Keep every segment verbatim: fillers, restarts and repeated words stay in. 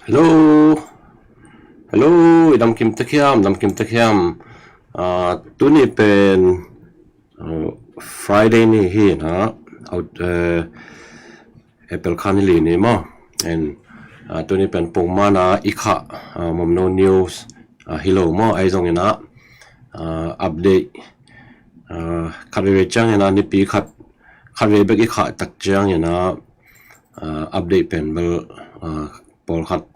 Hello. Hello, i damkim tek hiam, damkim tek hiam. Ah, tuni pen, ah, Friday ni hi na, out, eh, April kha ni li ni maw. And, ah, tuni pen pongmana i khah, ah, Mamno News, ah, hi lo maw, ahi zongin ah, ah, update, ah, khat veve ciangin ah, nipi khat, khat veve bek i khah tak ciangin ah, ah, update pen bel, ah, pawlkhat,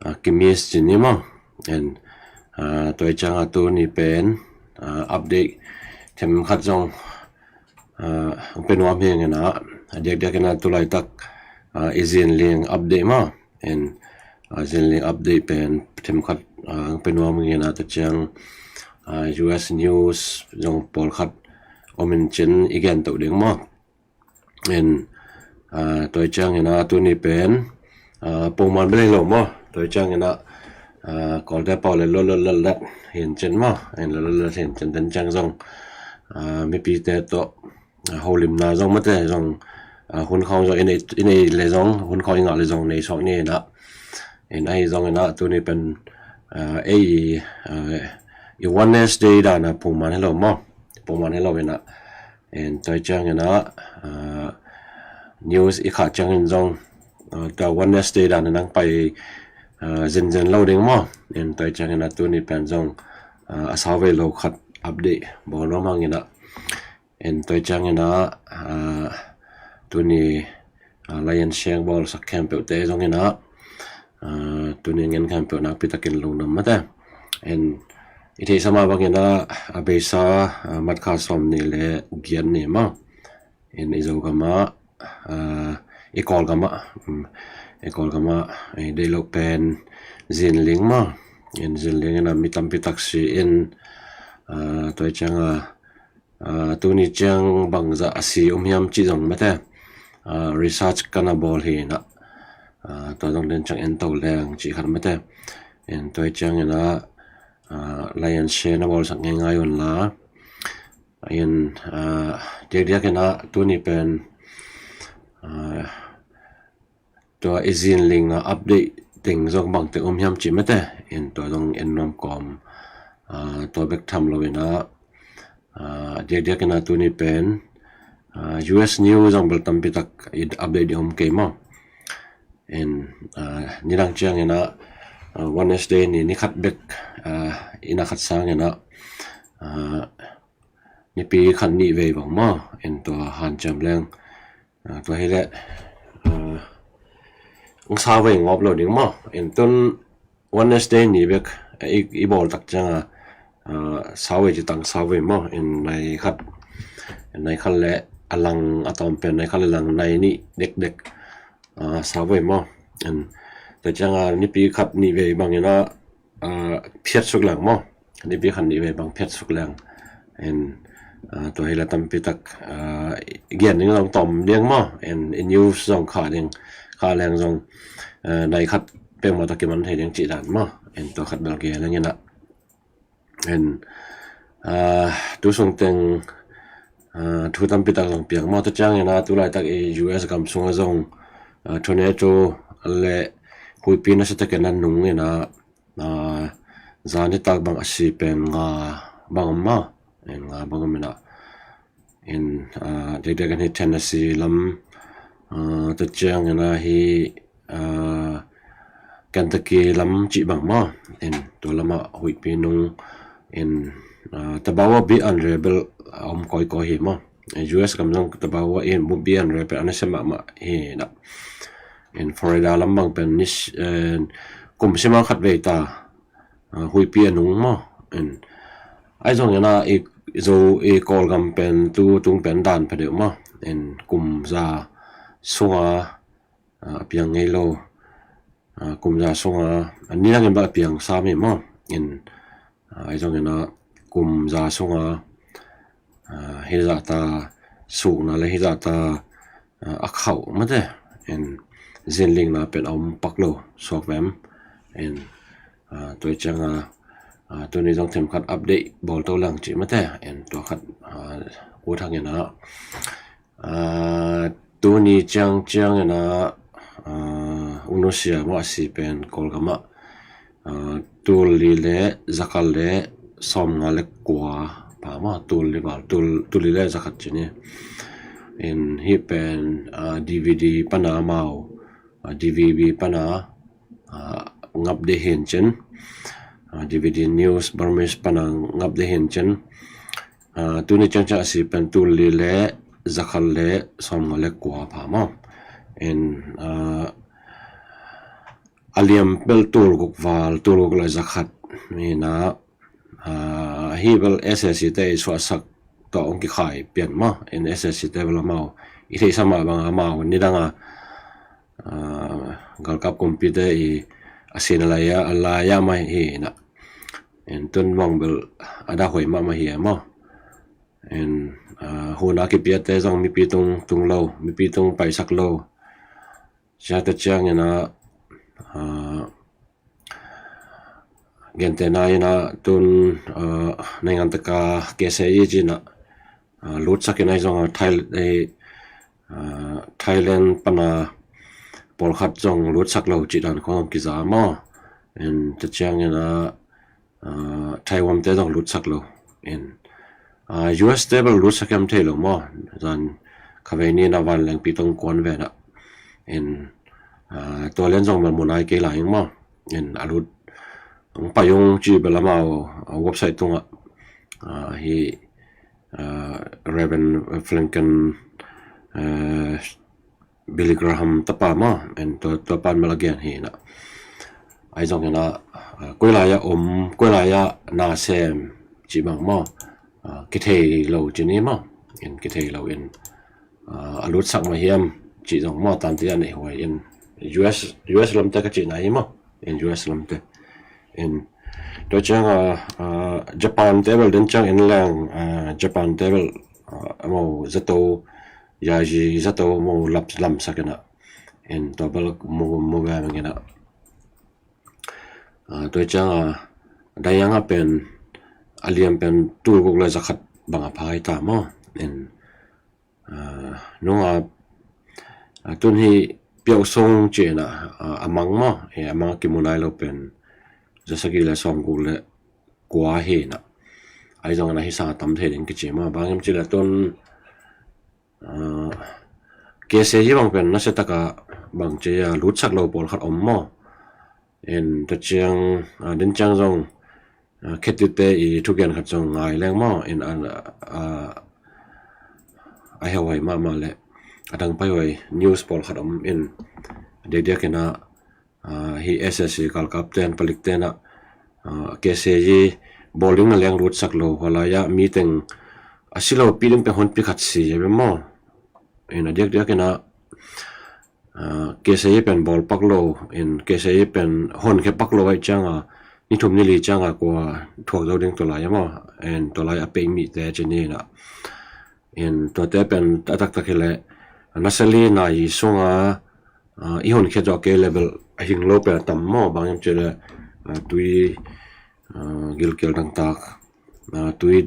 ah, kimiss ci ni maw. And, ah, tua ciang a tuni pen, ah, update them khat zong, ah, ang pe nuam hi ing a, a diakdiak in ah tu laitak, ah, i zinling update maw. And, ah, zinling update pen them khat, ah, ang pe nuam hi ing a, tua ciang, ah, U S news zong pawlkhat om in cin i gen to ding maw. And, ah, tua ciangin ah tuni pen, ah, pongman bel hi lo maw. Tua ciangin ah, ah, Kawlte pau le lot lot lot lot hi in cin maw. And lot lot lot hi in cin, den ciang zong, ah, mipite tawh, ah, holimna zong mate zong, ah, hun khawng zong i nei, i nei le zong, hun khawng i ngah le zong nei suak ni in ah. And ahi zongin ah tuni pen, ah, ei, ah, i Wednesday dan a pongman hi lo maw. Pongman hi lo in ah. And tua ciangin ah, ah, news i khah ciangin zong, ah, tua Wednesday dan a nang pai, ah, zenzen lo ding maw. And tua ciangin ah tuni pen zong, ah, a sau vei lo khat update bawl nuam hang in ah. And tua ciangin ah, ah, tuni, ah, like and share bawlsak khempeuhte zongin ah, ah, tuni ngen khempeuh nakpi takin lungdam mate. And i theihsa mah bangin ah, a beisa, ah, March kha sawm nih le giat ni maw. And i Zogam ah, ah, i Kawlgam ah, um, i Kawlgam ah, i deih loh pen zinling maw. And zinling in ah mi tampi tak si in, ah, tua ciang a, ah, tuni ciang bangzah a si om hiam cih zong mate, ah, research ka na bawl hi in ah, ah, tua zong den ciang en to leng cih khat mate. And tua ciangin ah, ah, like and share na bawlsak ngeingai un la. In, ah, diakdiak in ah tuni pen, ah, tua i zinling a update teng zong bangteng om hiam cih mate. In tua zong en nuam kawm, ah, tua bek tham lo in ah, ah, diakdiak in ah tuni pen, ah, U S news zong bel tampi tak i update ding om kei maw. In, ah, nidang ciangin ah, ah, Wednesday ni, ni khat bek, ah, i na khat sangin ah, ah, nipi khat nih vei bang maw. In tua hanciam leng, ah, tua hi leh, ah, ang sau vei ngawp lo ding maw. In tun Wednesday ni bek, eh, i, i bawl tak ciang a, ah, sau vei ci tang sau vei maw. In nai khat, nai khat le a lang a tawm pen nai khat le lang nai nih dekdek, ah, sau vei maw. In tua ciang a nipi khat nih vei bangin ah, ah, phiat suk leng maw. Nipi khat nih vei bang phiat suk leng. In, ah, tua hi leh tampi tak, ah, gen ding zong tawm ding maw. In, in news zong khah ding, khah leng zong, ah, nai khat peuhmah tawh kiman thei ding cih dan maw. In tua khat bel gen leng in ah. In, ah, tu sung teng, ah, thu tampi tak zong piang maw. Tua ciangin ah tu laitak i U S gam sungah zong, ah, tornado le huihpi nasia takin a nung in ah, ah, zan nitak bang a si pen nga bang om maw. In nga bang om in ah. In, ah, diakdiak in hi Tennessee lam, ah, tua ciangin ah hi, ah, Kentucky lam cih bang maw. In tua lam ah huihpi nung in, ah, tabawa bi an rebel a om kawikawi hi maw. U S gam zong tabawa in bi an rebel a nasia mahmah hi na. In Florida lam bang pen ni, eh, kum sim a khat vei ta, ah, huihpi a nung maw. In ahi zongin ah i Zo, i Kawlgam pen tu tung pen dan pha deuh maw. In kum za sunga, ah, a piang ngei lo, ah, kum za sunga, a nidangin bel a piang sam hi maw. In, ah, ahi zongin ah kum za sunga, ah, hizahta sukna le hizahta, ah, a khauh mate. In zinlingna pen a om pak lo suak vem. In, ah, tua ciang a, ah, tuni zong them khat update bawl to leng cih mate. In tua khat, ah, ut hang in ah, ah, tuni ciang ciangin ah, ah, U Nusia maw, a si pen Kawlgam ah, ah, tul li le zakhat le sawmnga le kua pha maw, tul li val, tul, tul li le zakhat ci ni. In hih pen, ah, D V D pana amau, ah, D V B pana, ah, ngap ding hi in cin, ah, D V D News Burmese pana ngap ding hi in cin, ah, tuni ciangciang a si pen tul li le zakhat le sawmnga le kua pha maw. In, ah, a liam bel tul guk val, tul guk le zakhat hi in, ah, hih bel S A C te i suahsak tawh hong kikhai pian maw. In S A C te bel amau i theihsa mah bang amau nidang a, ah, galkap kumpite i a sin a lai a, a lai a mah hi in, in tun mawng bel a dah huai mahmah hi a maw. In, ah, hun a kipiate zong mipi tung, tung lo, mipi tung paisak lo. Ciate ciangin ah, ah, gentehna in ah tun, ah, naingan taka K C I ci in ah, ah, lutsak in ah zong a Thai-, eh, ah, Thailand pana pawlkhat zong lutsak lo cih dan khong kiza maw. In tua ciangin ah, ah, Taiwan te zong lutsak lo. In, ah, U S te bel lutsak hiam thei lo maw. Zan khavei ni in ah vanleng pi tong kuan ve in ah. In, ah, tua lian zong bel mu nai kei lai ing maw. In a lut hong pai ung ci bel amau, ah, website tungah, ah, hi, ah, Reverend Franklin, ah, Billy Graham tapa maw, in tua, tua pan bel a gen hi in ah. Ahi zongin ah, ah, koi lai ah om, koi lai ah na sem cih bang maw, ah, kithei lo ci ni maw. In kithei lo in, ah, a lutsak mah hiam cih zong maw, tante a neih huai in U S, U S lamte ka cihna hi maw. In U S lamte. In tua ciang a, ah, Japan te bel den ciang in leng, ah, Japan te bel, ah, amau zato, yayi zato amau lam, lamsak in ah. In tua bel mu, mu ve meng in ah. Ah, tua ciang a, Dayang a pen, a liam pen tul guk le zakhat bang a pha hi ta maw. In, ah, nung a, ah, tun hi Pyo Sung ci in ah, ah, a mang maw, eh, a mang a kimu nai lo pen zasagih le sawmguk le kua hi in ah. Ahi zongin ah hih sang a tam thei ding kici maw. Bang hiam cih leh tun, ah, K C I bang pen nasia taka bang ci a lutsak lo pawlkhat om maw. In tua ciang, ah, den ciang zong, ah, khetite i thugen khat zong ngai leng maw. In, ah, ah, a heuhuai mahmah le a dang paihuai news pawlkhat om in diakdiak in ah, ah, hi S A C galkap ten, palik ten ah, ah, K C I bawl ding na leng lutsak lo, hua lai ah mi teng a si lo pi ding pen honpi khat si hi ve maw. In a diakdiak in ah, ah, K C I pen bawl pak lo, in K C I pen honkhia pak lo ahih ciang a, ni thum ni li ciang a kua thuak zo ding tua lai ah maw. In tua lai a pei mite ci ni in ah. In tuate pen a taktak hi leh, nasia li nai sung a, ah, i honkhiat zawh kei leh bel a hing lo pen a tam maw, bang hiam cih leh, ah, tui, ah, gilkial dangtak, ah, tui,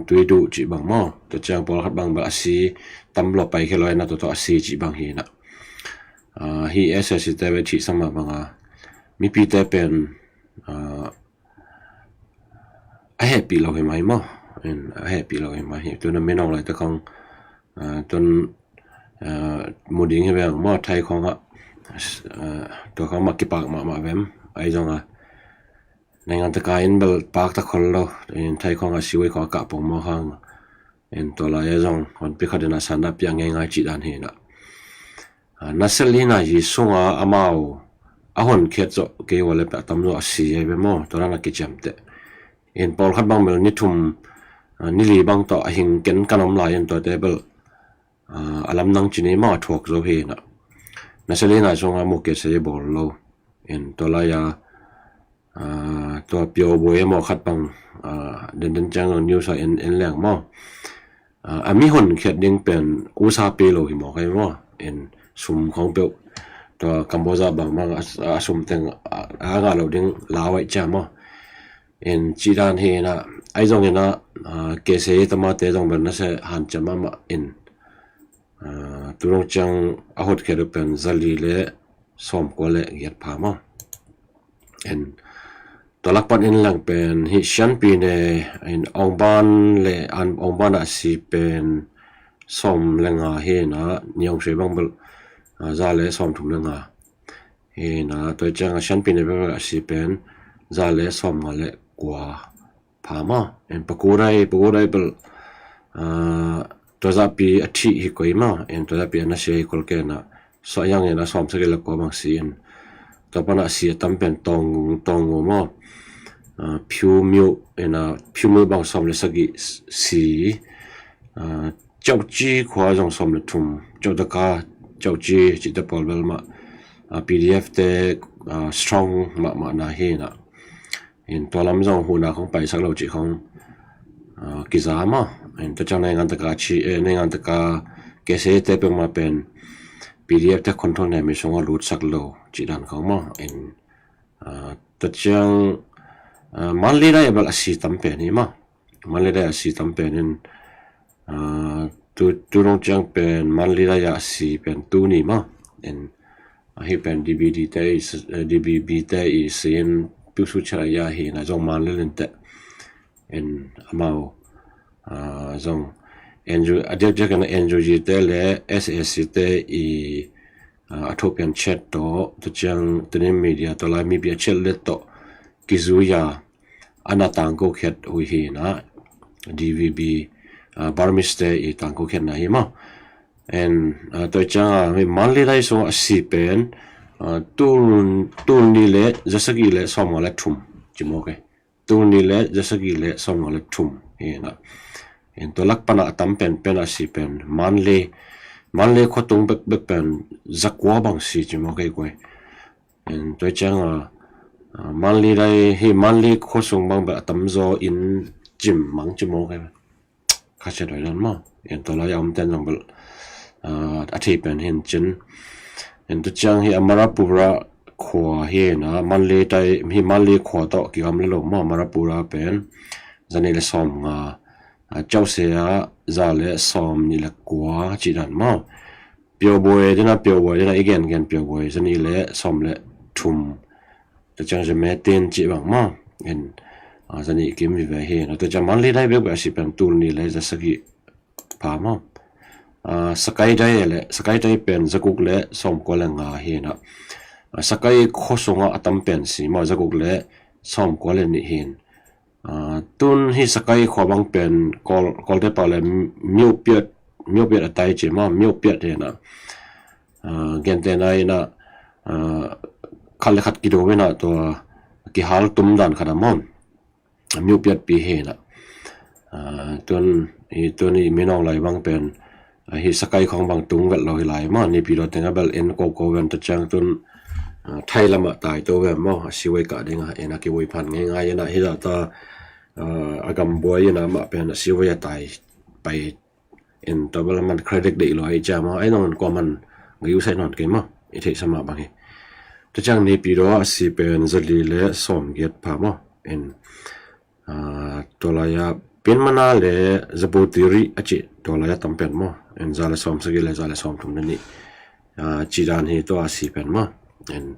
tui duh cih bang maw. Tua ciang pawlkhat bang bel a si tam lo, paikhia lo in ah tua tawh a si cih bang hi in ah. Ah, hi S A C te bel thihsa mah bang a, mipite pen, ah, a hehpih lo hi mai maw. In a hehpih lo hi mai hi. Tun a minung laite khong, ah, tun, ah, mu ding hi veng maw, Thai khong ah, ah, tua khong mah kipak mahmah vem. Ahi zong a, naingan taka in bel pak ta khol lo. In Thai khong ah siwei khong a kah pong maw khang. In tua lai ah zong honpi khat in a san a piak ngeingai cih dan hi in ah. Ah, nasia li nai sung a amau a honkhiat zawh kei ua le peh a tam zawh a si hi ve maw, tua dan a kiciamteh. In pawlkhat bang bel ni thum, ah, ni li bang tawh a hing ken kan om lai in tuate bel, ah, a lamdang ci ni maw, a thuak zo hi in ah. Nasia li nai sung a mu K C I bawl lo. In tua lai a, ah, tua Pyo Boy emaw khat bang, ah, den den ciang news a en, en leng maw. Ah, a mi honkhiat ding pen usa pe lo hi maw, kai maw. In sum khong peuh, tua Cambodia bang bang a, a sum teng a, a ngah lo ding lau ahih ciang maw. In cih dan hi in ah, ahi zongin ah, ah, K C I tamate zong bel nasia hanciam mahmah in, ah, tu dong ciang a hotkhiat uh pen zali le sawmkua le giat pha maw. En, tua lak pan en lang pen hih Sianpi ne in Aung Ban le an Aung Ban a si pen sawm le nga hi na, ni ong sei bang bel, ah, za le sawmthum le nga hi na, tua ciang a Sianpi ne bel a si pen za le sawmnga le kua pha maw. En Paku Dae, Paku Dae bel, ah, tua zahpi a thih hi koi maw. En tua zahpi a na sia hi kol kei na, suah yang en a sawmsagih le kua bang si en. Tua pan a si a tam pen Taung, Taung Ngo maw. Ah, Pyu Myo, en a Pyu Myo bang sawm le sagih si. Ah, Chau Chi khua zong sawm le thum. Chau Taka, Chau Chi, cihte pawl bel mah, ah, P D F te, ah, strong mahmah na hi na. En tua lam zong huhna khong paisak lo cih khong, ah, kiza maw. En tua ciang naingan taka ci, eh, naingan taka K C A te peuhmah pen P D F te control ne mi sung a lutsak lo cih dan khong maw. En, ah, tua ciang, ah, Manlay Dai bel a si tam pen hi maw. Manlay Dai a si tam pen in, ah, tu, tu dong ciang pen Manlay Dai a si pen tu ni maw. En, ah, hih pen D B D te i s-, eh, D B B te i sin piusu chara ya hi na zong Manlay Lin te. En amau, ah, zong N U, a diakdiak in N U G te le S A C te i, ah, a thu pian chet to, tua ciang tunin media to lai mi bia chet let to, kizuya, ana tangko khiat hui hi na, D V B, ah, Burmese te i tangko khiat na hi maw. En, ah, tua ciang a, mi Manlay Dai sung a si pen, ah, tul, tul ni le, za sagih le, sawmnga le thum, ci maw kei. Tul ni le, za sagih le, sawmnga le thum, hi na. En tua lak pan a tam pen, pen a si pen, Manlay, Manlay khua tung bek, bek pen, za kua bang si, ci maw kei koi. En tua ciang a, ah, Manlay Dai, hi Manlay khua sung bang bek a tam zaw in cim mang ci maw kei. Kha sia doi dan maw. En tua lai a om ten zong bel, ah, a thei pen hin cin. En tua ciang hi a Marapura khua hi na, Manlay Dai, hi Manlay khua to kigam le lo maw, Marapura pen, za ni le sawmnga, ah, Chau Se a, za le sawmni le kua, ci dan maw. Pyo Boy dena, Pyo Boy dena, i gen gen Pyo Boy, za ni le sawm le thum. Tua ciang za me ten ci bang maw. En, ah, za ni kim vive hi na. Tua ciang Manlay Dai bek bek a si pen tul ni le za sagih pha maw. Ah, Sagaing Dai le, Sagaing Dai pen za guk le sawmkua le nga hi na. Ah, Sagaing khua sung a a tam pen si maw, za guk le sawmkua le nih hi na. Ah, tun hi Sagaing khua bang pen Kawl, Kawlte pau le Myopiat, Myopiat a tai ci maw, Myopiat hi na. Ah, gente na hi na, ah, khat le khat kido hi na tua kihal tum dan khat a maw. Myopiat pi hi na. Ah, tun, i tun i minong lai bang pen, ah, hi Sagaing khong bang tung vet lo hi lai maw, Naypyidaw teng a bel en ko ko ven ta ciang tun, ah, Thai lam a tai to ven maw, a siway kah ding a, en a kiway phan ngei ngei en a hi za ta, ah, a gam buai en a mah pen a siway a tai pai en ta bel a man credit deih lo hi cia maw, ai nong kua man ga yu sai non kei maw, i theih sa mah bang hi. Ta ciang Naypyidaw a si pen za li le sawm giat pha maw, en, ah, tua lai a Pyinmana le Zabultiri a ci tua lai a tam pen maw. En za le sawm sagih le za le sawm thum le nih. Ah, ci dan hi tua a si pen maw. En,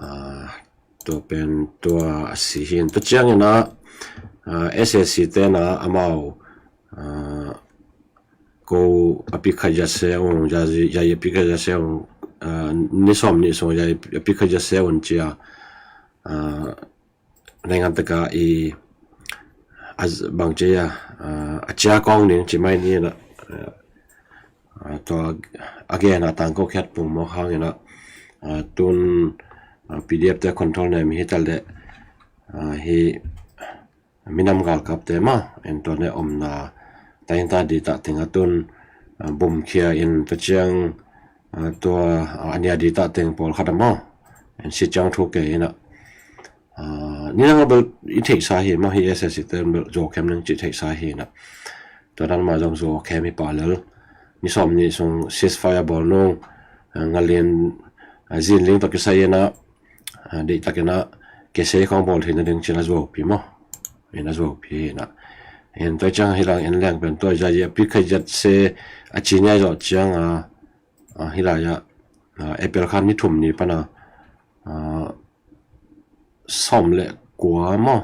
ah, tua pen tua a si hi. En tua ciang en a, ah, S A C te na amau, ah, ko a pi khat ya se ong, ya, ya, ya pi khat ya se ong, ah, ni sawm ni sung ya, ya pi khat ya se ong cia. Ah, naingan taka i a z-, bang cia, ah, a cia kong ning ci mai ni na, ah, tua a gen a tang ko khiat pung mawk hang ina, ah, tun, ah, P D F te control na mi hi tal de, ah, hi minam galkap te ma, en tua ne omna ta in ta di ta teng a tun, ah, bom khia in ta ciang, ah, tua, ah, ania di ta teng pawl khat a maw, en si ciang thu ke ina, ah, ni nang a bel i theihsa hi ma hi S A C te bel zo khem nang ci theihsa hi na. Tua dan ma zong zo khem hi pa lel. Ni sawm ni sung ceasefire bawl nung, ah, ngalin, ah, zin ling tak kisai ina, ah, deih tak ina, kisai khong bawl theihna ding cina zo pi maw. Ina zo pi ina. En tua ciang hi lang en leng pen tua za ya pi khai zat se a ci nia zo ciang a, ah, hi la ya, April kha ni thum ni pana sawm le kua maw,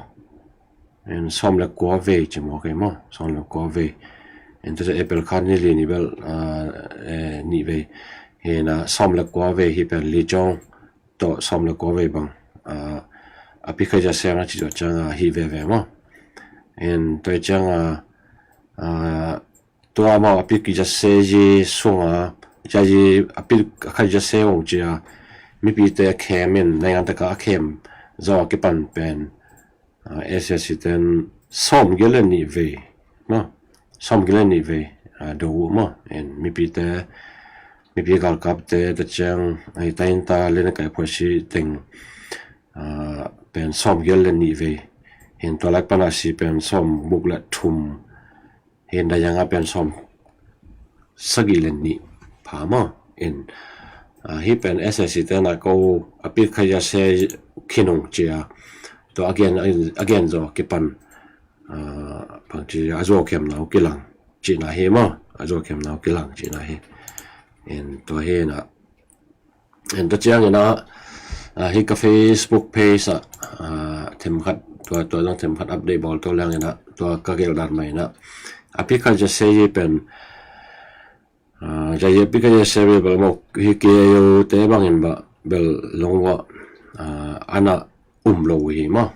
sawm le kua vei ci maw kei maw, sawm le kua vei. Tua ciang April kha ni li ni bel nih vei hi na, sawm le kua vei hi pen Li Jong tawh sawm le kua vei bang a pit kha i za se na ci tua ciang a hi veve maw. Tua ciang a tua amau a pit kha i za se i sunga, i a pit kha i za se ung cia mipite a khem in naingan taka a khem zaw a kipan pen SAC ten sawm giat le nih vei maw, sawm giat le nih vei do uh maw. Mipite, mipi galkapte ta ciang ai ta in ta le na kai phuasi teng pen sawm giat le nih vei hin, tua lak pana si pen sawm guk le thum hin, da yanga pen sawm sagih le nih pha maw. Hi pen SAC tena ko a pit kha i za se khin ung cia tua a gen zaw kipan bangci a zuau khiamna uh kilang cihna hi maw, a zuau khiamna uh kilang cihna hi. Tua hi na, tua ciang ina hi ka Facebook page ah themkhat, tua tua zong themkhat update bawl to liang ina, tua ka gelh dan mai ina a pit kha i za se hi pen a pit kha i za se hi bel maw, hi KIO te bangin bel long wah ana um lo uh hi maw.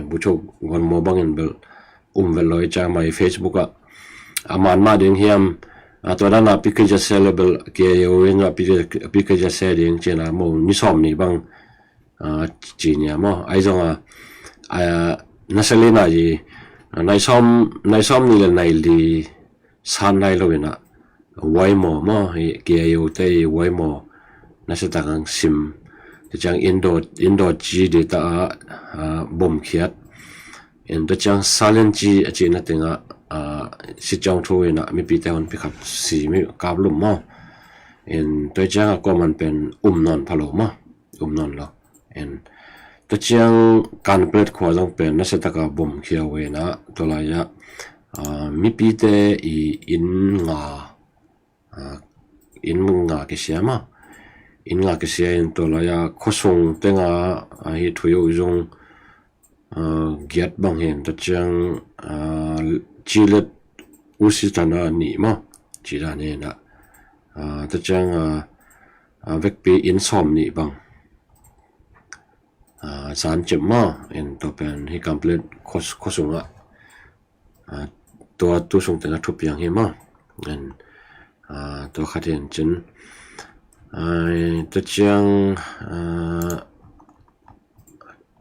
Bucho gon maw bangin bel um vel lo i ciang mai Facebook ah a man mah ding hiam, tua dana pit kha i za se le bel KIO in a pit kha i za se ding cina maw, ni sawm ni bang ci nia maw. Ai zong a na se li na i nai sawm, nai sawm ni le nai li san nai lo ina wai maw maw, hi KIO te i wai maw na se tak ang sim. Tua ciang indo, indo ci di ta a bom khiat. Tua ciang silent ci a cina tengah si ciang thu ina mipite hon pi khat si mi kap lum maw. Tua ciang a kuaman pen um nawn pha lo maw, um nawn lo. Tua ciang Kanplet khua zong pen na se taka bom khia uh ina, tua lai ah mipite i inn nga, inn nga kisia maw, inn nga kisia in tua lai ah khuasung tenga hi thui uh zong giat bang hin, tua ciang cilet usi tana nih maw, ci dan hi na, tua ciang vekpi inn sawm nih bang zan cem maw. Tua pen hi Kanplet khuasung ah tua tu sung tena thupiang hi maw. Tua khat hin cin tua ciang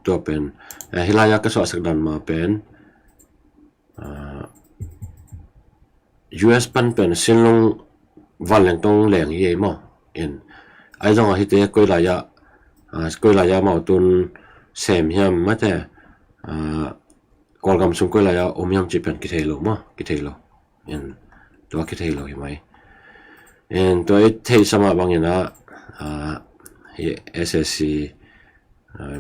tua pen hi lai ah ka suahsak dan ma pen US pan pen sinlung vanleng tong leng hi ei maw. Ai zong a hite koi lai ah, koi lai ah maw tun sem hiam mate, Kawlgam sung koi lai ah om hiam cih pen kithei lo maw, kithei lo. Tua kithei lo hi mai. Tua i theihsa mah bangin ah hi SAC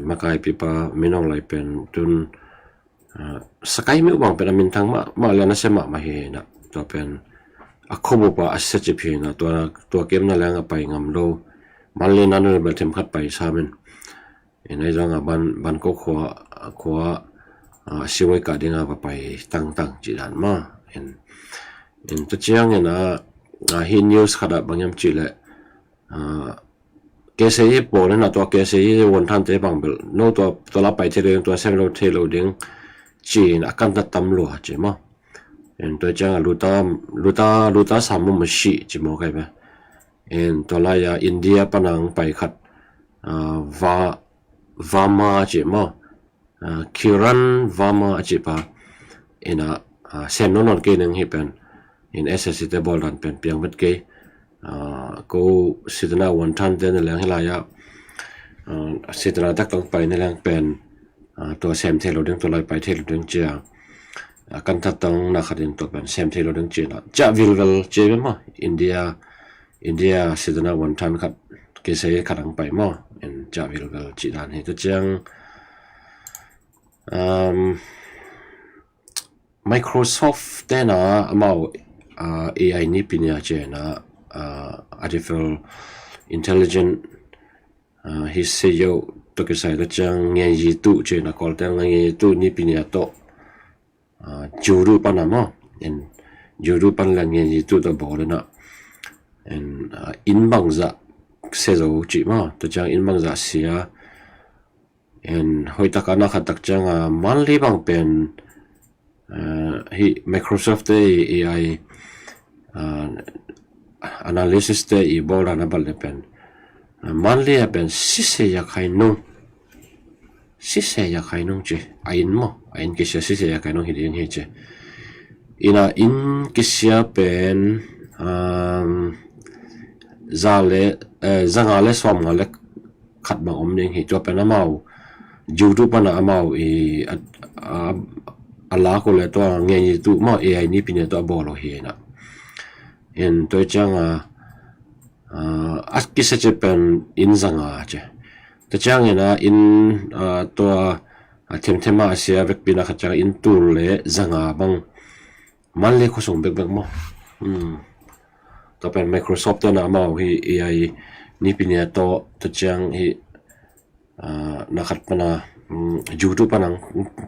makaipipa Min Aung Hlaing pen tun Sakai meuh bang pen a minthang mahmah le a nasia mahmah hi na, tua pen a khuabup a a siacip hi na, tua kemna leng a pai ngam lo. Manlina nu le bel themkhat pai sam in, ina i zong a Bangkok khua, khua a siwai kah dinga va pai tangtang cih dan ma. Tua ciangin a hi news khat ah bang hiam cih leh KCA pawl in a tua KCA wonthante bang bel no tua, tua la pai thei lo ding, tua sem lo thei lo ding ci-in a kan ta tam lua ci maw. Tua ciang a luta, luta, luta sam maw, maw sih ci maw kai ve. Tua lai a India panang pai khat va, Varma ci maw. Kiran Varma a cih pa in a sem nawn nawn kei ning hi pen in SAC te bawl dan pen piang vet kei. Ko Sitana wonthante na leng hi lai ah Sitana tak tong pai na leng pen tua sem thei lo ding, tua lai pai thei lo ding cia a kan that tong na khat in tua pen sem thei lo ding ci na cia vilvel ci ve maw. India, India Sitana wonthan khat, KCA khat ang pai maw. Cia vilvel ci dan hi. Tua ciang Microsoft tena amau AI nipi nia cena artificial intelligent, ah, hi se yo to kisai ta ciang ngen yi tu ci na kol ten ngen yi tu ni pinia to, ah, judu pana mo. En judu pan la ngen yi tu to bolena. En, ah, in bangza se zo ci mo. Ta ciang in bangza sia. En hoitaka na khat tak cianga, ah, monthly bang pen, ah, hi Microsoft te i A I, ah, analysis te i bol dan a bal le pen, ah, monthly a pen sise ya khai nung. Sise ya khai nung ci. A in mo. A in kisia sise ya khai nung hi ding hi ci. Ina in kisia pen, um, za le, eh, zanga le som nga le khat bang om ding hi. Tua pen amau judu pana amau i a, a, a la ko le tua ngen yi tu mo A I ni pinia tua bolo hi na. En tua cianga, ah, a kisa ci pen in zanga ci. Ta ciang ina in, ah, tua, ah, themthema a sia vekpina khat ciang in tul le zanga bang monthly khosung bekbek mo. Hmm. Tua pen Microsoft tena amau hi A I ni pinia to ta ciang hi, ah, na khat pana, hmm, judu pana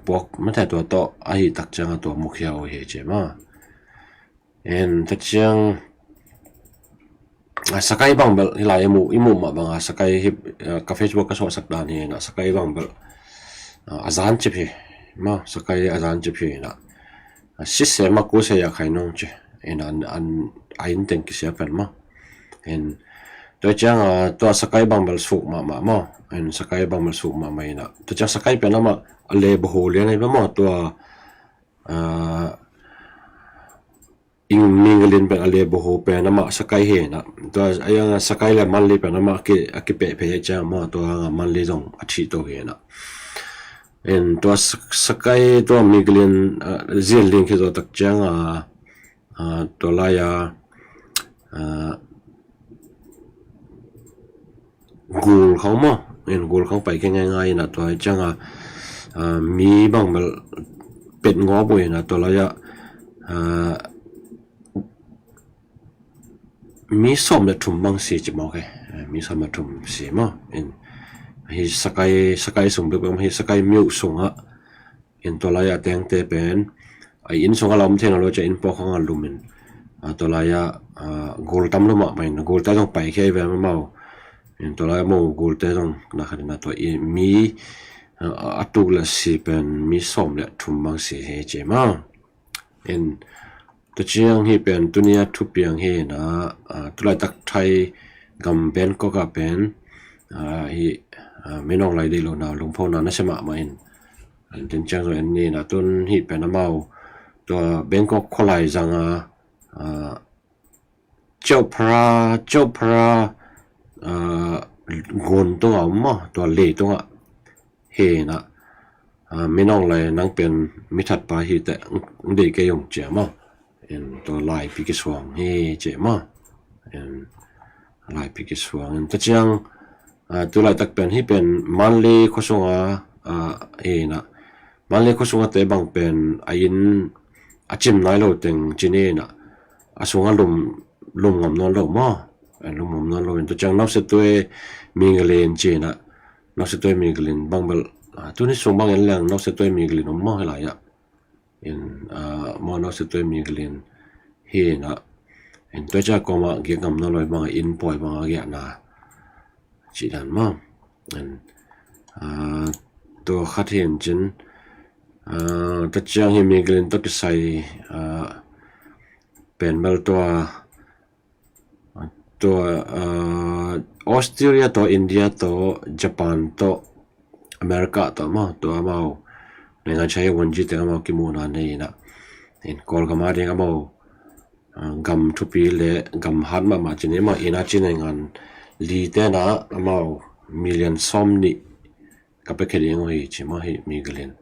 puak mate tua to ahi tak cianga tua mukhia o hi ci ma. En ta ciang, ah, sakai bang bel hi lai imu, imu ma banga sakai hi, ah, ka Facebook ka so sak dan hi na sakai bang bel, ah, a zan cip hi. Ma sakai a zan cip hi na. Ah, sise ma ku se ya khai nung ci. En an, an, a in teng kisia pen ma. En tua cianga, ah, tua sakai bang bel suk ma ma mo. En sakai bang bel suk ma ma ina. Tua ciang sakai pen ama a le boho lian ai ba mo tua, ah, ing mingalin pen a le boho pen ama sakai hi na. Tua a yang sakai le monthly pen ama ki, a ki pe pe ciang ma tua nga monthly zong a chi to hi na. En tua sak-, sakai tua mingalin, ah, zin ling ki zo tak ciang, ah, ah, tua lai a, ah, gul khong mo, en gul khong pai ke ngai ngai na tua cianga, ah, mi bang bel pet ngo bo ina tua lai a, ah, mi som le thum bang si ci mo ke, eh, mi som le thum si mo, en hi sakai, sakai sung bek bang hi sakai miu sunga, en tua lai a tengte pen, a in sunga la om thei na lo cia in pawh khong a lum in. A tua lai a, ah, gul tam lo mah mah in, gul te zong pai khei ve mamau. En tua lai a mo gul te zong na khat in a tua i mi, ah, a tuk le si pen mi som le thum bang si he ci ma. En tua ciang hi pen tunia thupiang hi na, ah, tulaitak Thai gam Bangkok a pen, ah, hi, ah, minong lai dei lo na lungpho na na se mah mah in. An tin ciang zo en ni na tun hi pen amau tua Bangkok khualai zanga, ah, Chopra, Chopra, ah, gun tunga om maw, tua lei tunga hi na, ah, minong lai nang pen mithat pa hi te, dei kei ung cia maw. En tua laipi kisuang hi cia maw. En laipi kisuang. En tua ciang, ah, tu laitak pen hi pen Manley khuasunga, ah, hi na. Manley khuasunga te bang pen a in a cim nai lo teng ci ni na. A sunga lum, lum ngam nawn lo maw. En lum ngam nawn lo. En tua ciang Nausitwe Mingalin ci na. Nausitwe Mingalin bang bel, ah, tuni sung bang en leng Nausitwe Mingalin om maw hi lai ah. In, ah, maw Nausitwe Mingalin hi na. In tua cia koma giak ngam nawn lo bang in poi bang a giak na. Ci dan maw. In, ah, tua khat hi in cin, ah, tua ciang hi Mingalin tua kisai, ah, pen bel tua, tua, ah, Australia tawh, India tawh, Japan tawh, America tawh maw, tua amau. Naingan cia hi wanji teng amau kimuhna nei na. In Kawlgam a ding amau, ah, gam thupi le gam hat mahmah ci ni maw, ina ci naingan li te na amau million sawm nih ka pekhe ding uh hi ci maw hi Mingalin.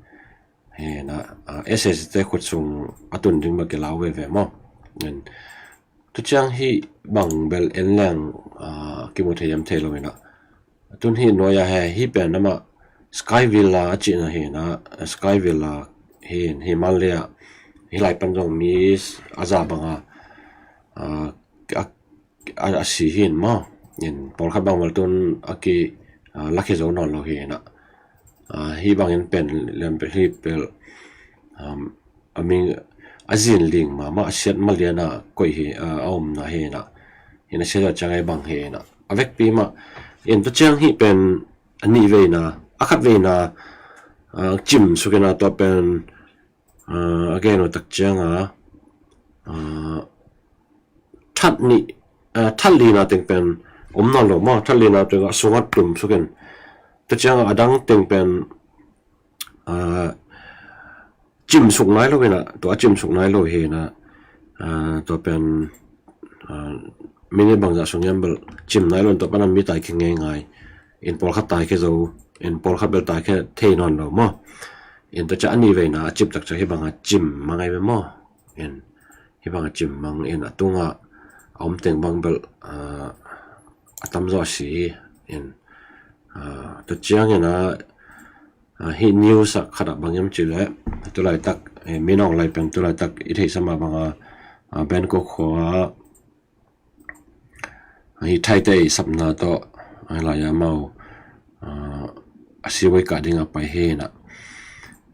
Hi na, ah, S S te khut sung a tun ding mah kilau veve maw. In, tu ciang hi bang bel en leng, ah, kimu thei em thei lo hi na. Tun hi nuai a he, hi pen amah Sky Villa a cihna hi na, Sky Villa hi, hi Manley ah, hi lai pan zong mi a za banga, ah, a, a, a si hi in maw. In pawlkhat bang bel tun a ki, ah, lakhia zo nawn lo hi inah. Ah, hih bangin pen lian pen hih pel, um, a ming a zin ling mahmah a siat maliana koih hi, ah, a omna hi inah. Hi na siat ciang a i bang hi inah a vekpi mah. In tua ciang hih pen a nih veina, a khat veina, ah, cim sukina tua pen, ah, a gen uh tak cianga, ah, that nih, ah, that lina teng pen om nawn lo maw, that lina teng a sungat tum sukin tua cianga a dang teng pen, ah, cimsuk nai lo hinah, tua a cimsuk nai lo hinah, ah, tua pen, ah, minute bangzah sung hiam bel cim nai lo in tua pan a mi taikhia ngeingai. In pawlkhat taikhia zo, in pawlkhat bel taikhia thei nawn lo maw. In tua ciang a nih veina a cip tak ciang hih banga cim mang ai ve maw. In hih banga cim mang in a tunga a om teng bang bel, ah, a tamzaw a si hi. In, ah, tua ciang inah, ah, hih news ah khat ah bang hiam cih leh, tulaitak, eh, Min Aung Hlaing pen tulaitak i theihsa mah banga, ah, Bangkok khua ah, ah, hih Thaite i sapna tawh, ah, lai amau, ah, a siwai kah dinga pai hi inah.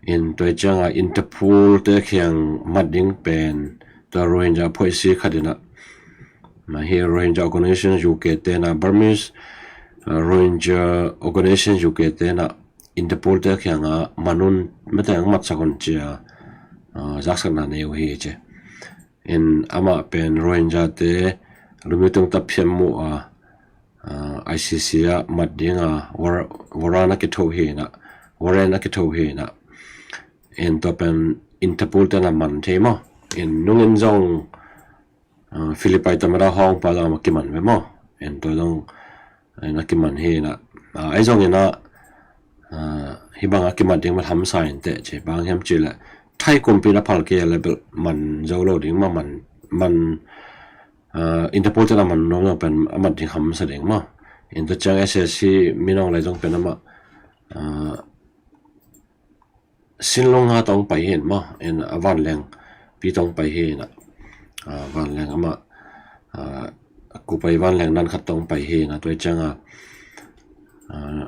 In tua cianga Interpol te kiang mat ding pen tua Rohingya phoihsi khat inah, ah, hih Rohingya Organization U K te inah, Burmese, ah, Rohingya Organization U K te inah Interpol te kianga man un, mate ang matsak un ci-a, ah, zaksakna nei uh hi ci. In amah pen Rohingya te lumi tung tap phiam mu a, ah, I C C ah mat dinga war-, warrant a kitho hi inah, warrant a kitho hi inah. In tua pen Interpol te na man thei maw. In nungin zong, ah, Philippine tamada hawng pa zong amah kiman ve maw. In tua zong, ah, in a kiman hi inah, ah, ahi zong inah, ah, hih banga kimat ding bel hamsa inteh ci, bang hiam cih leh Thai kumpi na phal kei a leh bel man zo lo ding maw, man, man, ah, Interpol te na man nuam lo pen a mat ding hamsa ding maw. In tua ciang S S C Min Aung Hlaing zong pen amah, ah, sinlung nga tawh pai hi in maw, in a vanleng pi tawh pai hi inah, ah, vanleng amah, ah, a kupai vanleng nan khat tawh pai hi inah tua cianga, ah,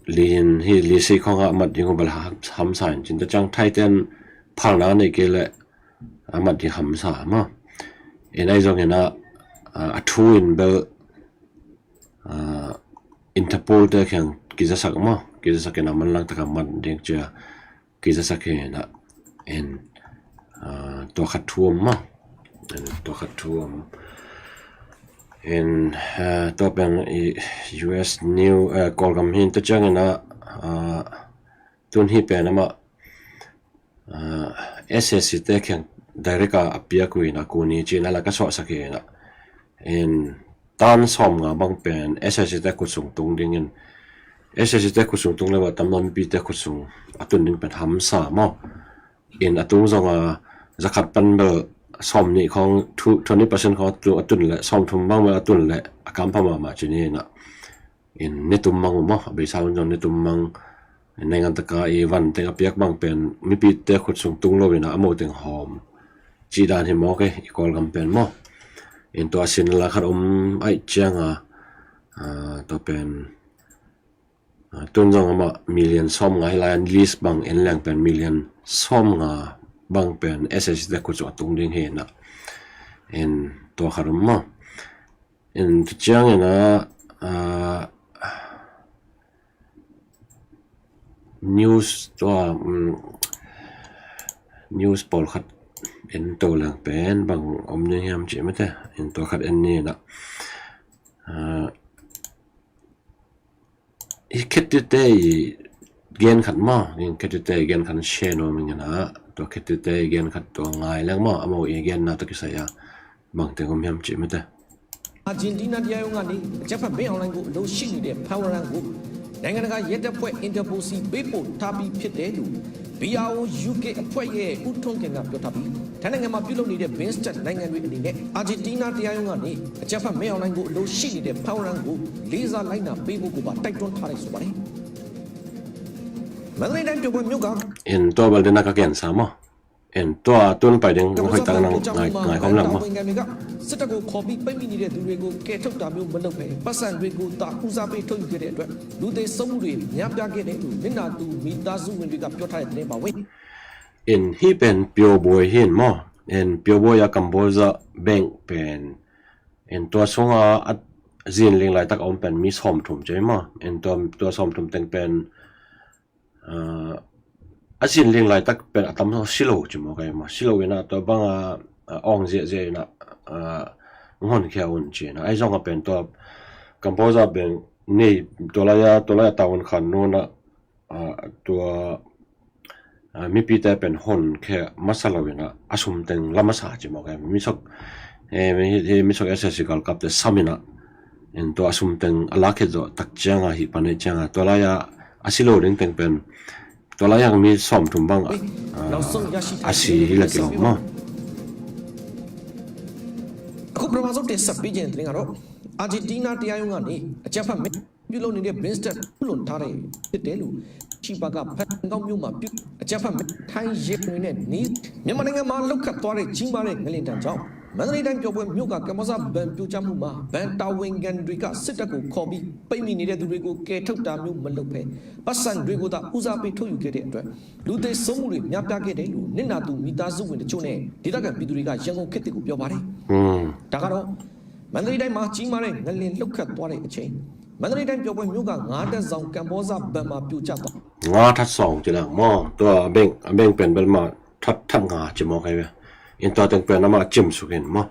lin hi lisi khong a mat ding uh bel ha-, hamsa in cin tua ciang Thaite in phalna nei kei leh a mat ding hamsa maw. In ahi zong inah, ah, a thu in bel, ah, Interpol te kiang kizasak maw, kizasak inah manlang taka mat ding ci-a kizasak hi inah. In, ah, tua khat thu om maw. In tua khat thu om. In, ah, tua pen i U S new, eh, Kawlgam hi in tua ciang inah, ah, tun hih pen amah, ah, S S C te kiang direct a a piak uh inah kuni ci inah la ka suahsak hi inah. In tan sawmnga bang pen S S C te khut sung tung dingin, S S C te khut sung tung le uh a tam nawn mipi te khut sung a tun ding pen hamsa maw. In a tung zonga zakhat pan bel sawmnih khong thu, twenty percent khong a tu-, a tun leh sawmthum bang bel a tun leh a kampha mahmah ci ni inah. In netum mang uh maw, a beisa hun zong netum mang, naingan taka i van teng a piak bang pen mipite khut sung tung lo inah a mo teng hawm cih dan hi mawk e, i Kawlgam pen maw. In tua sin la khat om aih cianga, ah, tua pen, ah, tun zong amah million sawmnga hi lai an list bang en leng pen million sawmnga bang pen S S C te khut sung a tung ding hi inah. In tua khat om maw. In tua ciang inah, ah, news tua, um, news pawlkhat en to leng pen bang om ding hiam cih mate. In tua khat en ni inah, ah, i Khetite i gen khat maw, in Khetite i gen khat share nuam ing inah, tua Khetite i gen khat tua ngai leng maw, amau i genna tawh kisai a bang teng om hiam cih mate. Argentina တရားရုံးကနေ အကြမ်းဖက်မင်းအောင်လှိုင်ကို အလိုရှိနေတဲ့ ဖမ်းဝရမ်းကို နိုင်ငံတကာရဲတပ်ဖွဲ့ Interpol ဆီ ပေးပို့ထားပြီးဖြစ်တယ်လို့ B R O U K အဖွဲ့ရဲ့ ဦးထွန်းခင်က ပြောထားပြီး ထိုင်းနိုင်ငံမှာပြုလုပ်နေတဲ့ BIMSTEC နိုင်ငံတွေအနေနဲ့ Argentina တရားရုံးကနေ အကြမ်းဖက်မင်းအောင်လှိုင်ကို အလိုရှိနေတဲ့ ဖမ်းဝရမ်းကို လေးစားလိုက်နာပေးဖို့ကိုပါ တိုက်တွန်းထားတယ်ဆိုပါတယ်။ မန္တလေးတိုင်း ပျော်ဘွယ်မြို့က In tua bel dena ka gensa maw. En, tua tun pai ding, ကမ္ဘာ့ဘဏ် hoih tak na ပြောကြားမှုမှာ ngai, ngai khom lang mo. ဘဏ်တာဝန်ခံတွေက စစ်တပ်ကိုခေါ်ပြီး ပိတ်မိနေတဲ့သူတွေကို ကယ်ထုတ်တာမျိုး မလုပ်ဘဲ ပိုက်ဆံတွေကိုသာ ဦးစားပေး ထုတ်ယူခဲ့တဲ့အတွက် လူသေဆုံးမှုတွေ များပြားခဲ့တယ်လို့ နစ်နာသူမိသားစုဝင်တွေက ပြောထားတဲ့ သတင်းပါဝင်။ En, hih pen Pyo Boy hi in maw. En, Pyo Boy a Cambodia Bank pen, en, tua sunga a zinling laitak a om pen mi sawmthum ci maw. En, tua, tua sawmthum teng pen, ah, a zinling laitak pen a tam si lo ci maw, kei maw, si lo in a, tua bang a, ah, awng ziahziah in a, ah, honkhia un ci in a. Ahi zong a pen tua Cambodia Bank nei, tua lai a, tua lai a tavuan khan nu in a, ah, tua, ah, mipite pen honkhia masa lo in a, a sum teng la masa ci maw, kei, mi sawk, eh, mi, mi sawk S S C galkapte sam in a, en, tua a sum teng a lak khit zawh tak ciang a, hih pan neih ciang a, tua lai a a si lo ding teng pen, tua lai a mi sawmthum bang a, ah, a si hi la kilawm maw. အခု ပထမဆုံး တင်ဆက်ပေးချင်တဲ့ သတင်းကတော့ အာဂျင်တီးနား တရားရုံးကနေ အကြမ်းဖက် မင်းပြုလုပ်နေတဲ့ ဘင်းစတတ် ကျူးလွန်ထားတဲ့ ဖြစ်တယ်လို့ ချီပါက ဖန်ကောက်မြို့မှာ ပြု အကြမ်းဖက် ထိုင်းရဲတွေနဲ့ နီး မြန်မာနိုင်ငံမှာ လှုပ်ခတ်သွားတဲ့ ကြီးမားတဲ့ ငလျင်ဒဏ်ကြောင့် မန္တလေးတိုင်း ပျော်ဘွယ်မြို့က ကမ္ဘောဇဘဏ် ပြိုကျမှုမှာ ဘဏ်တာဝန်ခံတွေက စစ်တပ်ကို ခေါ်ပြီး ပိတ်မိနေတဲ့သူတွေကို ကယ်ထုတ်တာမျိုး မလုပ်ဘဲ ပိုက်ဆံတွေကိုသာ ဦးစားပေး ထုတ်ယူခဲ့တဲ့အတွက် လူသေဆုံးမှုတွေ များပြားခဲ့တယ်လို့ နစ်နာသူ မိသားစုဝင်တချို့နဲ့ ဒေသခံပြည်သူတွေက ရန်ကုန်ခေတ်သစ်ကို ပြောပါတယ်။ ဒါကတော့ မန္တလေးတိုင်းမှာ ကြီးမားတဲ့ ငလျင်လှုပ်ခတ်သွားတဲ့အချိန် မန္တလေးတိုင်း ပျော်ဘွယ်မြို့က ငါးတပ်ဆောင် ကမ္ဘောဇဘဏ်မှာ ပြိုကျသွား ငါးတပ်ဆောင် ci la maw. Tua a bank, a bank pen bel maw, that, that nga ci maw, kei ve. En, tua teng pen amah cimsuk in maw.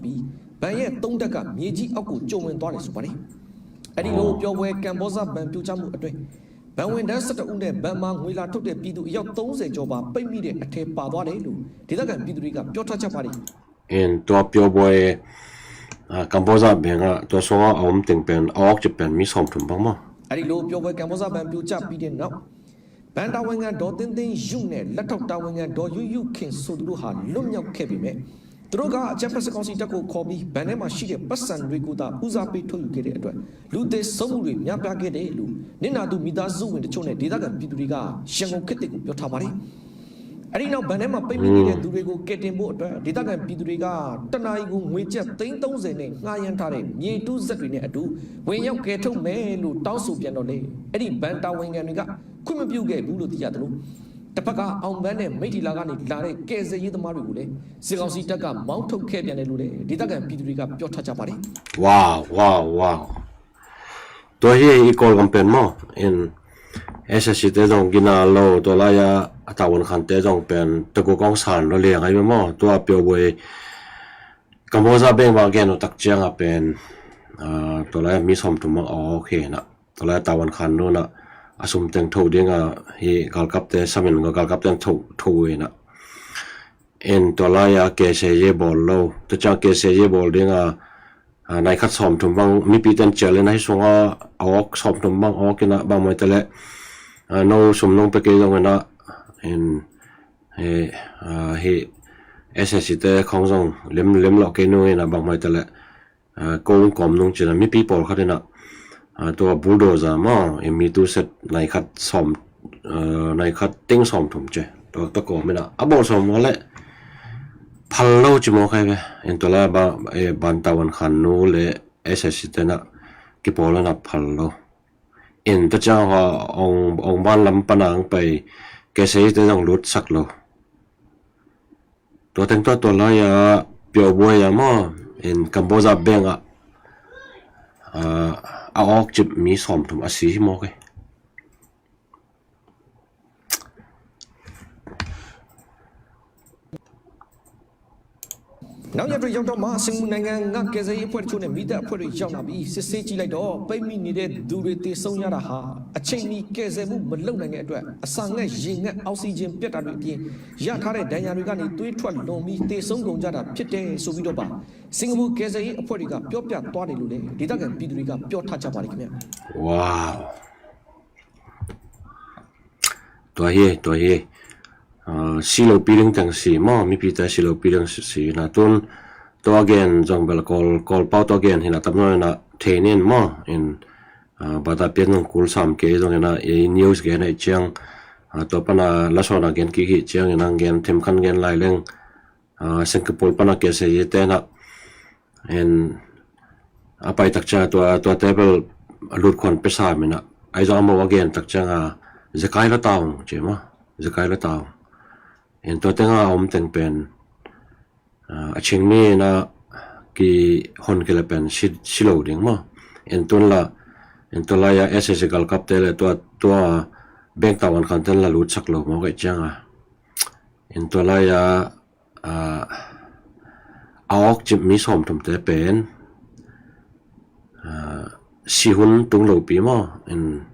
ပြီး ဘဏ်ရဲ့ သုံးတပ်က မြေကြီးအောက်ကို ကျော်ဝင်သွားတယ် ဆိုပါတယ်။ အဲ့ဒီလို ပျော်ဘွယ် ကမ္ဘောဇဘဏ် ပြိုကျမှုအတွင်း ဘဏ်ဝန်ထမ်း ဆယ့်တစ်ဦးနဲ့ ဘဏ်မှာ ငွေလာထုတ်တဲ့ ပြည်သူ အယောက် သုံးဆယ်ကျော်ပါ ပိတ်မိတဲ့အထဲ ပါသွားတယ်လို့ ဒေသခံပြည်သူတွေက ပြောထားကြပါတယ်။ En, tua Pyo Boy, ah, Cambodia Bank ah, tua sunga a om teng pen, a awk cih pen mi sawmthum bang maw. အဲ့ဒီလို ပျော်ဘွယ် ကမ္ဘောဇဘဏ် ပြိုကျပြီးတဲ့နောက် ဘဏ်တာဝန်ခံ ဒေါ်သင်းသင်းယုနဲ့ လက်ထောက်တာဝန်ခံ ဒေါ်ယုယုခင် ဆိုသူတို့ဟာ လွတ်မြောက်ခဲ့ပေမဲ့ သူတို့က အကြမ်းဖက် စစ်ကောင်စီတပ်ကို ခေါ်ပြီး ဘဏ်ထဲမှာရှိတဲ့ ပိုက်ဆံတွေကိုသာ ဦးစားပေး ထုတ်ယူခဲ့တဲ့အတွက် လူသေဆုံးမှုတွေ များပြားခဲ့တယ်လို့ နစ်နာသူ မိသားစုဝင်တချို့နဲ့ ဒေသခံပြည်သူတွေက ရန်ကုန်ခေတ်သစ်ကို ပြောထားပါတယ်။ အဲ့ဒီနောက် ဘဏ်ထဲမှာ ပိတ်မိနေတဲ့သူတွေကို ကယ်တင်ဖို့အတွက် ဒေသခံပြည်သူတွေက တစ်နာရီကို ငွေကျပ် သိန်းသုံးဆယ်နဲ့ ငှားရမ်းထားတဲ့ မြေတူးစက်တွေနဲ့အတူ ဝင်ရောက်ကယ်ထုတ်မယ်လို့ တောင်းဆိုပြန်တော့လည်း အဲ့ဒီဘဏ်တာဝန်ခံတွေက ခွင့်မပြုခဲ့ဘူးလို့ သိရသလို တစ်ဖက်က အောင်ပန်းနဲ့ မိထ္ထီလာကနေ လာတဲ့ ကယ်ဆယ်ရေးသမားတွေကိုလည်း စစ်ကောင်စီတပ်က မောင်းထုတ်ခဲ့ပြန်တယ်လို့လည်း ဒေသခံပြည်သူတွေက ပြောထားကြပါတယ်။ Wow, wow, wow. Tua hi i Kawlgam pen maw, en, S S C te zong gina lo, tua lai-a a tavuan khante zong pen, taguk hong san lo liang ahi maw, tua Pyo Boy, Cambodia Bank bang gen uh tak ciang a pen, ah, tua lai-a mi sawmthum bang a awk hi na, tua lai-a tavuan khan nu na, a sum teng tho ding a, hi galkapte samin, galkapte tho, tho uh hi na. En, tua lai-a K C A bawl lo, tua ciang K C A bawl ding a, a, nai khat sawmthum bang, mipi ten cial in a hi sung a, a awk sawmthum bang awk in a, bang mai ta leh, a, no sum nong pe kei zong in a, en, he, a, he, S S C te khong zong lem, lem lo kei nu in a, bang mai ta leh, a, kong kawm nong cin a, mipi pawlkhat in a, a, tua bulldozer maw, en, mi tu set nai khat sawm, a, nai khat teng sawmthum ci, tua, tua kawm in a, a bawl sawm maw leh, phal lo ci maw khai ve, en, tua lai ba, e, ban tavuan khan nu le S S C te na, kipawl in a phal lo. En, tua ciang a ong, ong ban lam pan a ang pai, K C A te zong lut sak lo. Tua teng tua, tua lai-a Pyo Boy a maw, en, Cambodia Bank a, a, a awk cih mi sawmthum a si hi maw kei. နောက်ရက်တွေရောက်တော့မှ စင်ကာပူနိုင်ငံက ကယ်ဆယ်ရေးအဖွဲ့တချို့နဲ့ မီးသတ်အဖွဲ့တွေ ရောက်လာပြီး စစ်ဆေးကြည့်လိုက်တော့ ပိတ်မိနေတဲ့သူတွေ သေဆုံးရတာဟာ အချိန်မီ ကယ်ဆယ်မှု မလုပ်နိုင်တဲ့အတွက် အစာငတ်၊ ရေငတ်၊ အောက်ဆီဂျင် ပြတ်တာတွေအပြင် ရထားတဲ့ ဒဏ်ရာတွေကနေ သွေးထွက်လွန်ပြီး သေဆုံးကုန်ကြတာ ဖြစ်တယ်ဆိုပြီးတော့ပါ စင်ကာပူ ကယ်ဆယ်ရေးအဖွဲ့တွေက ပြောပြသွားတယ်လို့လည်း ဒေသခံပြည်သူတွေက ပြောထားကြပါတယ်ခင်ဗျာ။ Wow. Tua hi, tua hi. Ah, si lo pi ding teng si maw, mipite si lo pi ding si, si na tun. Tua gen zong bel Kawl, Kawl pau tua gen hi na tam lo na thei nin maw, in, ah, bata pian zong kul sam kei zong in a, i news gen a i ciang, Ah, tua pana lasawn a gen kik hi ciangin ang gen themkhan gen lai leng, ah, Singapore pana K S A te na en a pai tak ciang tua, tua table lut khuan pesa mina ai zong a mo a gen tak ciang a zekai lo taung ci ma, zekai lo taung. En tua tenga a om teng pen ah, a ching mi na ki hon ki le pen si, si lo ding maw. En tun la, en tua lai a S S C galkap te le tua, tua bank tavuan khan ten la lut sak lo maw kai ciang a. En tua lai a, ah, a awk cip mi sawm thum te pen ah, si hun tung lo pi maw. In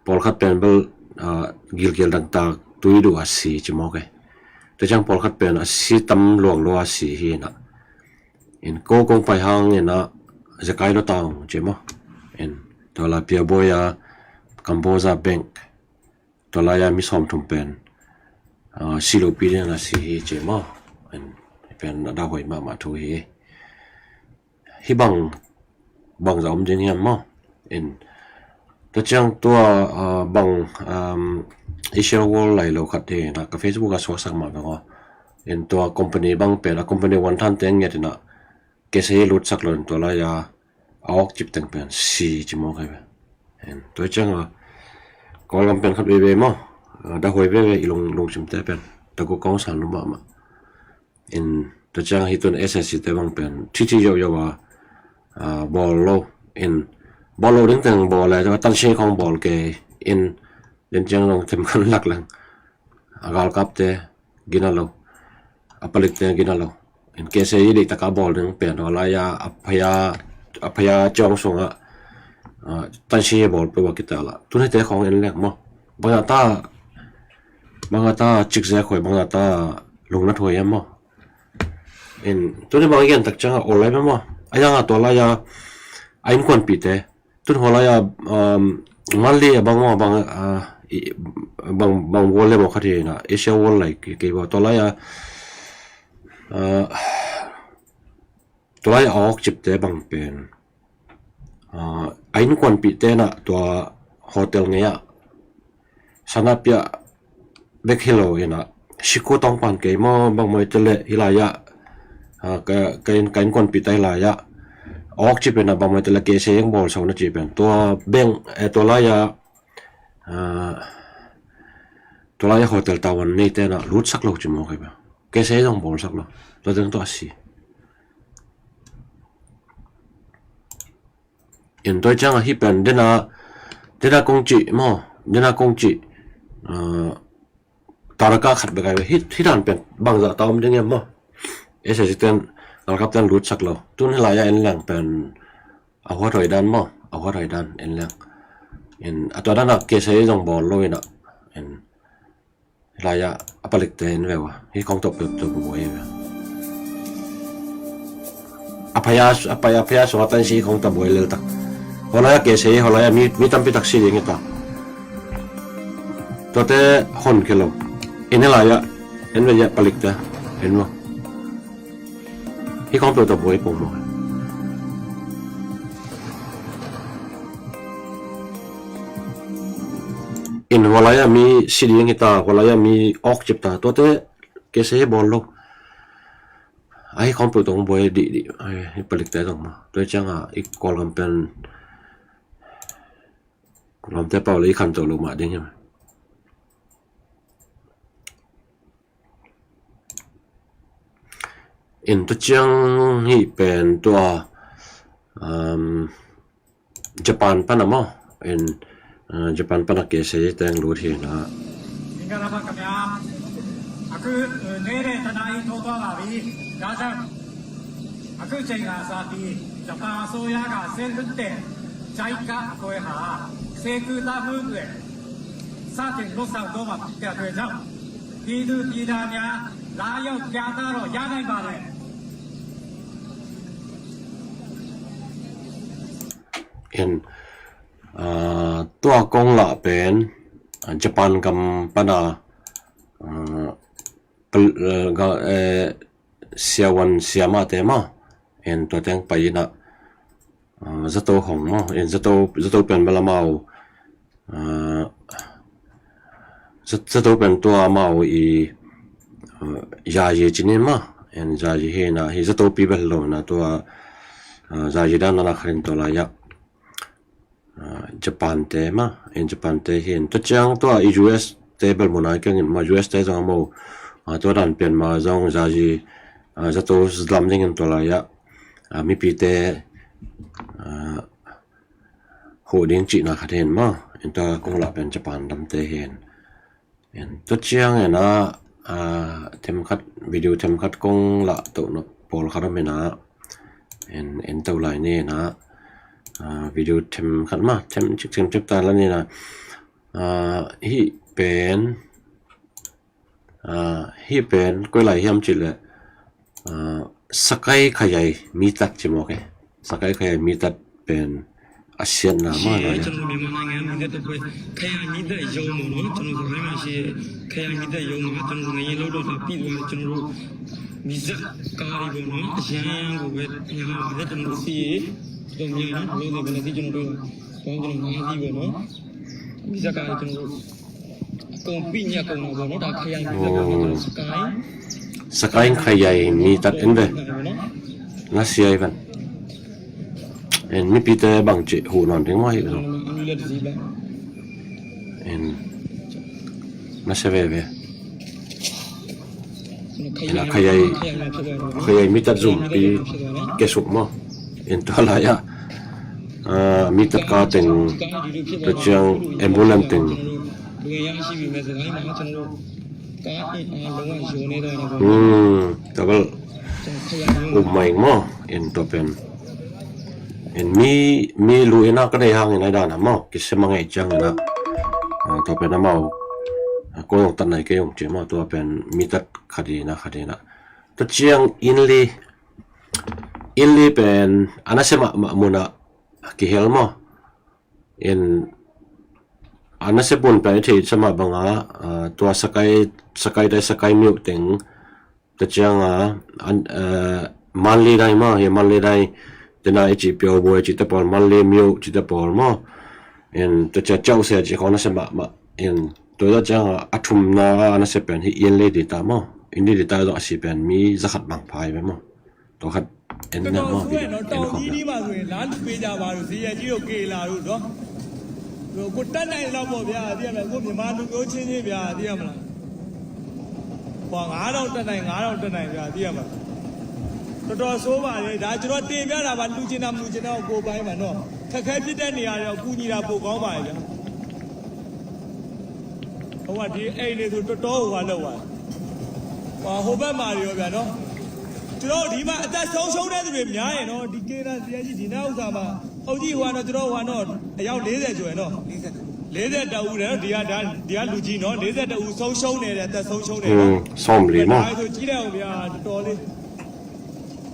pawlkhat pen bel, ah, gilgil dangtak tui duh a si ci maw kei. Tua ciang pawlkhat pen a si tam luang lo a si hi na. In ko kong pai hang in a zekai lo taung ci maw. In tua la pia boy a Cambodia bank. Tua lai a mi sawm thum pen, ah, si lo pi ding a si hi ci maw. In pen a da hoi mahmah thu hi. Hi bang, bang za om ding hiam maw. In tua ciang tua, ah, bang, um, Asia World lai lo khat hi na ka Facebook a suaksak mah bang aw. In tua company bang pen a company wan than teng nget in a K S A lut sak lo in tua lai a a awk cip teng pen si ci maw kai pen. In tua ciang a Kawlgam pen khat veve maw. Ah, da hoi veve i lung, lungsim te pen. Taku kong san lu mahmah. In tua ciang hi tun S S C te bang pen thiti yo yo a, ah, bawl lo. In bawl lo ding teng bawl le, tua tan si khong bawl kei. In den ciang long themkhan lak lang. A galkap te gina lo. A palik te gina lo. In K S A i deih taka bawl ding pen hua lai a a phaya, a phaya ciang sung a, ah, tan si bawl pe wa kita la. Tun hi te khong en lek maw. Bang a ta, bang a ta cik ze khoi, bang a ta lung na thoi em maw. In tuni bang a gen tak ciang a ol lai mah maw. A yang a tua lai a a innkuanpih te. Tun hua lai a, um, Manli a bang maw bang, ah, i, bang, bang World le maw khat hi na. Asia World lai kei, kei maw tua lai a, ah, tua lai a awk cip te bang pen. Ah, a innkuanpih te na tua hotel ngei a sana pia bek hi lo in a, siku tawng pan kei maw bang maw i te le hi lai a, ah, ka, ka in, ka innkuanpih ta hi lai a, awk cip in a bang maw i te le K S A eng bawl sau na ci pen. Tua bank, eh, tua lai a, ah, tua lai a hotel tavuan nei te na lut sak lo ci maw kai pen. K S A zong bawl sak lo. Tua teng tua a si. In tua ciang a hi pen dena, dena kong ci maw, dena kong ci, ah, taraka khat bek ai hi, hi dan pen bangzah ta om ding em maw. S S C ten, galkap ten lut sak lo. Tun hi lai a en leng pen a huat hoi dan maw, a huat hoi dan en leng. In a tua dan a K S A zong bawl lo in a. In Lai a, a palik te in ve ua. Hi kong tawh peuh tawh buai ve. A phaya, a phaya, a phaya sung a tan si kong tawh buai lel tak. Hua lai a K S A, hua lai a mi, mi tampi tak si ding hi ta. Tuate hon kei lo. In hi lai a, en ve a palik te. En maw. Hi kong peuh tawh buai pong maw. In hua lai a mi si ding hi ta, hua lai a mi awk cip ta, tuate K S A bawl lo. Ahi kong peuh tawh buai dih dih, ahi palik te tawh maw. Tua ciang a i Kawlgam pen, Kawlgam te pau le i khan tawh lo mah ding hi. In tua ciang hi pen tua, um, Japan pan a maw. In, uh, Japan pan a K S A teng lut hi na. Mingala ba kamya. Aku, uh, nere tanai to to la wi. Gajan. Aku ceng a sa ti. Japan so ya ga sen te. Jai ka ko ha. Se ku ta mu ku. Sa te lo sa do ma ti ka ku jam. Ti du ti da nya. La yo kya ta ro ya nai ba le. In, ah, tua kong lah pen, ah, Japan gam pana, ah, pel-, ah, ga, eh, siawan siama te maw. In tua teng pai ina, ah, zato hong maw. In zato, zato pen bala mau, ah, Za-, zato pen tua amau i, uh, yayi ci ni maw. En yayi hi na, hih zatopi bel lo na tua, uh, yayi dan na khat in tua lai-ah, uh, Japan te maw. En Japan te hi in tua ciang tua i U S te bel mu nai keng in maw, U S te zong amau, uh, tua dan pen mah zong yayi, uh, zato lam ding in tua lai-ah, uh, mipite, uh, huh ding cihna khat hi in maw. En tua kong lah pen Japan dam te hi in. En tua ciang en ah, ah, themkhat, video themkhat kong lah toh nop pawl khat om in ah. En, en to lai ni in ah, ah, video themkhat maw, themcik, themcik ta la ni in ah. Ah, hih pen, ah, hih pen koi lai hiam cih leh, ah, Sakai Khayai Mitat ci mawk e. Sakai Khayai Mitat pen a siatna maw lai a. ကျွန်တော်တို့မြန်မာနိုင်ငံက မီးသတ်တပ်ဖွဲ့ ခရိုင်မီးသတ်ရုံးပေါ့နော်။ ကျွန်တော်တို့စစ်ကိုင်းမှာရှိတဲ့ ခရိုင်မီးသတ်ရုံးမှာ ကျွန်တော်တို့ငရဲလုပ်တော့တာပြီးသွားတယ်။ ကျွန်တော်တို့မီးသတ်ကားတွေပေါ့နော်။ အရမ်းကိုပဲများပါတယ်။ ကျွန်တော်တို့စစ်ရေးတော်တော်များများနော်။ လောလောဆယ်ဘယ်နှစ်စီးကျွန်တော်တို့ ပေါင်းကျွန်တော်ငါးစီးပေါ့နော်။ မီးသတ်ကားတွေကျွန်တော်တို့ အကုန်ပြီးညက်ကုန်တာပေါ့နော်။ ဒါခရိုင်မီးသတ်ပေါ့နော်။ ကျွန်တော်စစ်ကိုင်း Sakai Khayai Mitat en ve. ပေါ့နော်။ Na sia i van. En mipite bangci huh nawn ding maw hi lo. En na sia veve. En a Khayai, Khayai Mitat zumpi kiasuk maw. En tua lai-ah, ah, Mitat ka teng, tua ciang ambulance teng. Hmm, tua bel um mai maw. En tua pen, en mi, mi lu in ah ka nei hangin ai dan a maw, kisia mah ngei ciangin ah, ah, tua pen amau, ah, ko zong tat nai kei ung ci maw. Tua pen Mitat khat in ah, khat in ah. Tua ciang Inli, Inli pen a nasia mahmah mun ah kihel maw. En a nasia mun pen i theihsa mah bang a, ah, tua Sakai, Sakai dai, Sakai myo teng, tua ciang a, an, ah, Mandalay dai maw, hi Mandalay dai, tena i ci Pyo Bo i ci te pawl, Mandalay myo ci te pawl maw. En tua ciang Chausea ci khawng a nasia mahmah. En tua ciang a, a thumna a nasia pen hi Inli Dita maw. Inli Dita zong a si pen mi za khat bang pha hi ve maw. တော်ခတ် အဲန တော်တော်ဆိုးရနော်။ တောင်ကြီးကြီးမှာဆိုရင် လမ်းလူပေးကြပါလို့ ဇေယျကြီးတို့ ကယ်လာလို့နော်။ ကိုယ်တတ်နိုင်သလောက်ပေါ့ဗျာ။ သိရမလား။ ကိုယ်မြန်မာလူမျိုးချင်းချင်းဗျာ။ သိရမလား။ ဟိုငါးထောင်တတ်နိုင်၊ ငါးထောင်တတ်နိုင်ဗျာ။ သိရမလား။ တော်တော်ဆိုးပါတယ်။ ဒါကျွန်တော်တင်ပြတာပါ။ လူချင်တာမလူချင်တာကို ကိုယ်ပိုင်းပါနော်။ ခက်ခဲဖြစ်တဲ့နေရာတွေတော့ ကူညီတာပိုကောင်းပါတယ်ဗျာ။ ဟိုကဒီအိမ်တွေဆို တတောဟိုကလောက်ပါ။ ဟိုဟိုဘက်မှာတွေရောဗျာနော်။ ကျွန်တော်တို့ဒီမှာအသက်ဆုံးရှုံးတဲ့သူတွေများရင်နော်။ ဒီကင်နာစီအကြီးဒီနားဥစ္စာမှာ အုပ်ကြီးဟိုကနော်။ ကျွန်တော်ဟိုကနော်။ အယောက်လေးဆယ်ကျော်ရယ်နော်။ လေးဆယ့်တစ်ဦးလေနော်။ ဒီကဒါ၊ ဒီကလူကြီးနော်။ လေးဆယ့်တစ်ဦးဆုံးရှုံးနေတယ်။ အသက်ဆုံးရှုံးနေတယ်နော်။ อืม ซ่อมเลยเนาะ။ ဒါဆိုကြည့်လိုက်အောင်ဗျာ။ တော်တော်လေး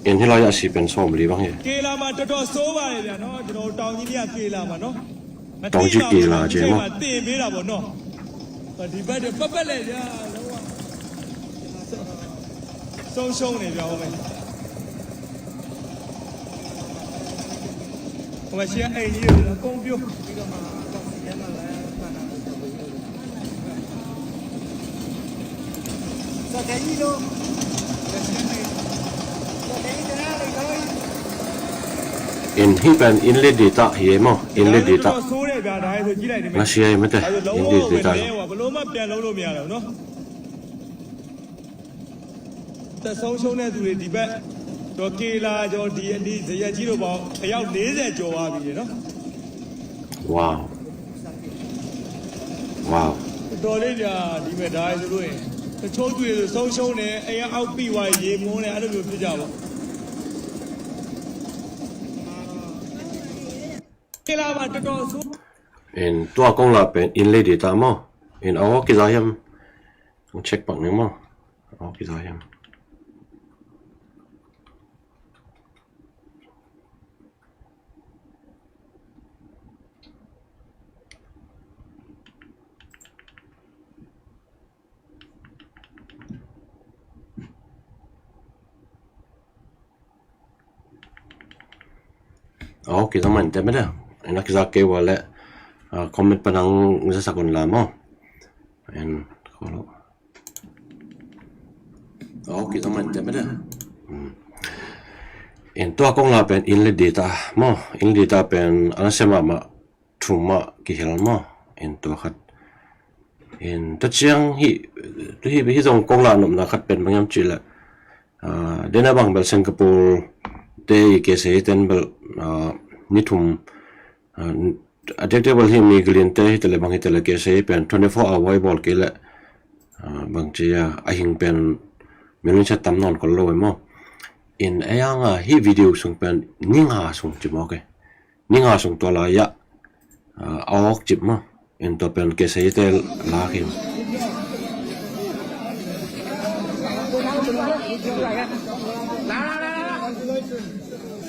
။ En hi lai-ah si pen sawm li bang hi. ကင်နာမှာ တော်တော်ဆိုးပါတယ်ဗျာနော်။ ကျွန်တော်တို့တောင်ကြီးတွေက ကင်နာမှာနော်။ တောင်ကြီးကင်နာကျဲမ တင်ပေးတာပေါ့နော်။ ဒီဘက်တွေပတ်ပတ်လဲဗျာ။ လုံးဝဆုံးရှုံးနေဗျာ။ ဟိုဘက် ဟိုဘက်ရှေ့ကအိမ်ကြီးတွေအကုန်ပြို။ En hi pen inn li dita hi e maw? Inn li dita. Ngah sia hi mate, inn li dita. ဘယ်လိုမှပြန်လုပ်လို့မရတော့ဘူးနော်။ အသက်ဆုံးရှုံးတဲ့သူတွေ ဒီဘက်၊ ဒီကင်နာ၊ ဒီဒီအနီး ဇရပ်ကြီးတို့ပေါင်း အယောက်လေးဆယ်ကျော်သွားပြီနော်။ Wow. Wow. တော်တော်လေးဗျာ။ ဒီဘက်ဒါဆိုလို့ရင် တချို့သူတွေဆို ဆုံးရှုံးတယ်၊ အိမ်ကအောက်ပိသွားတယ်၊ ရေမုန်းတယ်၊ အဲ့လိုမျိုးဖြစ်ကြပေါ့။ ကင်နာမှာ တော်တော်ဆိုး။ En tua kong la pen inn li dita maw? En aw kiza hiam? Kong check pak ning maw? Aw kiza hiam? Aw kiza man te mate. En a kiza kei ua leh, ah, comment pan hong zasak un la maw? En, kolo. Oh, kita man te mede. Hmm. En tua kong la pen in le dita maw. In le dita pen ana sema ma thum ma kihel maw. En tua khat. En tua ciang hi, hi, hi zong kong la nopna khat pen bang hiam cih leh, ah, dena bang bel Singapore te i K C A ten bel, ah, ni thum, ah, a diakdiak bel hi mi gilin te hi tele bang hi tele K C A pen twenty four hour i bawl kei leh, ah, bang ci a, a hing pen minung sa tam nawn kol lo e maw. In a yang a hi video sung pen ni nga sung ci maw ke. Ni nga sung tua lai ah, ah, a awk cip maw. En tua pen K C A te la khin.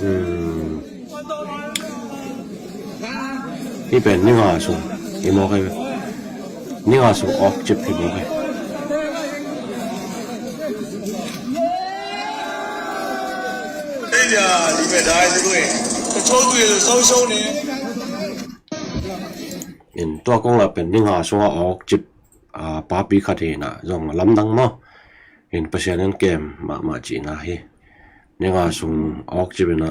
Hmm. Hi pen ni nga sung i mawk ai. Ni nga sung awk cip i mawk ai. In tua kong la pen ni nga sung a awk cip, ah, papi khat hi na zong a lamdang maw. In Pasian in kem mahmah cihna hi. Ni nga sung awk cip in a,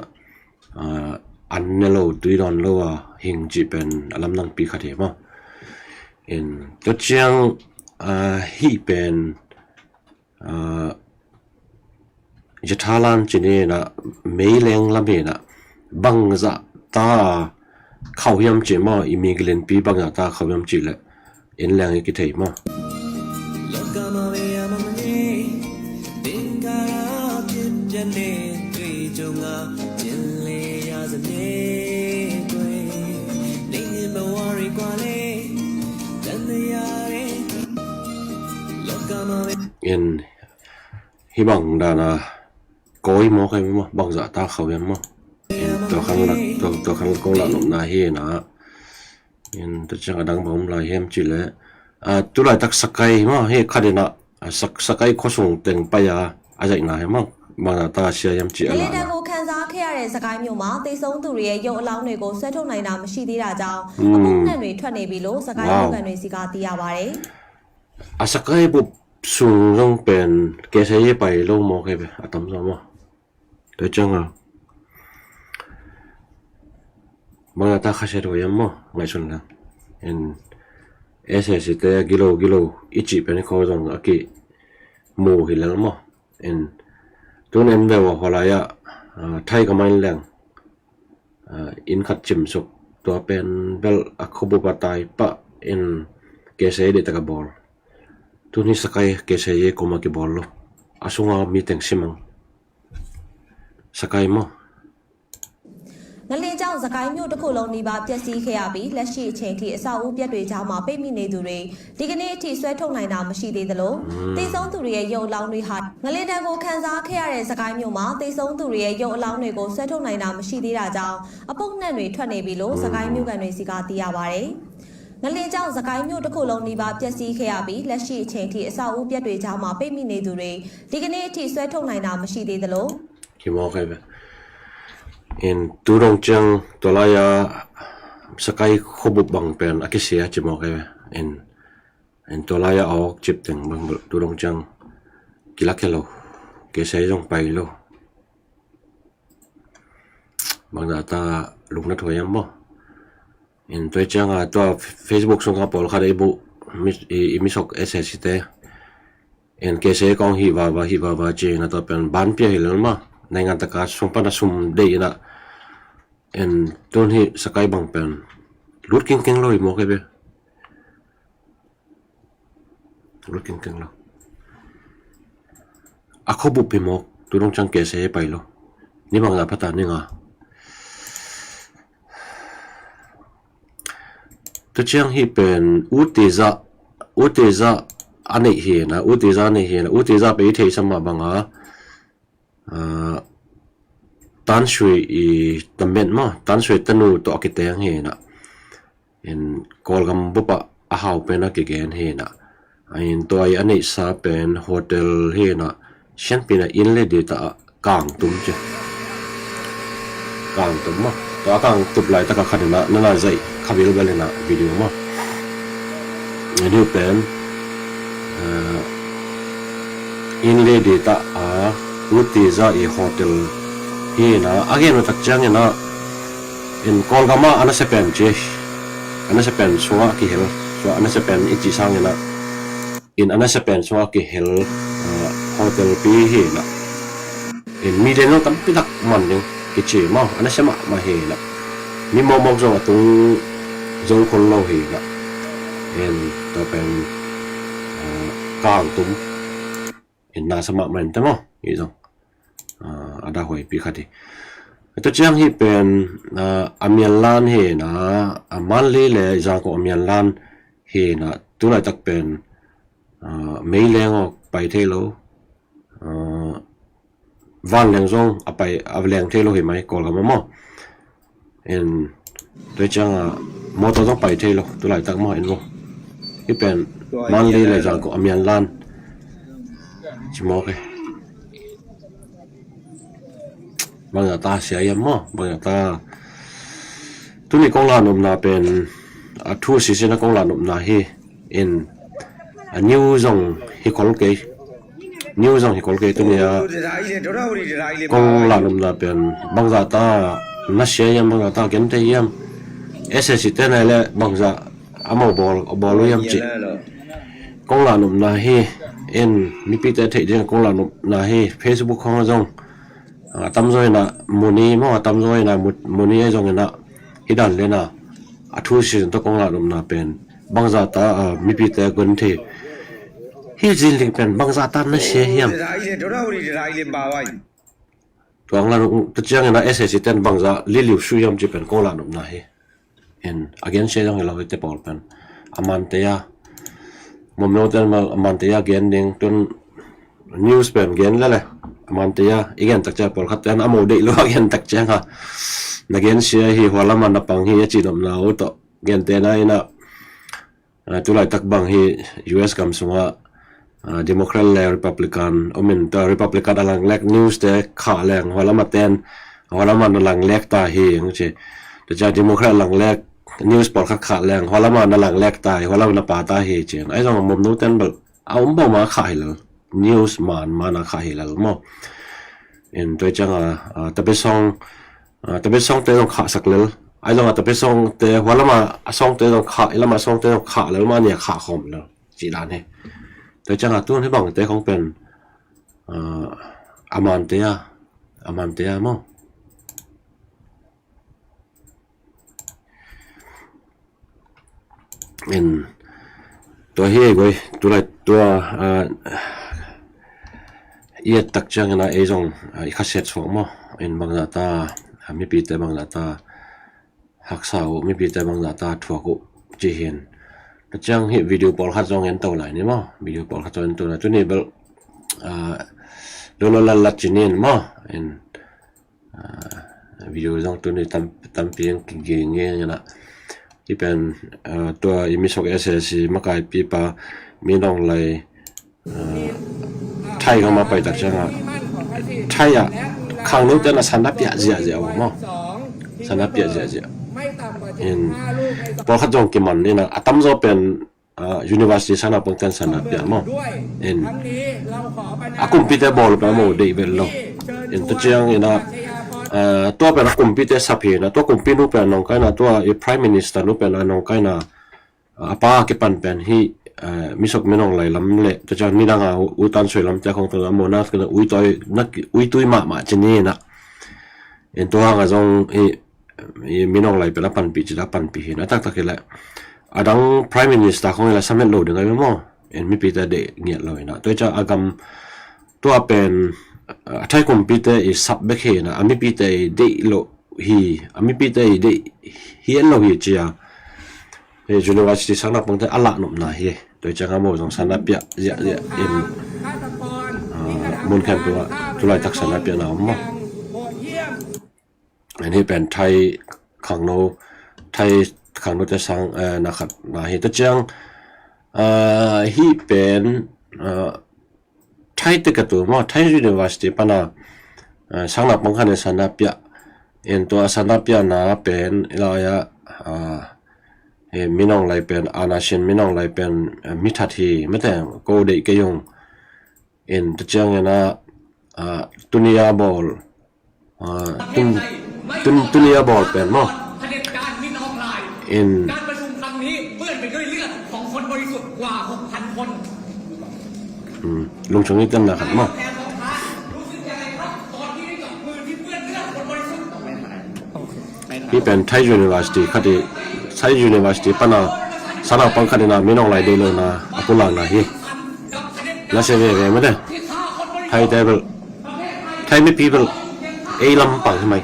ah, an ne lo, tui dawn lo a hing cih pen a lamdang pi khat hi maw. In tua ciang, ah, hih pen, ah, Jethalan cih ni na, meileng lam hi na, bangzah ta khauh hiam cih maw, i mi gilinpi bangzah ta khauh hiam cih leh in leng i kithei maw. In hih bang dan a kawi mawk ai maw, bangzah ta khauh hiam maw. In tua khan la, tua, tua khan kong la nopna hi na. In tua ciang a dang bang om lai hiam cih leh, ah, tu laitak Sakai maw, hih khat in a, ah, Sak-, Sakai khuasung teng pai a, a zaihna hi maw, bangzah ta sia hiam cih a la na. ငလျင်ဒဏ်ကိုခံစားခဲ့ရတဲ့ စစ်ကိုင်းမြို့မှာ သေဆုံးသူတွေရဲ့ ရုပ်အလောင်းတွေကို ဆွဲထုတ်နိုင်တာ မရှိသေးတာကြောင့် အမှုန့်အနံှတွေ ထွက်နေပြီလို့ စစ်ကိုင်းမြို့ခံတွေဆီက သိရပါတယ်။ A Sakai bup sung zong pen K C A pai lo mawk hi ve, a tam zaw maw. Tua ciang a bangzah ta khasia thua hiam maw, ngaihsun leng. In S S te a gilo gilo i cih pen i kho zong a kimu hi lel maw. In tun en veu a hua lai ah, ah, Thai ka main leng, ah, inn khat cimsuk, tua pen bel a khuabup a tai pah in K C A dih tak a bawl. Tun hi Sakai K C A koma kibawl lo. A sunga mi teng simang. Sakai maw. ငလျင်ကြောင့် စစ်ကိုင်းမြို့တစ်ခုလုံးနီးပါး ပျက်စီးခဲ့ရပြီး လက်ရှိအချိန်ထိ အဆောက်အဦးပျက်တွေကြားမှာ ပိတ်မိနေသူတွေ ဒီကနေ့အထိ ဆွဲထုတ်နိုင်တာ မရှိသေးသလို သေဆုံးသူတွေရဲ့ ရုပ်အလောင်းတွေဟာ ငလျင်ဒဏ်ကို ခံစားခဲ့ရတဲ့ စစ်ကိုင်းမြို့မှာ သေဆုံးသူတွေရဲ့ ရုပ်အလောင်းတွေကို ဆွဲထုတ်နိုင်တာ မရှိသေးတာကြောင့် အမှုန့်အနံှတွေ ထွက်နေပြီလို့ စစ်ကိုင်းမြို့ခံတွေဆီက သိရပါတယ်။ ငလျင်ကြောင့် စစ်ကိုင်းမြို့တစ်ခုလုံးနီးပါး ပျက်စီးခဲ့ရပြီး လက်ရှိအချိန်ထိ အဆောက်အဦးပျက်တွေကြားမှာ ပိတ်မိနေသူတွေ ဒီကနေ့အထိ ဆွဲထုတ်နိုင်တာ မရှိသေးသလို Hi mawk ai ve. In tu dong ciang tua lai a Sakai khuabup bang pen a kisia ci mawk ai ve. In, in tua lai a awk cip teng bang tu dong ciang kilak hi lo. K C A zong pai lo. Bangzah ta lungna thua hiam maw. In tua ciang a tua Facebook sung a pawlkhat a i buh, mi, i, i misok S S te. En K C A kong hih vava, hih vava ci na tua pen ban pia hi lel maw. Naingan taka sum pan a sum deih in a. En tun hi Sakai bang pen lut kingking lo hi mawk ai ve. Lut kingking lo. A khuabup hi mawk, tu dong ciang K C A pai lo. Ni bangzah pha ta ni nga. Tua ciang hih pen U T Z, U T Z a neih hi na, U T Z a neih hi na, U T Z pen i theihsa mah bang a, ah, Tan Sui i tamen maw, Tan Sui tanu tawh a kiteng hi na. In Kawlgam bup ah a hau pen a kigen hi na. In tua i a neihsa pen hotel hi na, Sianpi in a inn le dita ah kangtum ci. Kangtum maw. Tua a kangtup laitak a khat in a, na na zaih kha bilbel in a video maw. In hih pen Inn lei ding ta a, Pu Tija i hotel hi na, a gen uh tak ciangin ah, in Kawlgam ah a nasia pen ci, a nasia pen sungah kihel, sungah a nasia pen i cih sangin ah, in a nasia pen sungah kihel, ah, hotel pi hi na. In mi den zong tampi tak man ding kici maw, a nasia mahmah hi na. Mi mawkmawk zong a tung zo khol lo hi na. In tua pen, ah, kang tum. In na sa mahmah in te maw, hi zong, ah, a dah huaipi khat hi. Tua ciang hi pen, ah, a Mianlan hi na, a Manli le Zangkong a Mianlan hi na, tu laitak pen, ah, meileng aw pai thei lo, ah, vanleng zong a pai, a leng thei lo hi mai Kawlgam ah maw. In tua ciang a motor zong pai thei lo, tu laitak maw, in maw. Hi pen Manli le Zangkong a Mianlan ci maw ke. Bangzah ta sia hiam maw, bangzah ta. Tuni kong la nopna pen, a thu sisin a kong la nopna hi. In a new zong hi khol kei. New zong hi khol kei tuni a kong la nopna pen bangzah ta na sia hiam, bangzah ta gen thei hiam. S S C te nai le bangzah a mau bawl, bawl uh hiam cih kong la nopna hi. In mipite theih ding kong la nopna hi. Facebook khong zong, ah, a tamzaw in ah mu ni maw, a tamzaw in ah mu, mu ni a zong in ah hi dan le na, a thu sisin tawh kong la nopna pen bangzah ta, ah, mipite gen thei hi. Zinling pen bangzah ta na sia hiam. Tuang la nop, tua ciangin a S S C ten bangzah liliu su hiam ci pen kong la nopna hi. In a gen sia zong hi lo hi te pawl pen. A mante a. Mawmno ten a mante a gen ding tun news pen gen lele. A mante a i gen tak ciang pawlkhat ten a mo deih lo a gen tak ciang ha. Na gen sia hi, hua lama na pang hi a ci nopna uh tawh. Gen te na in ah, ah, tu laitak bang hi U S gam sungah, ah, Democrat le Republican om in, tua Republican a langlek news te khah leng, hua lama ten, hua lama na langlek ta hi, ang ci. Tua ciang Democrat langlek news pawlkhat khah leng, hua lama na langlek ta hi, hua lama na pa ta hi, ci. Ai zong a mawmno ten bel a om bawm a khah hi lel. News man man a khah hi lel maw. In tua ciang a, ah, tabe song, ah, tabe song te zong khah sak lel. Ai zong a tabe song te, hua lama a song te zong khah, i lama a song te zong khah lel maw, a nia khah khawm lel. Ci dan hi. Tua ciang a tun hi bang te khong pen, ah, a mante a, a mante a maw. In tua hi ei guai, tu lai tua, ah, i et tak ciangin a ei zong, ah, i khasia suak maw. In bangzah ta, ah, mipite bangzah ta haksa uh, mipite bangzah ta thuak uh ci hi. Tua ciang hi video pawlkhat zong en to lai ni maw. Video pawlkhat zong en to lai. Tuni bel, ah, lo lo lat lat ci ni maw. In ah, video zong tuni tam, tampi ang kiging nge na. Hi pen, ah, tua i Misok S S C makaipipa Min Aung Hlaing, ah, Thai gam a pai tak ciang a, Thai ah khangno ten a sanna piah ziahziah uh maw. Sanna piah ziahziah. In pawlkhat zong kiman in a, a tamzaw pen, ah, university sang naupang ten sanna piah maw. In a kumpite bawl pen a mo deih vet lo. In tua ciang in a, ah, tua pen a kumpite sap hi na, tua kumpi nu pen a nong kai na, tua i prime minister nu pen a nong kai na, ah, a pa kipan pen hi, ah, Misok Min Aung Hlaing lam le, tua ciang nidang a U Than Swe lam te khong tua a mo na, uitui, na, uitui mahmah ci ni na. In tua hang a zong i i Min Aung Hlaing pen a panpih ci a panpih hi na, a taktak hi leh a dang prime minister khong hi leh samet lo ding a hi maw. In mipite deih ngiat lo hi na. Tua hi ciang a gam tua pen, ah, a Thai kumpite i sap bek hi na, a mipite i deih lo hi, a mipite i deih hi en lo hi ci a. Hi university sang naupangte a lah nopna hi. Tua hi ciang a mo zong sanna piah ziahziah in, ah, mun khen tua, tu laitak sanna piah na om maw. An hi pen Thai khangno, Thai khangno te sang, eh, na khat na hi ta ciang, eh, hi pen, eh, Thai te ka tu maw, Thai University pana, eh, sang naupang khat in sanna piah, in tua sanna piah na pen, i la ya, eh, He Min Aung Hlaing pen, ana sin Min Aung Hlaing pen, eh, mi that hi, mate, ko deih kei ung. In, tua ciangin a, ah, tuni a bawl, ah, tun, tun, tuni a bawl pen maw. In, อืม lungchung i tenna khat maw. Hih pen Thai University khat hi, Thai University pana sanaupang khat in a Min Aung Hlaing deih lohna a pulakna hi. Na sia veve mate. Thai te bel, Thai mipi bel ei lam pang hi mai.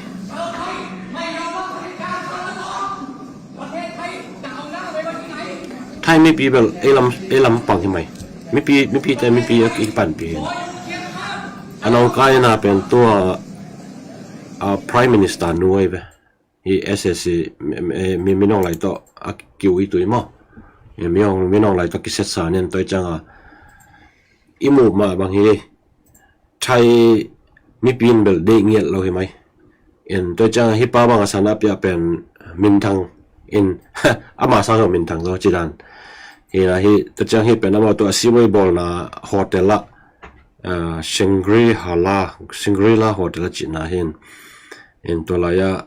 Thai mipi bel ei lam, ei lam pang hi mai. Mipi, mipite mipi a kipanpih hi. A nawngkai in a pen tua, a, Prime Minister nu ahi ve. Hih S A C, mi, mi, Min Aung Hlaing tawh a kiu i tui maw. Min Aung, Min Aung Hlaing tawh kisatsa nen tua ciang a i muh mah bang hi. Thai mipi in bel deih ngiat lo hi mai. In tua ciang hih pa bang a sana pia pen minthang in, ama sang lo minthang lo ci dan. Hi na hi, tua ciang hih pen amau tua a siway bawlna hotel ah, ah, Shangri-La, Shangri-La Hotel a cihna hi. In tua lai ah,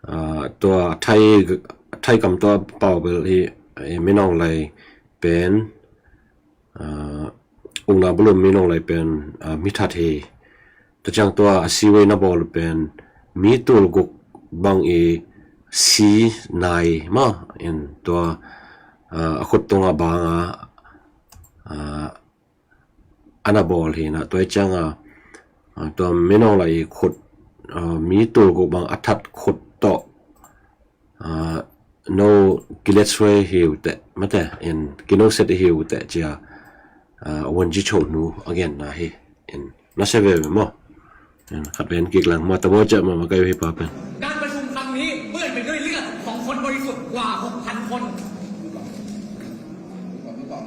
ah, tua Thai, Thai kam tua pau bel hi, eh, Min Aung Hlaing pen, ah, ukna bul ah Min Aung Hlaing pen, ah, mi that hi. Tua ciang tua a siway na bawl pen mi tul guk bang i si nai maw. In tua, ah, a khut tung a bang a, ah, ana bawl hi na tua ciang a, ah, tua Min Aung Hlaing i khut, ah, mi tul guk bang a that khut tawh, ah, no kiletsuai hi uh teh, mate, in kinoset hi uh teh cia, ah, Won Ji Cho nu a genna hi. In na sia veve maw. In khat ven kik lang maw, ta bawl ciah mah mah kai uh hi pa pen. การประชุมครั้งนี้เปื้อนไปด้วยเลือดของคนบริสุทธิ์กว่า หกพัน คน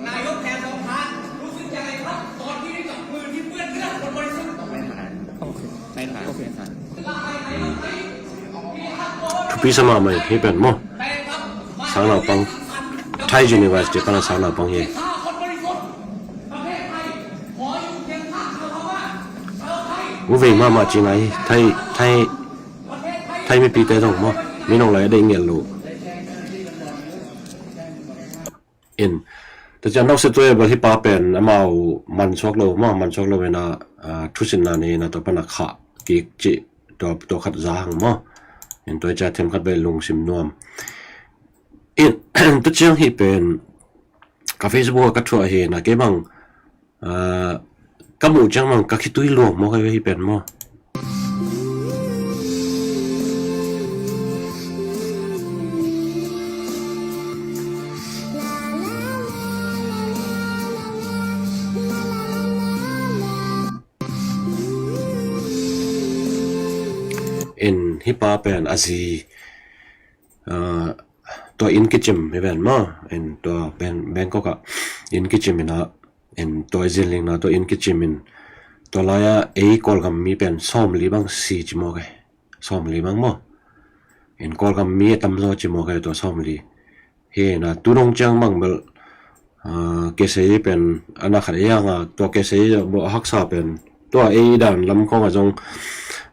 นายกแพทองทานรู้สึกยังไงครับ ตอนที่ได้จับมือที่เปื้อนเลือดคนบริสุทธิ์ ไม่ทัน โอเค ไม่ทัน ไม่ทัน Thupi sa mahmah hi pen maw. Sangnaupang, Thai University pana sangnaupang hi. Uvei mahmah cina hi, Thai, Thai, Thai mipite zong maw. Min Aung Hlaing a deih ngiat lo. In, tua ciang no se tua bel hih pa pen amau man suak lo maw, man suak lo in a, ah, thusinna nei in a tua pan a khah kik cih tua, tua khat za hang maw. In tua ciang themkhat bel lungsim nuam. In, tua ciang hih pen ka Facebook ah ka thuah hi na kei bang, ah, ka muh ciang bang ka khitui luang maw, ka hi pen maw. In hih pa pen a zi, ah, tua inn kicim hi ven maw. In tua pen Bangkok ah inn kicim in a, in tua i zinlingna tua inn kicim in tua lai-ah ei Kawlgam mi pen sawmli bang si ci mawk e. Sawmli bang maw. In Kawlgam mi a tamzaw ci mawk e tua sawmli. Hi na tu dong ciang bang bel, ah, K C A pen ana khat ei hang a tua K C A bawh a haksa pen tua ei dan lam khawng ah zong,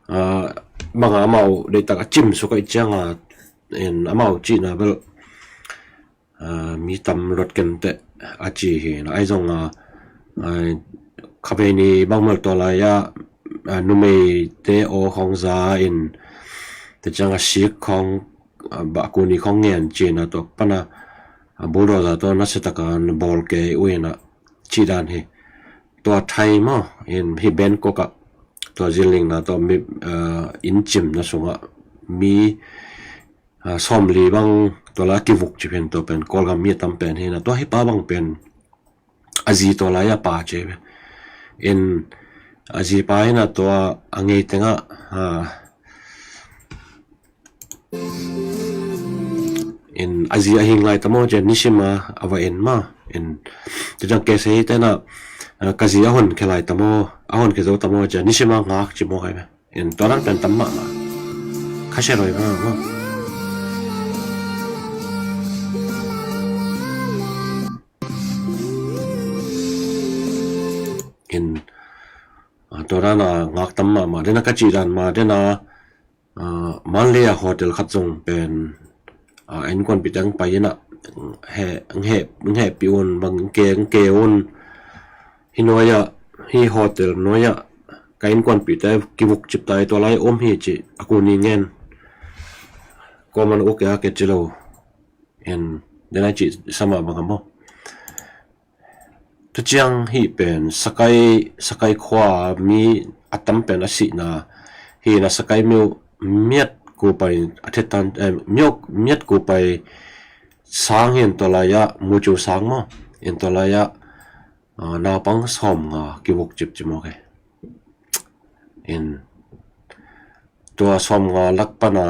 ah, bang a amau deihtak a cim suk ahih ciang a, in amau cihna bel, ah, mi tam luat kenteh a ci hi na, ahi zong a, ah, khavei ni bang bel tua lai-ah, ah, numeite aw khawng za in, tua ciang a sik khawng, ah, bahkuni khawng ngen ci na tua pan a, ah, bulldozer tua nasia tak a na bawl kei uh hi na cih dan hi. Tua Thai maw, in hih Bangkok ah tua zinlingna tua mi, ah, inn cimna sungah mi, ah, sawmli bang tua lai kivuk ci pen tua pen Kawlgam mi a tam pen hi na, tua hih pa bang pen a zi tua lai-ah pa ci ve. In a zi pa hi na tua a ngei tengah, ah, in a zi a hing lai ta maw ci a nisim a a va en maw. In tua ciang K C A te na, ah, ka zi a honkhia lai ta maw, a honkhia zo ta maw ci a nisim a ngak ci maw kai ve. In tua dan pen tam mahmah. Khasia roi mahmah. In, ah, tua dan a ngaktam mahmah dena ka cih dan mah dena, ah, Manlei a hotel khat zong pen, ah, innkuanpihte hong pai ina, he, he, hehpih un, bang ke, ke un, hi nuai ah, hi hotel nuai ah ka innkuanpihte kivukcip ta hi, tua lai om hi ci a, kuni ngen. Kuaman uk e a ke ci lo. En, dena i cih sa mah bang a maw. Tua ciang hih pen Sakai, Sakai khua mi a tam pen a sihna hi na, Sakai miat kupai a thetan, eh, miat kupai sang hi in, tua lai ah Mucu sang maw. In tua lai ah, ah, naupang sawmnga kivukcip ci maw kei. In tua sawmnga lak pan a,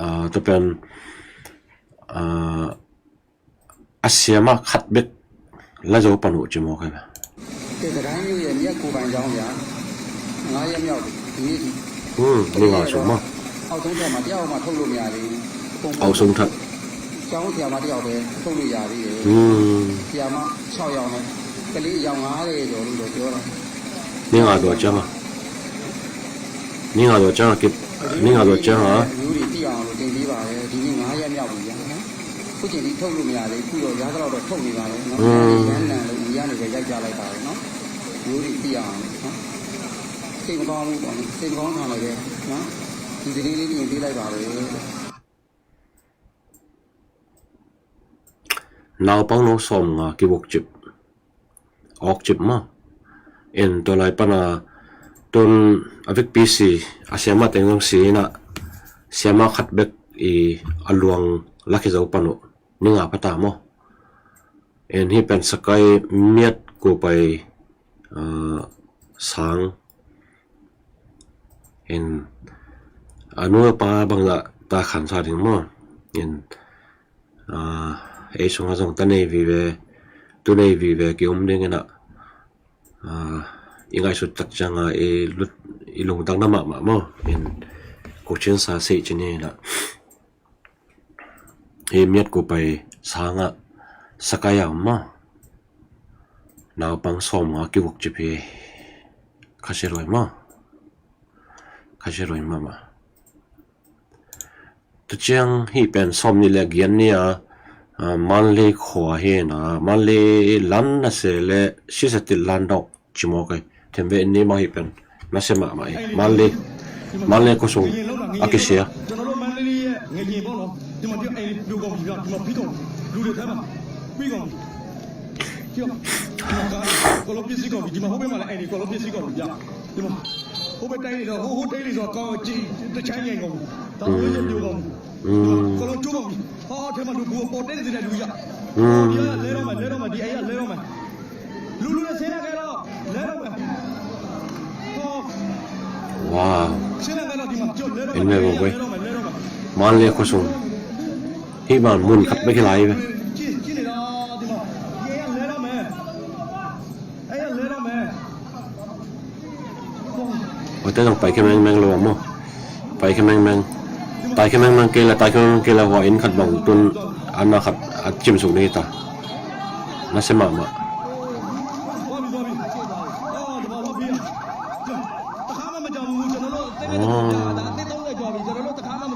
ah, tua pen, ah, a siama khat bek la zo pan uh ci maw kei. ကဲ စကိုင်းမြို့ရဲ့ မြတ်ကိုယ်ပိုင်ကျောင်းဗျာ ငါးရက်မြောက်ဒီနေ့ထိ อืม นี่ว่าสมมา အောက်ဆုံးထပ်မှာ တယောက်မှထုတ်လို့မရသေးဘူး။ အောက်ဆုံးထပ် ကျောင်းဆရာမတစ်ယောက်ပဲ ထုတ်လို့ရသေးတယ်။ อืม ဆရာမ ခြောက်ယောက်နဲ့ ကလေးအယောက်ငါးဆယ်ကျော်လို့တော့ပြောတာ။ นี่ว่าตัวเจ้ามา นี่ว่าตัวเจ้ามากิบ นี่ว่าตัวเจ้ามา မျိုးတွေသိအောင်လို့တင်ပေးပါတယ်။ ဒီနေ့ငါးရက်မြောက်ပြီဗျာနော်။ အခုချိန်ထိထုတ်လို့မရသေးဘူး။ အခုတော့ရသလောက်တော့ထုတ်နေပါတယ်နော်။ อืม ရန်နံလို့ ဝီကနေပဲရိုက်ပြလိုက်ပါတယ်နော်။ မျိုးတွေသိအောင်လို့နော်။ စိတ်မကောင်းဘူးပေါ့နော်။ စိတ်မကောင်းတာလည်းပဲနော်။ ဒီသတင်းလေးတင်ပေးလိုက်ပါတယ်။ Naupang no sawmnga kivukcip, awkcip maw. In tua lai pan a tun a vekpi si, a siama teng zong si ina, siama khat bek i a luang la kizo pan uh ni nga pha ta maw. In hih pen Sakai miat kupai, ah, sang. In a nu a pa bangzah ta khansa ding maw. In, ah, ei sungah zong ta nei vive, tu nei vive ki-um ding ina, ah, i ngaihsut tak cianga i lut, i lungtang na mahmah maw. In kukcinsa sei ci ni ina. Hi miat kupai sanga Sakai a om maw. Naupang sawmnga kivukcip hi. Khasia luai maw. Khasia luai mahmah. Tua ciang hih pen sawmnih le giat ni a, ah, Manlei khua hi na, Manlei lan na se le sisa til lan dok ci maw kei. Themve in ni mah hih pen nasia mahmah hi. Manlei, Manlei khuasung a kisia. ဒီမှာဒီအိမ်ပြိုကုန်ပြီဗျာ။ ဒီမှာပြီးကုန်ပြီ။ လူတွေထဲမှာပြီးကုန်ပြီ။ ဒီမှာကားတွေအကုန်လုံးပျက်စီးကုန်ပြီ။ ဒီမှာဟိုဘက်မှာလည်းအိမ်တွေအကုန်လုံးပျက်စီးကုန်ပြီဗျာ။ ဒီမှာဟိုဘက်တိုင်းတွေတော့ဟိုဟိုတိုင်းတွေဆိုတော့ကောင်းကြည့်တစ်ချိုင်းငယ်ကုန်ပြီ။ ဒါဟိုဘက်ပြိုကုန်ပြီ။ ဒီမှာအကုန်လုံးကျိုးကုန်ပြီ။ ဟောထဲမှာလူဘူးအပေါ်တဲနေတဲ့လူရ။ ဟောဒီကလဲတော့မယ် လဲတော့မယ် ဒီအိမ်ကလဲတော့မယ်။ လူလူနဲ့ဆင်းလာခဲ့တော့လဲတော့မယ်။ ဟော Wow. ဆင်းလာခဲ့တော့ဒီမှာကျိုးလဲတော့မယ်။ အင်း လဲတော့မယ် လဲတော့မယ် လဲတော့မယ်။ Manlei khuasung. Hih man mun khat bek hi lai ve. ကြည့်ကြည့်နေတော့ဒီမှာဒီအိမ်ကလဲတော့မယ်။ အဲ့ကလဲတော့မယ်။ Hua te zong pai khia mengmeng lo maw. Pai khia mengmeng. Pai khia mengmeng kei le, pai khia mengmeng kei le, hua inn khat bang tun a na khat a cimsuk ni ta. Nasia mahmah. ဘာဖြစ်သွားပြီ။ အော် ဒီမှာဘာဖြစ်လဲ။ တခါမှမကြောက်ဘူး။ ကျွန်တော်တို့သိတဲ့ ဒါအသစ်သုံးဆယ်ကျော်ပြီ။ ကျွန်တော်တို့တခါမှမ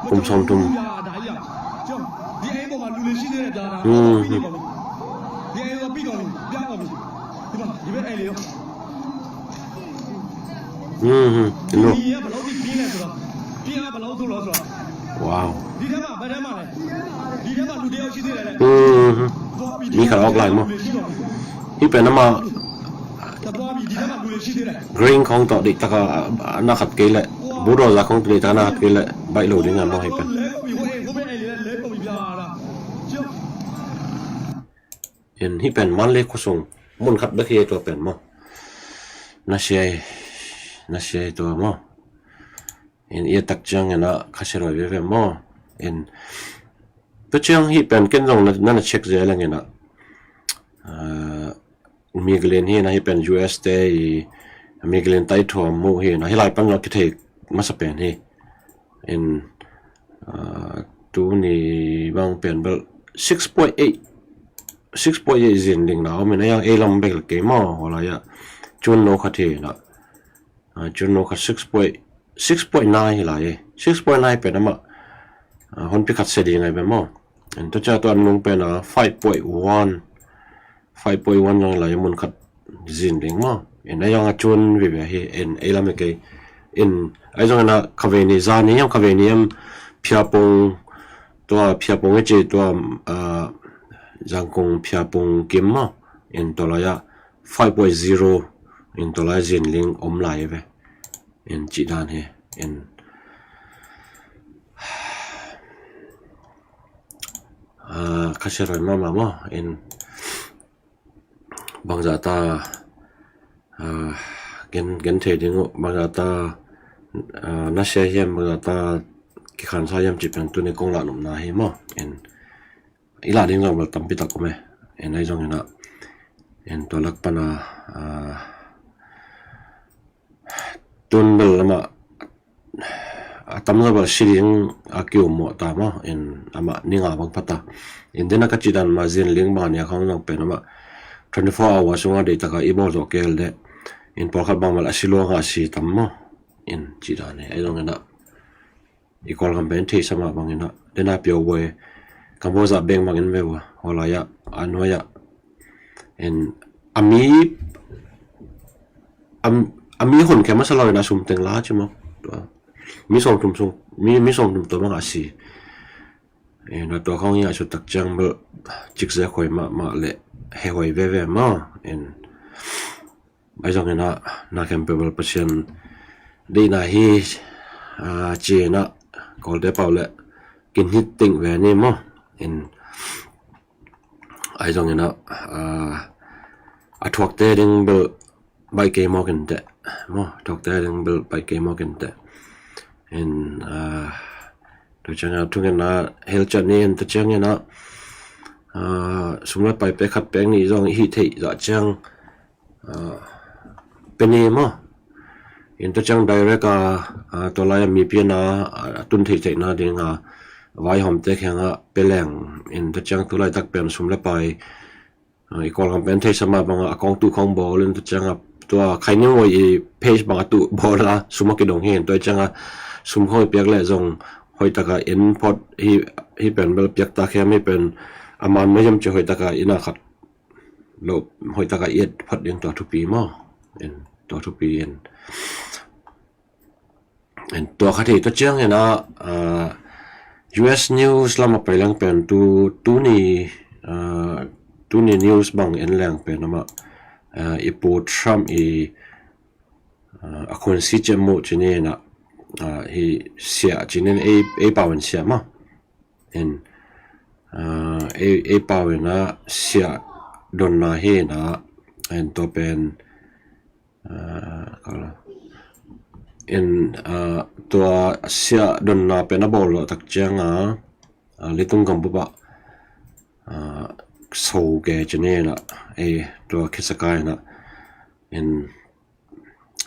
Kum sawmthum. ဒါကြီးက ကျွန်တော်ဒီအိမ်ပေါ်မှာလူတွေရှိသေးတယ်။ ဒါဒါပြီးနေပါပြီ။ ဒီအိမ်ကပြီးတော့ပြီ။ ပြားတော့ပြီ။ ဒီမှာဒီဘက်အိမ်လေးရော။ อืมอืม ဒီရေကဘယ်လောက်ထိပြင်းလဲဆိုတော့ ပြင်းအားဘယ်လောက်ဆိုလို့ဆိုတော့ Wow. ဒီထဲမှာဘယ်ထဲမှာလဲ။ ဒီထဲမှာလူတစ်ယောက်ရှိသေးတယ်လေ။ อืม သွားပြီ။ ဒီထဲမှာလူတွေရှိတော့ပြီ။ Hih pen ama သွားပြီ။ ဒီထဲမှာလူတွေရှိသေးတယ်။ Green khong tawh deihtaka a na khat kei le. Bulldozer khong tawh deihtaka na khat kei le. Baih lo ding a maw hih pen. လဲကုန်ပြီ။ ဟိုအိမ်ဟိုဘက်အိမ်လေးလဲကုန်ပြီဗျာ။ ဒါ In hih pen Manlei khuasung mun khat bek hi tua pen maw. Nasia hi, nasia hi tua maw. In i a tak ciang ina khasia luai veve maw. In tua ciang hih pen ken zong na, na, na check zel ing ina. Ah, Miguelin hi na, hih pen U S te i Miguelin taithuam mu hi na, hih lai pan lo kithei masa pen hi. In, ah, tuni bang pen bel six point eight, six point eight zin ding na om in a, yang ei lam bek kei maw, hua lai ah. June no khat hi na. June no khat six point six point nine hi lai. Six point nine pen amah honpi khat se ding ai ve maw. En tua ciang tua nung pen a five point one, five point one zong lai mun khat zin ding maw. En ai zong a June vive hi. En ei lam kei. En ai zong na khavei ni zani yam khavei ni yam phiapung tua phiapung e ci tua Zangkong phiapung kim maw. En tua lai a five point zero in tua lai zin ling om lai ve. In cih dan hi. In ka sia roi mama maw. In bangzah ta gen gen thei ding uh, bangzah ta na sia hiam, bangzah ta kikhansa hiam cih pen tuni kong lah nopna hi maw. In i lah ding zong bel tampi tak om e. En ai zong ina en tua lak pana tun bel amah a tamzaw bel si ding a kiummawh ta maw. En amah ninga bang phata. In dena ka cih dan mah zin ling bang a nia khawng zong pen amah twenty four hour sunga deitaka i bawl zawh kel deh. In pawlkhat bang bel a si luanga a si tam maw. In cih dan e. Ai zong ina i Kawlgam pen theihsa mah bangin ah dena piau buai Cambodia beng bangin ve ua. Hawlai ah a nuai ah en a mi a mi hun khe masa lo in a sum teng la ci maw. Mi sawm thum sung mi mi sawm thum tua bang a si. En a tua khawng i a sut tak ciang bel cikzia khuai mahmah le he huai veve maw. En ai zong ina na khempeuh bel Pasian deihna hi ci ina Kawlte pau le kin hit ting ve ni maw. In ai zong ina a thuakte ding bel baih kei mawk inteh maw. Thuakte ding bel baih kei mawk inteh. In tua ciang a thungen a helciat ni in tua ciang ina sum le pai pek khat pek nih zong i hih theih zah ciang pe ni maw. In tua ciang direct a tua lai a mipi na a tun theihtheihna ding a vaihawmte khiang a pe leng. In tua ciang tu laitak pen sum le pai i Kawlgam pen theihsa mah bang a kawng tuh khawng bawl in tua ciang a tua khaini maw i page bang a tuh bawl a sum a kidong hi. In tua ciang a sum khawng i piak leh zong hoih taka in phot hi pen bel piak ta khiam hi pen a man mai hiam ci hoih taka ina khat lo hoih taka i et phot ding tua thupi maw. In tua thupi in en tua kha thei tua ciang ina U S news lama pai leng pen tu tuni tuni news bang en leng pen amah i pu Trump i a khun si ciam muh ci ni ina hi sia ci ni ei pau in sia maw. En ei pau ina sia donna hi ina en tua pen in tua sia donna pen a bawl lo tak ciang a litung gambup ah so ke ci ni ina ei tua khisaka ina in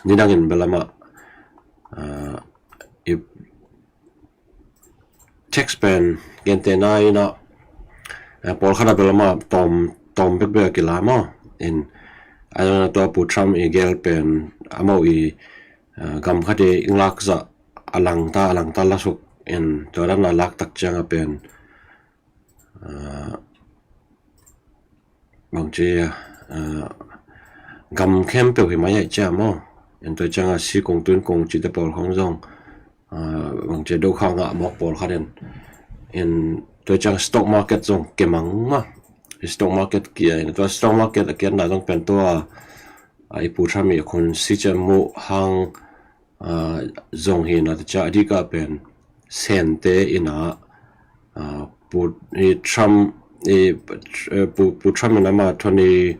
nidangin bel amah i text pen gentehna ina pawlkhat a bel amah tawm tawm bekbek a kila maw. In a tua pu Trump i gel pen amau i gam khat i ngakzah a langta a langta lasuk in tua dan a lak tak ciang a pen bangci gam khempeuh hi mai aih cia maw. En tua ciang a si kong tun kong cite pawl khong zong bangci do kha ngah mawk pawl khat en en tua ciang stock market zong kemang maw. Stock market kia in tua stock market a kiatna zong pen tua i pu Trump i khun si cian muh hang zong hi na ta cia a dika pen sente ina pu Trump i pu Trump ina ma twenty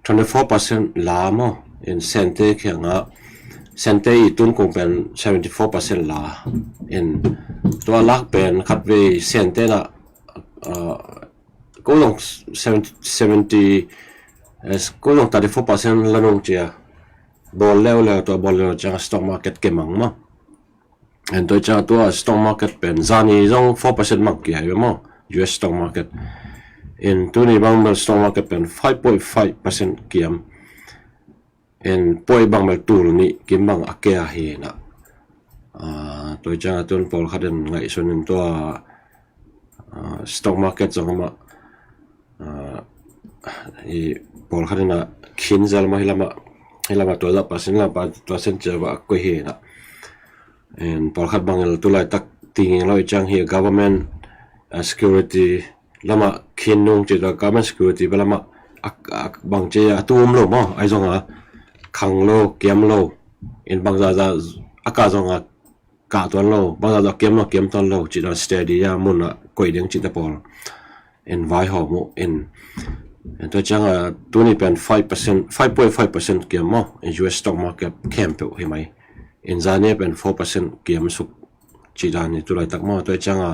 twenty four percent la maw. In sente khianga sente i tun kong pen seventy four percent la in tua lak pen khat vei sente na ko zong seventy seventy ko zong thirty four percent la nung cia. Bawl leu leu tua bawl leu ciang stock market kemang maw. En tua ciang tua stock market pen zani zong four percent mang kia hi maw. U S stock market in tuni bang bel stock market pen five point five percent kiam. En point bang bel tul nih kim bang a kia hi na. Ah, tua ciang a tun pawlkhat in ngaihsun in tua, ah, stock market zong amah, ah, i pawlkhat in a khin zel mah hi lamah, hi lamah tua zah pasin lamah tua sen cia va a koih hi na. En pawlkhat bang el tulaitak tinging lo i ciang hi government, ah, security lamah khin nung ci tua government security bel amah a, a, bang ci a tum lo maw, ai zong a khang lo, kiam lo, in bang zaza a ka zong a kah tuan lo, bang zaza kiam lo, kiam tuan lo ci tua steady a mun a koih ding ci ta pawl in vaihawm uh in. Tua ciang a tuni pen five percent, five point five percent kiam maw, in U S stock market khempeuh hi mai. In zani pen four percent kiam suk ci dan hi tulaitak maw. Tua ciang a,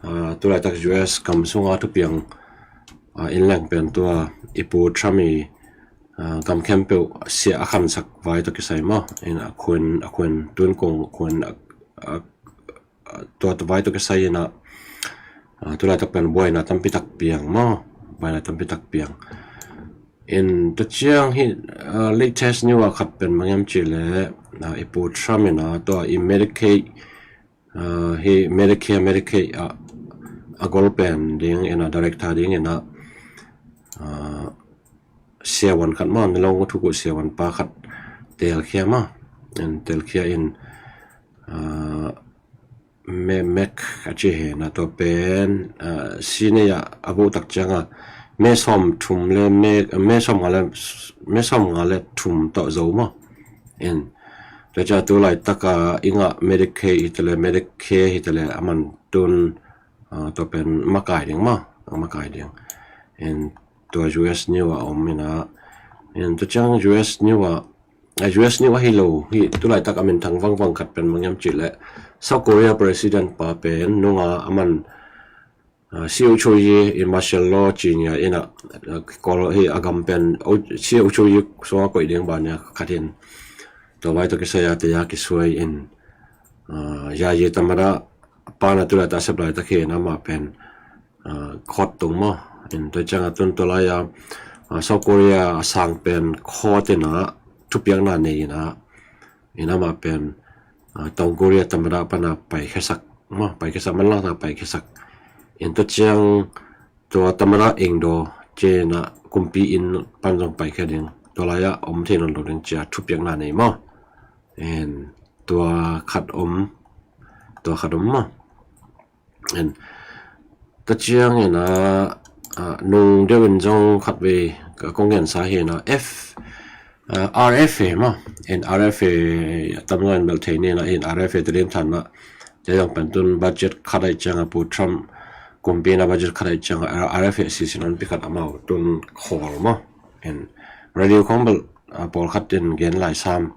ah, tulaitak U S gam sunga thupiang, ah, in leng pen tua i pu Trump i, ah, gam khempeuh sia a khansak vai tawh kisai maw. In a khuan, a khuan tun kong khuan a, a, a, tua vai tawh kisai in a, ah, tulaitak pen buaina tampi tak piang maw. Buaina tampi tak piang. In tua ciang hi, ah, latest news a khat pen bang hiam ci le, ah, i pu Trump in a tua i Medicaid, ah, hi Medicare, Medicaid a, a gol pen ding in a director ding in a, ah, siavuan khat maw, ni long thuk uh siavuan pa khat telkhia maw. In telkhia in, ah, me, mek a ci hi na tua pen, ah, sini a a bu tak ciang a me sawm thum le me, me sawm nga le, me sawm nga le thum tawh zo maw. In tua ciang tulaitak a i ngah Medicaid hi ta le Medicare hi ta le a man tun, ah, tua pen makai ding maw, makai ding. In tua U S news a om in a, in tua ciang U S news a, ah, U S news a hi lo hi tulaitak a minthang vangvang khat pen bang hiam ci le South Korea president pa pen nunga a man, ah, siu chu yi in martial law ci nia in a, ah, kol hi a gam pen, oh, siu chu yi sunga koih ding ba nia khat in tua vai tawh kisai a te ya kisuai in, ah, ya yi tamada pa na tulaitak sep laitak hi in amah pen, ah, court tung maw. In tua ciang a tun tua lai a, ah, South Korea a sang pen court in a thupiakna nei in a, in amah pen, ah, Tong Korea tamada pana paikhiasak maw, paikhiasak manlangna paikhiasak. In tua ciang tua tamada engdo ci in a kumpi in pan zong paikhia ding. Tua lai a om thei nawn lo ding ci a thupiakna nei maw. In tua khat om, tua khat om maw. In tua ciang in a, ah, nung deuh in zong khat vei ka kong gensa hi in a F, ah, R F A maw. In R F A tam lo in bel thei ni in a in R F A te lim than na. Te zong pen tun budget khat ai ciang a pu Trump kumpi na budget khat ai ciang a R F A si sin an pi khat amau tun khawl maw. In radio khong bel, ah, pawlkhat in gen lai sam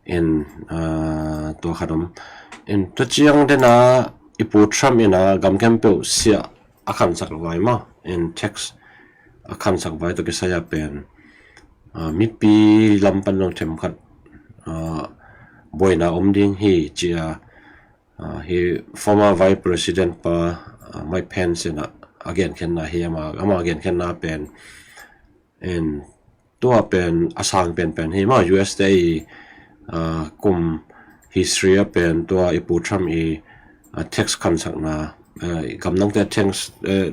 in, ah, tua khat om. In tua ciang den a i pu Trump in a gam khempeuh sia a khansak vai maw. In tax a khansak vai tawh kisai a pen, ah, mipi lam pan zong themkhat, ah, buaina om ding hi ci a, ah, hi former vice president pa, ah, Mike Pence in a, a genkhenna hi ama, ama genkhenna pen. In tua pen a sang penpen hi maw U S te i, ah, kum history a pen tua i pu Trump i, ah, tax khansakna, ah, i gamdangte tax, eh,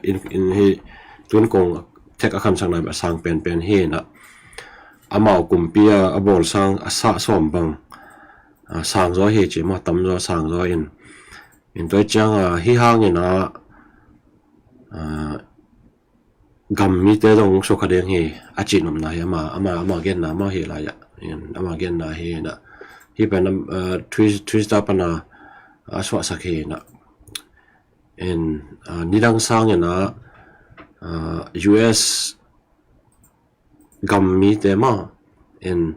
in, in hi tun kong tax a khansakna a sang penpen hi na. Amau kumpi a, a bawl sang a sah sawm bang, ah, sang zaw hi ci maw, tam zaw sang zaw in. In tua ciang a hi hang in a, ah, gam mite zong sukha ding hi a cihnopna hi ama, ama, ama genna ama hi lai ah. In ama genna hi na. Hi pen, ah, Twi-, Twitter pana a suahsak hi na. In, ah, nidang sang in a, ah, U S gam mite maw. In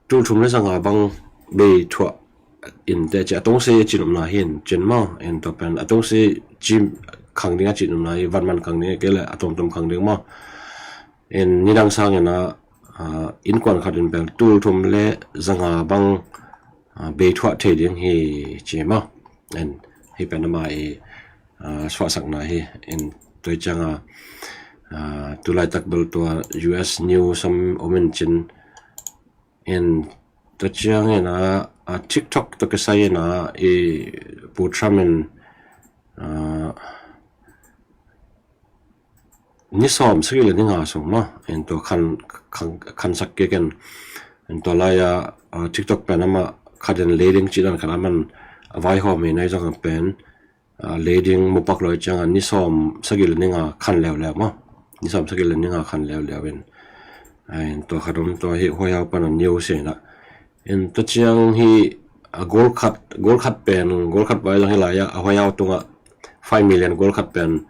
tul thum le zanga bang bei thuah in te ci a tongse cihnopna hi in cin maw. In tua pen a tongse ci khang ding a cihnopna hi, vanman khang ding a kei le a tomtom khang ding maw. In nidang sang in a, ah, innkuan khat in bel tul thum le zanga bang, ah, bei thuah thei ding hi ci maw. In hi pen ama i, ah, suahsakna hi. In tua ciang a, ah, tulaitak bel tua U S news om, om in cin, In tua ciangin a, a TikTok tawh kisai in a i Pu Trump in a, ni sawm sagih le ni nga sung maw, in tua khan, khan, khansak kik in, in tua lai-a a TikTok pen amah khat in lei ding cih dan khat a man a vaihawm hi nai zong pen a, lei ding mupak lo i ciangin ni sawm sagih le ni nga khan leuleu maw. Ni sawm sagih le ni nga khan leuleu in. A, in tua khat om tua hi huaihau pan a news hi na. In tua ciang hi a goal khat, goal khat pen, goal khat vai zong hi lai-ah a huaihau tungah five million goal khat pen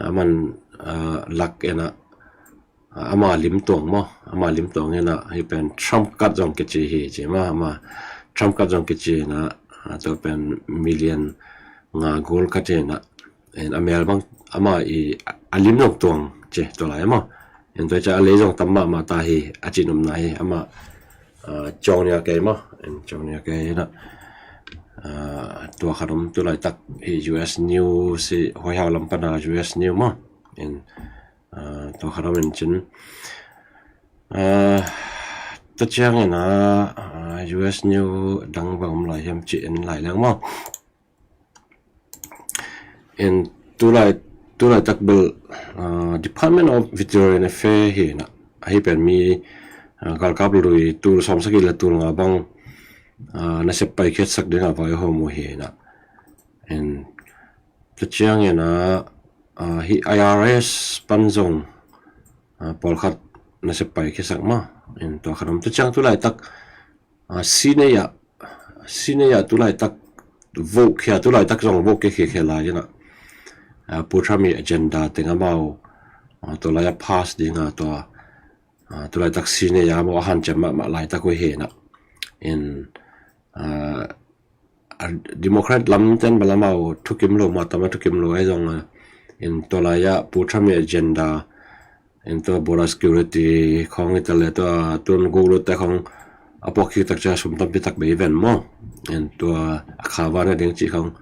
a man a lak in a, a, ama lim tuang maw, ama lim tuang in a hi pen trump card zong kici hi ci maw, ama trump card zong kici in a, a, tua pen million nga goal ka ci in a, in a mel bang ama i a lim zong tuang ci tua lai maw. In tua ciang a lei zong tam mahmah ta hi a ci nopna hi ama, a, ciang nia kei maw, in ciang nia kei in a, a, tua khat om tu laitak hi U S news hi huaihau lam pan a U S news maw. In a, tua khat om in cin a, tua ciangin a, a, U S news dang bang om lai hiam ci en lai leng maw. In tulai, tulaitak bel a, Department of Veteran Affairs hi na, a hi pen mi a, galkap lui tul sawm sagih le tul nga bang a, nasep paikhiatsak ding a vaihawm uh hi na. In tua ciangin a, a, hi I R S pan zong a, pawlkhat nasep paikhiasak maw. In tua khat om tua ciang tulaitak a, senior, senior tulaitak vote khia, tulaitak zong vote khia khia lai in a, a, Pu Trump i agenda teng amau a, tua lai a pass ding a tua a, tulaitak senior amau a hanciam mahmah laitak uh hi na. In a, a, Democrat lam ten bel amau thukim lo, mah tam a thukim lo ahi zong a, in tua lai-ah Pu Trump i agenda, in tua border security khong hi ta le tua tun guk lut te khong a puak khik tak ciang sum tampi tak bei ven maw. In tua a kha van a ding cih khong,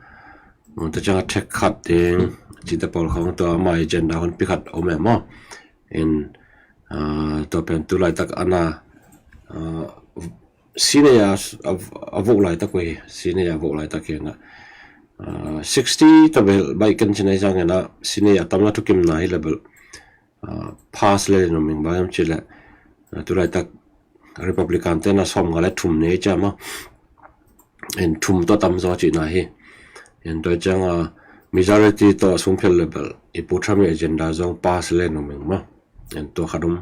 tua ciang a thek khat ding cih te pawl khong tua ama agenda hun pi khat om e maw. In a, tua pen tulaitak ana a, senior a, a vote laitak uh hi, senior a vote laitak hi na. A, sixty ta bel baih ken cin ahi zangin a senior a tamna thukimna hi le bel a, pass le numing ba yam ci le a, tulaitak Republican te na sawm nga le thum nei cia maw. In thum tawh tam zaw cihna hi. In tua ciang a majority tawh sungphel le bel i Pu Trump i agenda zong pass le numing maw. In tua khat um.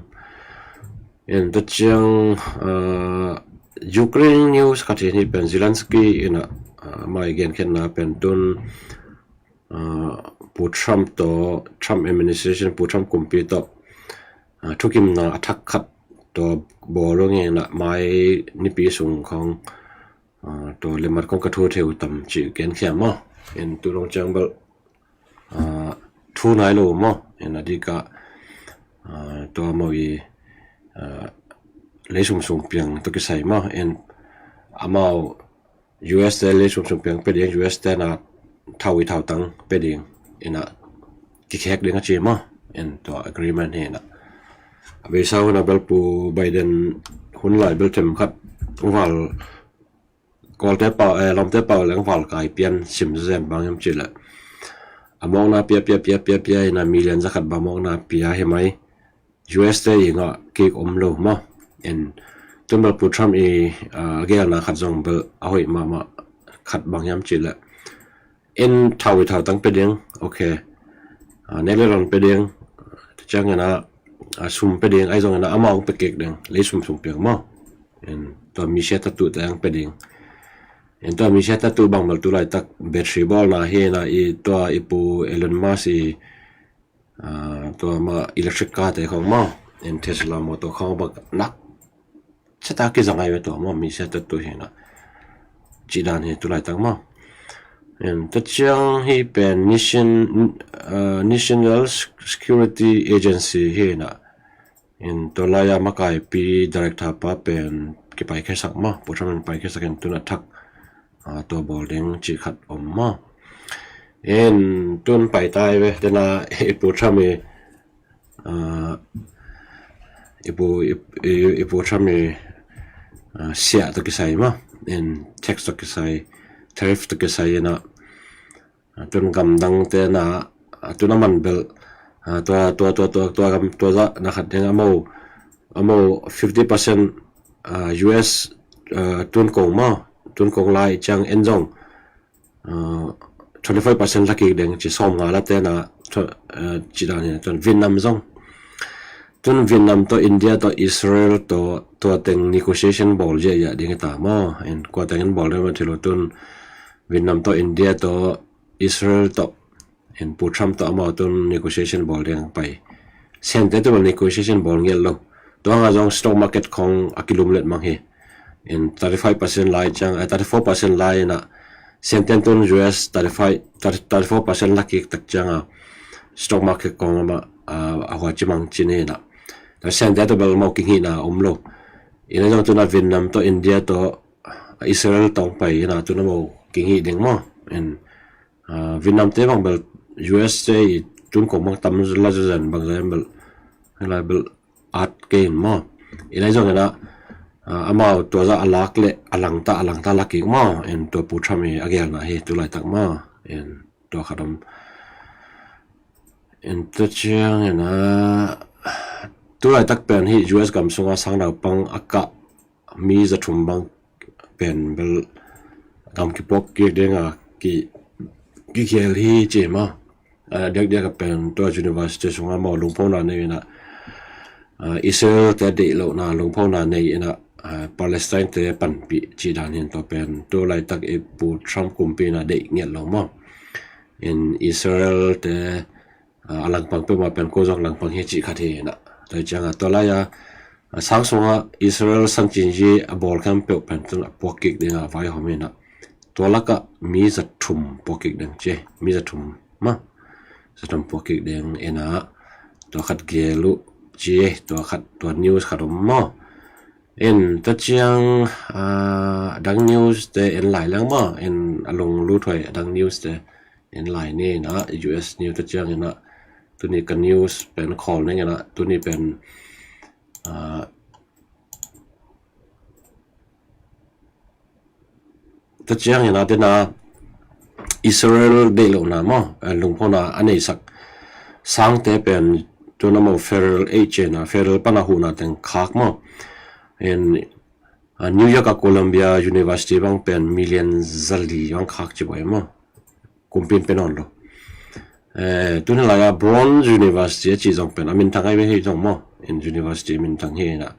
In tua ciang a, Ukraine news khat hi hi pen Zelensky in a, a, mai genkhiatna pen tun a, Pu Trump tawh, Trump administration, Pu Trump kumpi tawh a, thukimna a thak khat tawh bawl ung in a mai nipi sung khong a, tua lemmat kong ka thu theu tam cih genkhia maw. In tu dong ciang bel a, thu nai lo maw. In a dika a, tua mau i a, leisum sung piang tawh kisai maw. In amau U S te leisum sung piang pe ding, U S te na thau i thau tang pe ding in a kikhek ding a ci maw. In tua agreement hi na. A beisa hun a bel Pu Biden hun lai bel themkhat val Kawlte pau, eh, lawmte pau leng val kai pian sim zen bang hiam cih leh a mawkna pia, pia, pia, pia, pia in a million zakhat bang mawkna pia hi mai. U S te i ngah kik om lo maw. In tun bel Pu Trump i, ah, gelna khat zong bel a hoih mahmah khat bang hiam cih leh in thau i thau tang pe ding, ok. Ah, nek le lon pe ding, ciangin a, ah, sum pe ding, ahi zongin a amau hong pe kik ding, lei sum sum piang maw. In tua misia tatu te hong pe ding. In tua misia tatu bang bel tu laitak battery bawlna hi na i tua i pu Elon Musk i, ah, tua ma electric car te khong maw. In Tesla motor khong bang nak Seta kizang ai ve tua maw, mi seta tu hi na. Ci dan hi tu laitak maw. En, ta ciang hi pen nation, uh, National Security Agency hi na. En, tua lai a makaipi director pa pen kipai khesak maw, Pu Trump in pai khesak in tun a thak, uh, tua bawl ding ci khat om maw. En, tun pai tai ve, tena i Pu Trump i, ah, i Pu, i, i, i Pu Trump i ah, siah tawh kisai maw, in tax tawh kisai, tariff tawh kisai in ah, ah, tun gamdang te na, ah, tun a man bel, ah, tua, tua, tua, tua, tua gam, tua zah na khat ding a mo, a mo fifty percent, ah, U S, ah, tun kong maw, tun kong lai ciang en zong, ah, twenty five percent la kik ding ci, sawm nga la te na, tw-, ah, ci dan hi, tun Vietnam zong. Tun Vietnam tawh, India tawh, Israel tawh, tua teng negotiation bawl ziahziah ding hi ta maw. In kua teng in bawl ding mah thei lo, tun Vietnam tawh, India tawh, Israel tawh, in Pu Trump tawh amau tun negotiation bawl ding pai. Sente tawh bel negotiation bawl ngiat lo. Tua nga zong stock market khong a kilum let mang hi. In thirty five percent lai ciang, eh, thirty four percent lai in ah, Senten tun U S thirty five, thirty, thirty four percent la kik tak ciang a, stock market khong amah, ah, a hua ci mang ci ni in ah. Tua Sente tawh bel mau kinghihna om lo. In ah zong tun a Vietnam tawh, India tawh, Israel tawh pai in ah, tun a mau kinghih ding maw. In, ah, Vietnam te bang bel U S te i tun kong bang tam la zan bang zan bel, lai bel at kei in maw. In ah zong in ah, ah, amau tua zah a lak le a langta, a langta la kik maw. In tua Pu Trump i a gelna hi tu laitak maw. In tua khat om. In tua ciang in ah, tu laitak pen hi U S gam sung a sang naupang a kah mi za thum bang pen bel gam kipuak kik ding a ki, kikhel hi ci maw. A diakdiak a pen tua university sung a mau lungphona nei in ah, ah, Israel te deih lohna lungphona nei in ah, ah, Palestine te panpih ci dan hi in, tua pen tu laitak i Pu Trump kumpi in ah deih ngiat lo maw. In Israel te, ah, a langpang peuhmah pen ko zong langpang hi cih khat hi in ah. Tua ciang a tua lai a, ah, sang sung a Israel sanchinzi a bawl khempeuh pen tun a puak kik ding a vaihawm in ah, tua lak ah mi za thum puak kik ding ci, mi za thum maw, za thum puak kik ding in ah, tua khat gel uh ci, tua khat, tua news khat om maw. In tua ciang, ah, a dang news te en lai leng maw, in a lunglut huai a dang news te en lai ni in ah, U S news tua ciang in ah, tuni ka news pen khawl ning in ah, tuni pen, ah, tua ciang in ah, tena Israel deih lohna maw, eh, lungphona a neisak sangte pen tun a mau federal aid ci in ah, federal pan a huhna teng khak maw. In, ah, New York a Columbia University bang pen million zali bang khak ci buai maw. Kumpi in pe nawn lo. Eh, tuni lai a Brown University a ci zong pen a minthang ai ve hi zong maw. In university minthang hi in ah,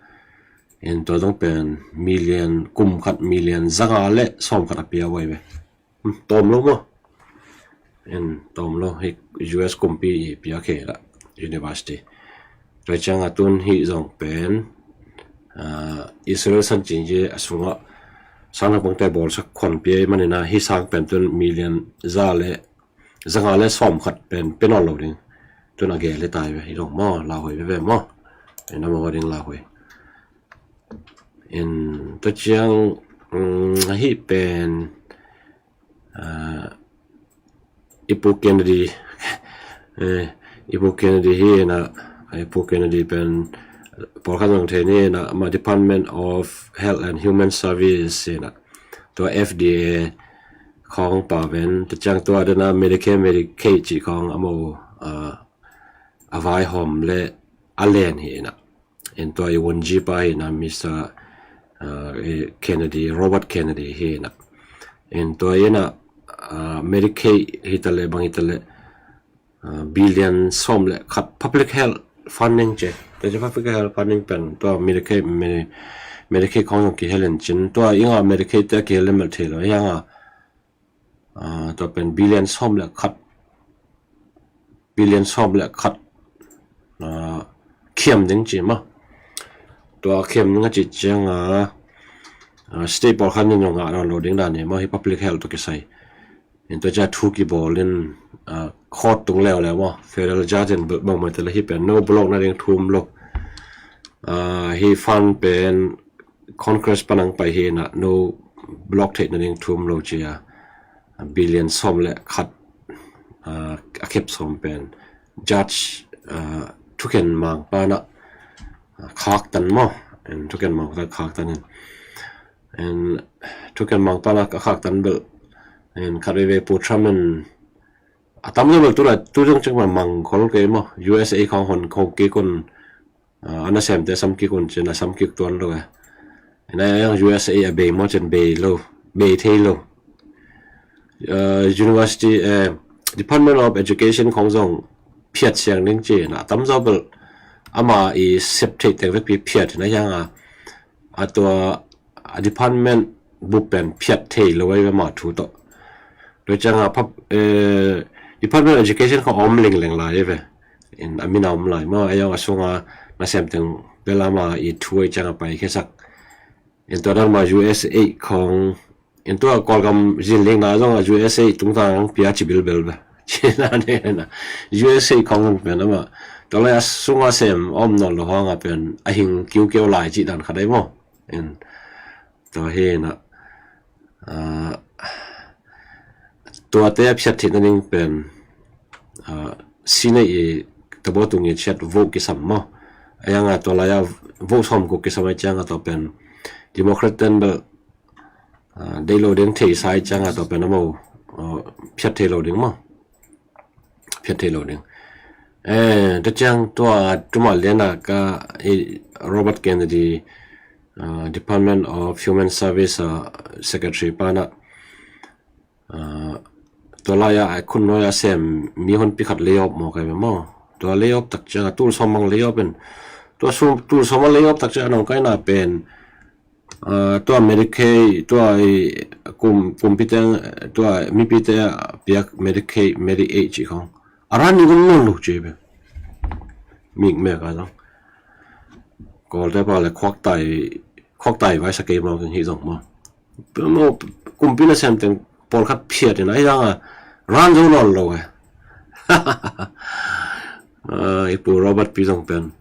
in tua zong pen million, kum khat million za nga le sawm khat a pia uh ai ve. Hmm, tawm lo maw. In tawm lo, hi U S kumpi i pia khel ah university. Tua ciang a tun hi zong pen, ah, Israel sanchinzi a sung a sang naupang te bawlsak khon pia i man in ah, hi sang pen tun million za le, za nga le sawm khat pen pe nawn lo ding. Tun a gel le tai ve, hi zong maw, lauhuai veve maw. In a maw ding lauhuai. In tua ciang, um, hi pen, ah, i Pu Kennedy, eh, i Pu Kennedy hi in ah, i Pu Kennedy pen pawlkhat zong thei ni in ah, amah Department of Health and Human Service hi in ah, tua F D A khong pau ven, tua ciang tua den a Medicare, Medicaid cih khong a mau, ah, a vaihawm le a len hi in ah. In tua i wunji pa hi in ah, Mister, ah, i Kennedy, Robert Kennedy hi in ah. In tua in ah, ah, Medicaid hi ta le, bang hi ta le, ah, billion sawm le khat public health funding ci. Tua ci public health funding pen tua Medicaid, Medi-, Medicaid khong zong kihel in cin. Tua i ngah Medicaid te kihel le mel thei lo. Hi a ngah, ah, tua pen billion sawm le khat, billion sawm le khat, ah, khiam ding ci maw. Tua khiam ding a cih ciang a, ah, state pawlkhat in zong ngah nawn lo ding dan hi maw, hi public health tawh kisai. In tua ciang thu kibawl in, ah, court tung leuleu maw, federal judge in bel bang maw te le hi pen no block nading thu om lo. Ah, hi fund pen Congress pan hong pai hi in ah, no block theih nading thu om lo ci a, billion sawm le khat, ah, a khep sawm pen judge, ah, thukhen mangpa in ah, ah, khaktan maw, En thuken mang khaktan in, en thuken mang pana a khaktan bel, en khat veve Pu Trump in a tamzaw bel tu la tu zong ciang mang khol kei maw, U S A khong hon kho kik un, a nasemte sam kik un cin a sam kik tuan lo e. En a yang U S A a bei maw cin bei lo, bei thei lo. University, Department of Education khong zong phiat siang ding ci-in a tamzaw bel ama i sep theih teng vekpi phiat in a hiang a, a tua a department bup pen phiat thei lo ai ve ama thu tawh. Tua ciang a Department of Education khong a om lengleng lai ai ve. In a min a om lai maw, a hiang a sunga nasem teng bel ama i thu ai ciang a pai khiasak. In tua dan ma U S A khong, in tua Kawlgam zin lingna zong a U S A tungtang pia ci bilbel ba. Cina ne na U S A khong pen ama tua lai a sunga sem om nawn lo hang a pen a hing kiukiau lai ci dan khat ai maw. In tua hi na, tuate a phiat theihna ding pen Senate i tabaw tung i chiat vote kisam maw. A hiang a tua lai a vote sawm kuk kisam ai ciang a tua pen Democrat ten bel deih lo ding thei sa ai ciang a tua pen a maw phiat thei lo ding maw. Phiat thei lo ding. Tua ciang tua tuma lian a ka Robert Kennedy, Department of Human Service Secretary pana tua lai a khun nuai a sem mi hon pi khat lay off maw kai maw. Tua lay off tak ciang a tul sawm mang lay off in, tua tul sawm a lay off tak ciang a nong kaina pen tua Medicaid, tua kum pumpi teng, tua mipite a piak Medicaid, Medi-H ci khong a ran ni gum nawn lo ci pen. Mik mek a zong Kawlte pa le khuaktai, khuaktai vai sa kei maw keng hi zong maw. Kumpi nasem teng pawlkhat phiat in a hiang a ran zo nawn lo e. I Pu Robert pi zong pen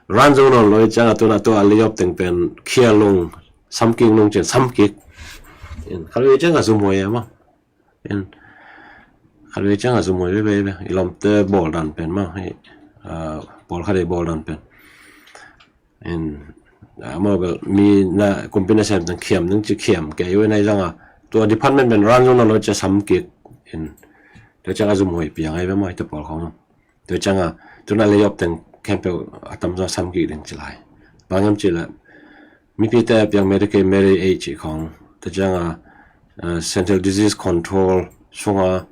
ran zo nawn lo i ciang a tuna tua a lay off teng pen khia lung sam kik nung cin sam kik. Khat vei ciang a zum huai e maw. Khat vei ciang a zum huai veve i lawmte bawl dan pen maw, pawlkhat i bawl dan pen. Maw bel mi na kumpi nasem teng khiam ding ci khiam kei ua nai zong a tua department pen ran zong nawn lo cia sam kik. Tua ciang a zum huai piang ai ve maw i te pawl khong. Tua ciang a tuna lay off teng khempeuh a tamzaw sam kik ding ci lai. Bang hiam ci le mipite a piang Medicaid, Medi-H ci khong. Tua ciang a Central Disease Control sunga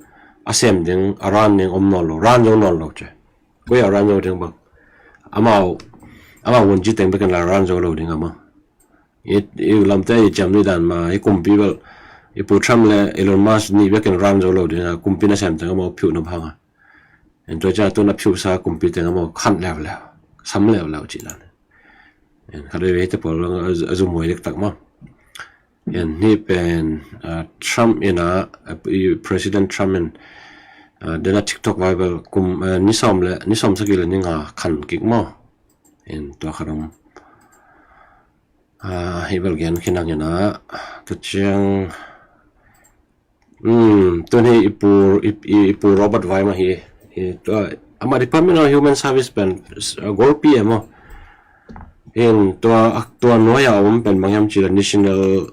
a sem ding a ran ding om nawn lo, ran zo nawn lo ci. Koi a ran zo ding bang. Amau, amau vun ci teng bekin la ran zo lo ding a maw. I lamte i ciam ni dan ma i kumpi bel i Pu Trump le Elon Musk ni bekin ran zo lo ding a kumpi nasem teng amau phiuh nop hang a. Tua ciang tuna phiuhsa kumpi teng amau khanh leuleu, sam leuleu ci dan. Khat veve te pawl a zum huai diktak maw. Hih pen Trump in a, President Trump in dena TikTok vai bel kum ni sawm le ni sawm sagih le ni nga khanh kik maw. Tua khat om. Hih bel gen khin ang in a, tua ciang tun hi i Pu, i Pu Robert vai mah hi. Ama Department of Human Service pen golpi e maw. In tua, tua nuai a om pen bang hiam ci le National,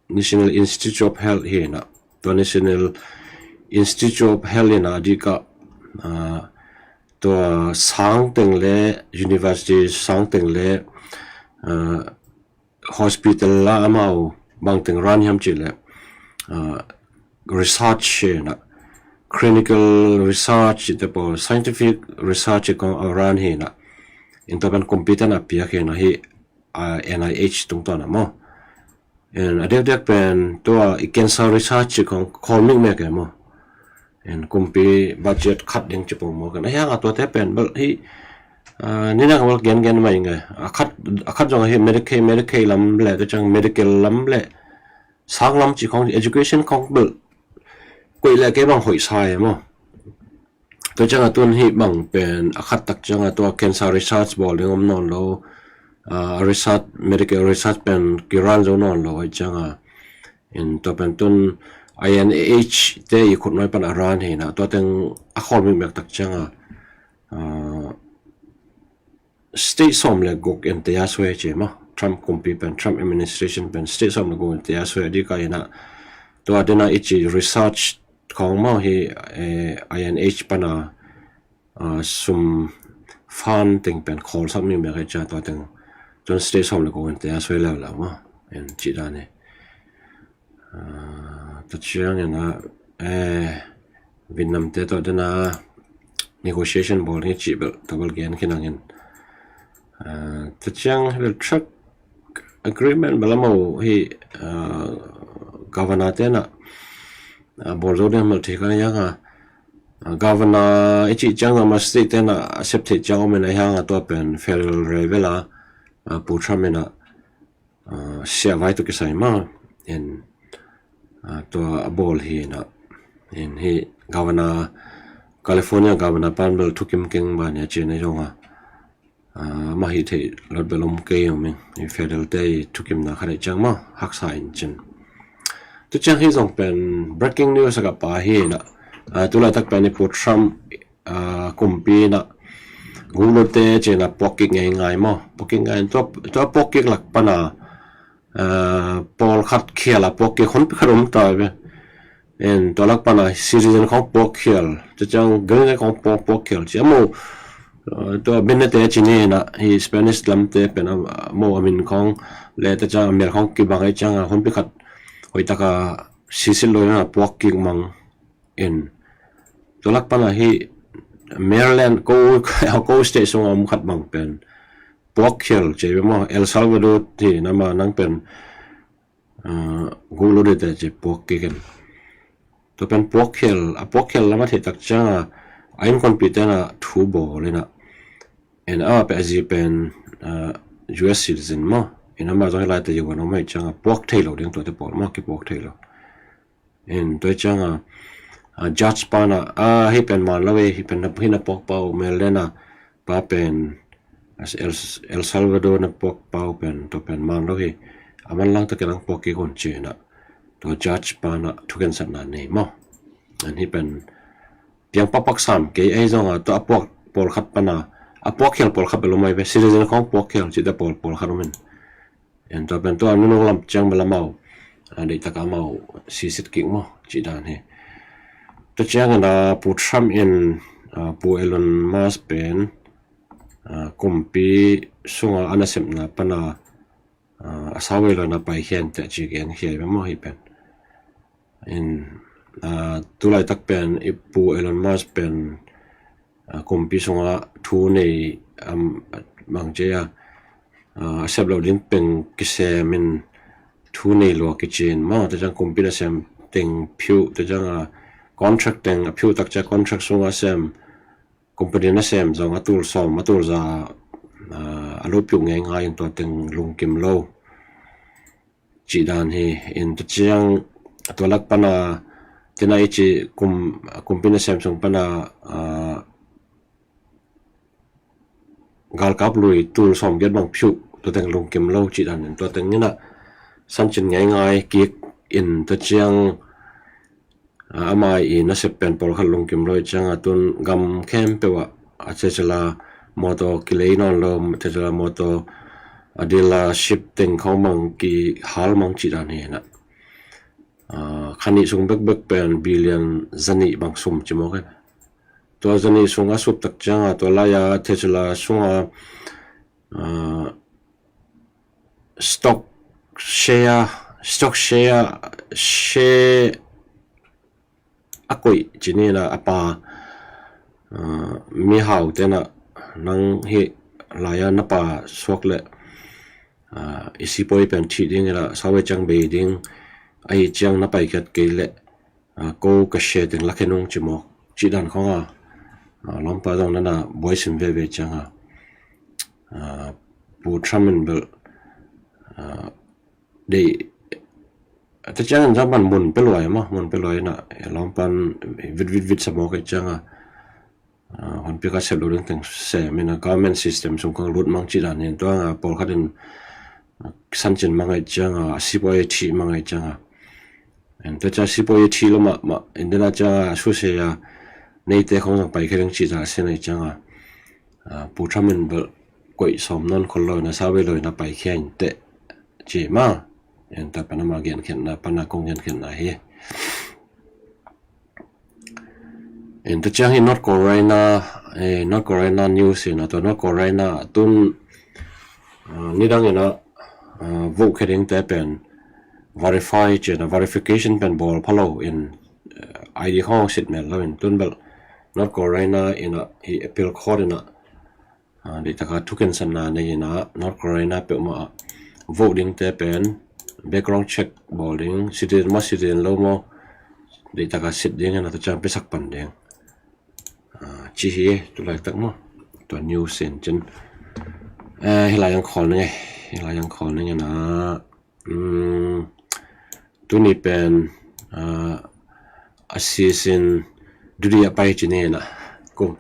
National Institute of Health hi na. Tua National Institute of Health in a dika tua sang teng le university sang teng le hospital la amau bang teng ran hiam ci le research hi na, clinical research te pawl scientific research kong a ran hi na. In tua pen kumpi ten a piak hi na hi N I H tungtawn a maw. A diakdiak pen tua i cancer research ci kong khawl mikmek e maw. Kumpi budget khat ding ci pong maw ken a hiang a tuate pen bel hi. Ni nak bel gengen mai nge a khat, a khat zong a hi Medicaid, Medicaid lam le tua ciang medical lam le sang lam ci khong education khong bel koih le kei bang hoih sa e maw. Tua ciang a tun hih bang pen a khat tak ciang a tua cancer research bawl ding om nawn lo. Research, medical research pen kiran zo nawn lo ai ciang a. In tua pen tun I N I H te i khut nuai pan a ran hi na tua teng a khawl mikmek tak ciang a. state sawm le guk in tei a suai ci maw. Trump kumpi pen, Trump administration pen state sawm le guk in tei a suai a dika inah, tua dena i ci research khawng maw hi, eh, I N H pana, ah, sum fund teng pen khawlsak mi mek hi cia tua teng, tuan state sawm le guk in tei a suai leuleu maw, in cih dan hi. Ah, tua ciangin ah, eh, Vietnam te tawh dena negotiation bawl hi cih bel tua bel gen khin angin. Ah, tua ciang hi bel truck agreement bel a mo hi, ah, governor te na, ah, bawl zo ding a melh thei kan yang a, ah, governor i cih ciang zama state te na a sep theih ciang om in a hiang a tua pen federal level a, ah, Pu Trump in a, ah, siah vai tu kisai ma in, ah, tua a bawl hi na, in hi governor, California governor pan bel thukim keng ba nia ci na zong a, ah, ma hi thei lot bel om kei om in, i federal te i thukimna kha dei ciang ma haksa in cin. Tu ciang hi zong pen breaking news a ka pa hi na, ah, tu laitak pen i Pu Trump, ah, kumpi na gulute cina puak kik ngei ngai maw. Puak kik ngai tua, tua puak kik lak pana, ah, pawlkhat khial a puak kik hun pi khat om ta ve. En tua lak pana citizen khawng puak khial, tua ciang green khawng puak, puak khial ci a mo, ah, tua benne te ci ni na hi Spanish lam te pen a mo a min khawng le tua ciang a mel khawng kibang ai ciang a hun pi khat hoih taka sisit lo na puak kik mang. In tua lak pana hi Maryland ko, ko state sunga om khat bang pen puak khial ci ve maw, El Salvador ti nama nang pen, ah, gulute te ci puak kik in. Tua pen puak khial, a puak khial lama thei tak cianga a innkuanpi tena thu bawl ina, en a pe a zi pen, ah, U S citizen maw, in ama zong hi lai te U N om hei cianga puak thei lo ding tuate pawl maw, kipuak thei lo. In tua cianga, ah, judge pana, ah, hi pen man lo hi, hi pen na, hi na puak pau Maryland a pa pen, ah, El, El Salvador na puak pau pen, tua pen man lo hi. A man lang ta ke lang puak kik un ci na. Tua judge pana thuken satna nei maw. An hi pen piang pakpak sam kei ei zonga tua a puak pawlkhat pana, a puak khial pawlkhat bel om ai ve, citizen khawng puak khial ci ta pawl, pawlkhat om in. En tua pen tua nunung lam ciang bel amau, ah, deih taka amau sisit kik maw, cih dan hi. Tua ciangin, ah, Pu Trump in, ah, Pu Elon Musk pen, ah, kumpi sunga a nasepna pana, ah, a sau vei lo na pai khian teh ci gen khia ve maw hi pen. In, ah, tu laitak pen i Pu Elon Musk pen, ah, kumpi sunga thu nei, am, mang cia, ah, a sep lo ding peng kisem in thu nei lua kicin maw, tua ciang kumpi nasem teng phiu, tua ciang, ah, contract teng a phiu tak cia contract sunga sem, company nasem zong a tul sawm, a tul za, ah, a lo phiu ngei ngai in tua teng lungkim lo. Cih dan hi, in tua ciang tua lak pana, tina i ci kum, kumpi nasem sung pana, ah, galkap lui tul sawm giat bang phiu, tua teng lungkim lo cih dan in tua teng ina sancin ngei ngai kik in tua ciang, ah, ama i nasep pen pawlkhat lungkim lo i cianga tun gam khempeuh ah a Tesla motor kilei nawn lo, Tesla motor a dealership teng khawng mang kihal mang cih dan hi na. Ah, khanih sung bekbek pen billion zanih bang sum ci mawk hi. Tua zanih sung a sup tak cianga tua laia Tesla sunga, ah, stock share, stock share, share a koih ci ni na a pa, ah, mihau tena nang hi laia na pa suak le, ah, i sipawi pen thih ding ila sau vei ciang bei ding, ahi ciang na pai kiat kei le, ah, ko ka share teng la khe nung ci mawk cih dan khawnga, ah, lawmpa zong nana buaisim veve cianga, ah, Pu Trump in bel, ah, dei, tua ciangin zangpan mun pe luai maw, mun pe luai na, eh, lawmpan vit vit vit sa mawk ai cianga, ah, honpi ka sep lo ding teng sem ina government system sung kang lut mang cih dan in tua nga pawlkhat in, ah, sancin mang ai cianga, a sipawi thih mang ai cianga. En tua cia sipawi thih lo mah, mah, in dena cianga, a susia, neite khong zang pai khe ding cih za a sen ai cianga. Ah, Pu Trump in bel koih sawm nawn khol lo in a, sau bei lo in a paikhia inteh ci mah. En, tua pen ama genkhiatna pana kong genkhiatna hi. En, tua ciang hi North Carolina, eh, North Carolina news in a, tua North Carolina tun, ah, nidang in a, ah, vote khia dingte pen verify ci in a, verification pen bawl pha lo in, eh, I D khong sit mel lo in, tun bel North Carolina in a, hi appeal court in a, ah, deihtaka thukinsatna nei in a, North Carolina peuhmah ah vote dingte pen background check bawl ding, citizen maw, citizen lo maw, deihtaka sit ding in a, tua ciang piasak pan ding, ah, ci hi. Tulaitak maw, tua news in cin, eh, hi lai ang khawl ning e, hi lai ang khawl ning in a, um, tuni pen, ah, a season dudi a pai ci ni in a, kum,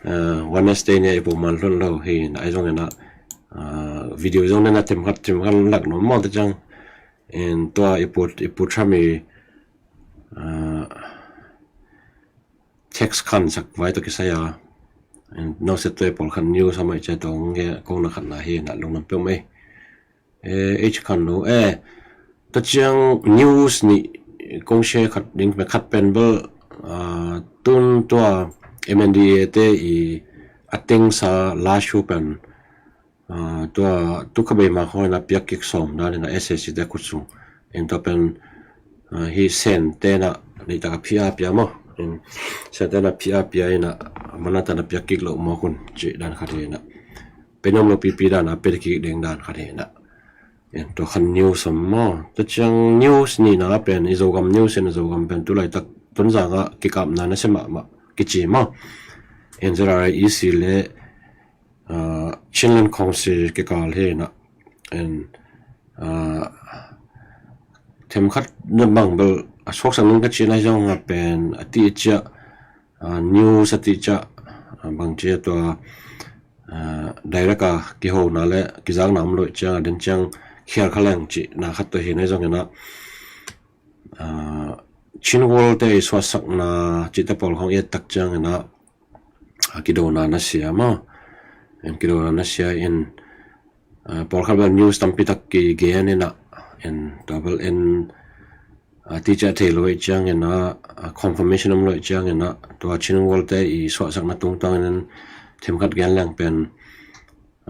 ah, Wednesday ni a i pawh man hlon lo hi in a, ahi zong in a, ah, video zong nen a themkhat themkhat lak nuam maw, tua ciang in tua i pu, i pu Trump i, ah, text khansak vai tawh kisai a, in no se tua i pawlkhat news a mai cia tawh nge kong na khatna hi in a, lungdam peuhmah ei. Eh, ei ci khan lo, eh, tua ciang news nih kong share khat ding, khat pen bel, ah, tun tua M N D A te i a tengsa last show pen, ah, tua tu kha bei ma khawng in a piak kik sawm dan in a S A C te khut sung. In tua pen, ah, hi Sen te in a deihtaka phi a pia maw. In Sen te in a phi a pia in a, mana tan a piak kik lo maw khun ci dan khat hi in a. Pen om lo pipi dan a pia kik ding dan khat hi in a. En, tua khan news om maw. Tua ciang news nihna pen i Zogam news in a, Zogam pen tulaitak Tonzang ah kikapna nasia mahmah kici maw. En, Z R A E C le, ah, Chinland Council kikal hi in a. En, ah, themkhat na bang bel a suaksak ning ka ci na zong a pen a ti ciah, ah, news a ti ciah, ah, bang ci a tua, ah, direct a kihona le kizakna om lo ciang a den ciang khial kha leng cihna khat tua hi na zong in a, ah, Chin World te i suahsakna cihte pawl khong i et tak ciang in a, a kidona nasia maw. En, kidona nasia in, ah, pawlkhat bel news tampi tak kigen in a, en, tua bel en, ah, ti ciah thei lo i ciang in a, ah, confirmation om lo i ciang in a, tua Chin World te i suahsakna tungtang in themkhat gen leng pen,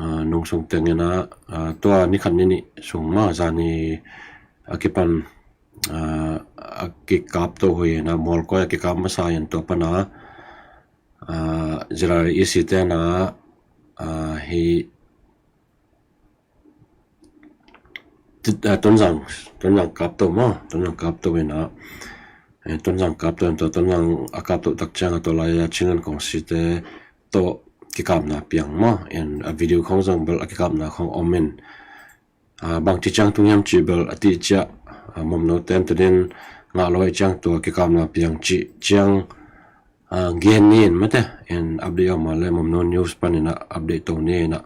ah, nung sung teng in a, ah, tua ni khat ni nih sung maw, zani a kipan, ah, a kikap to hi in a, Mualkoi a kikap masa in tua pan a, ah, Z R A E C te in a, ah, hi Ti-, ah, Tonzang, Tonzang kap to maw, Tonzang kap to in a, eh, Tonzang kap to in tua, Tonzang a kap to tak ciang a tua lai a Chinland Council te tawh kikapna piang maw, en, a video khong zong bel a kikapna khong om in, ah, bang ci ciang tung hiam ci bel a ti ciah, ah, Momno ten tua din ngah lo i ciang tua kikapna piang ci ciang, ah, gen ni in mate, en, update om a le Momno news pan in a update to ni in a.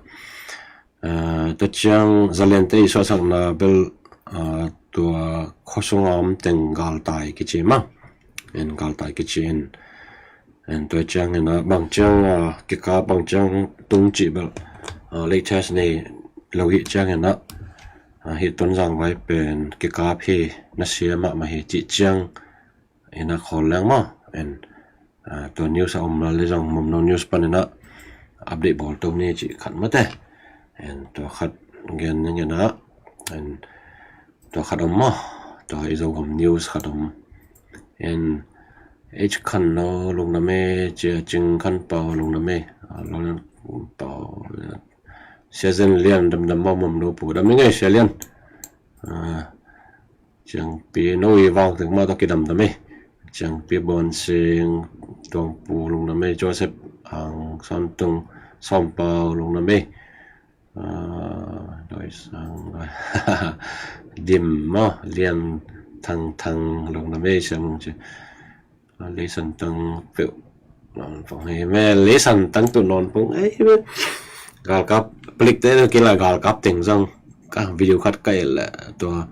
Ah, tua ciang Zalen te i suahsakna bel, ah, tua khuasung a om teng galtai kici maw. En, galtai kici in. En, tua ciang in a bang ciang, ah, kikap bang ciang tung cih bel, ah, latest nei lo hi ciang in a, ah, hi Tonzang vai pen kikap hi nasia mahmah hi cih ciang in a khawl leng maw. En, ah, tua news a om la le zong Momno news pan in a update bawl to ni cih khat mate. En, tua khat gen ning in a, en, tua khat om maw. Tua i Zogam news khat om. En, H Khan No lungdam e, Cia Cing Khan Pau lungdam e. Ah, lungdam Pau. Sia Zen Lian damdam maw Momno pu. Dam ning e Sia Lian. Ah, Ciangpi no i vang teng mah tawh kidamdam e. Ciangpi Bawn Sing, Tuang Pu lungdam e, Joseph Ang, San Tung, Sawm Pau lungdam e. Ah, Doi Sang, Dim maw, Lian Thang Thang lungdam e, Siam Lung Ci. Ah, Leisan Tang peuh. Nawn pong hei me, Leisan Tang tu nawn pong hei me. Galkap, palik te kila galkap teng zang. Ka video khat ka el le tua.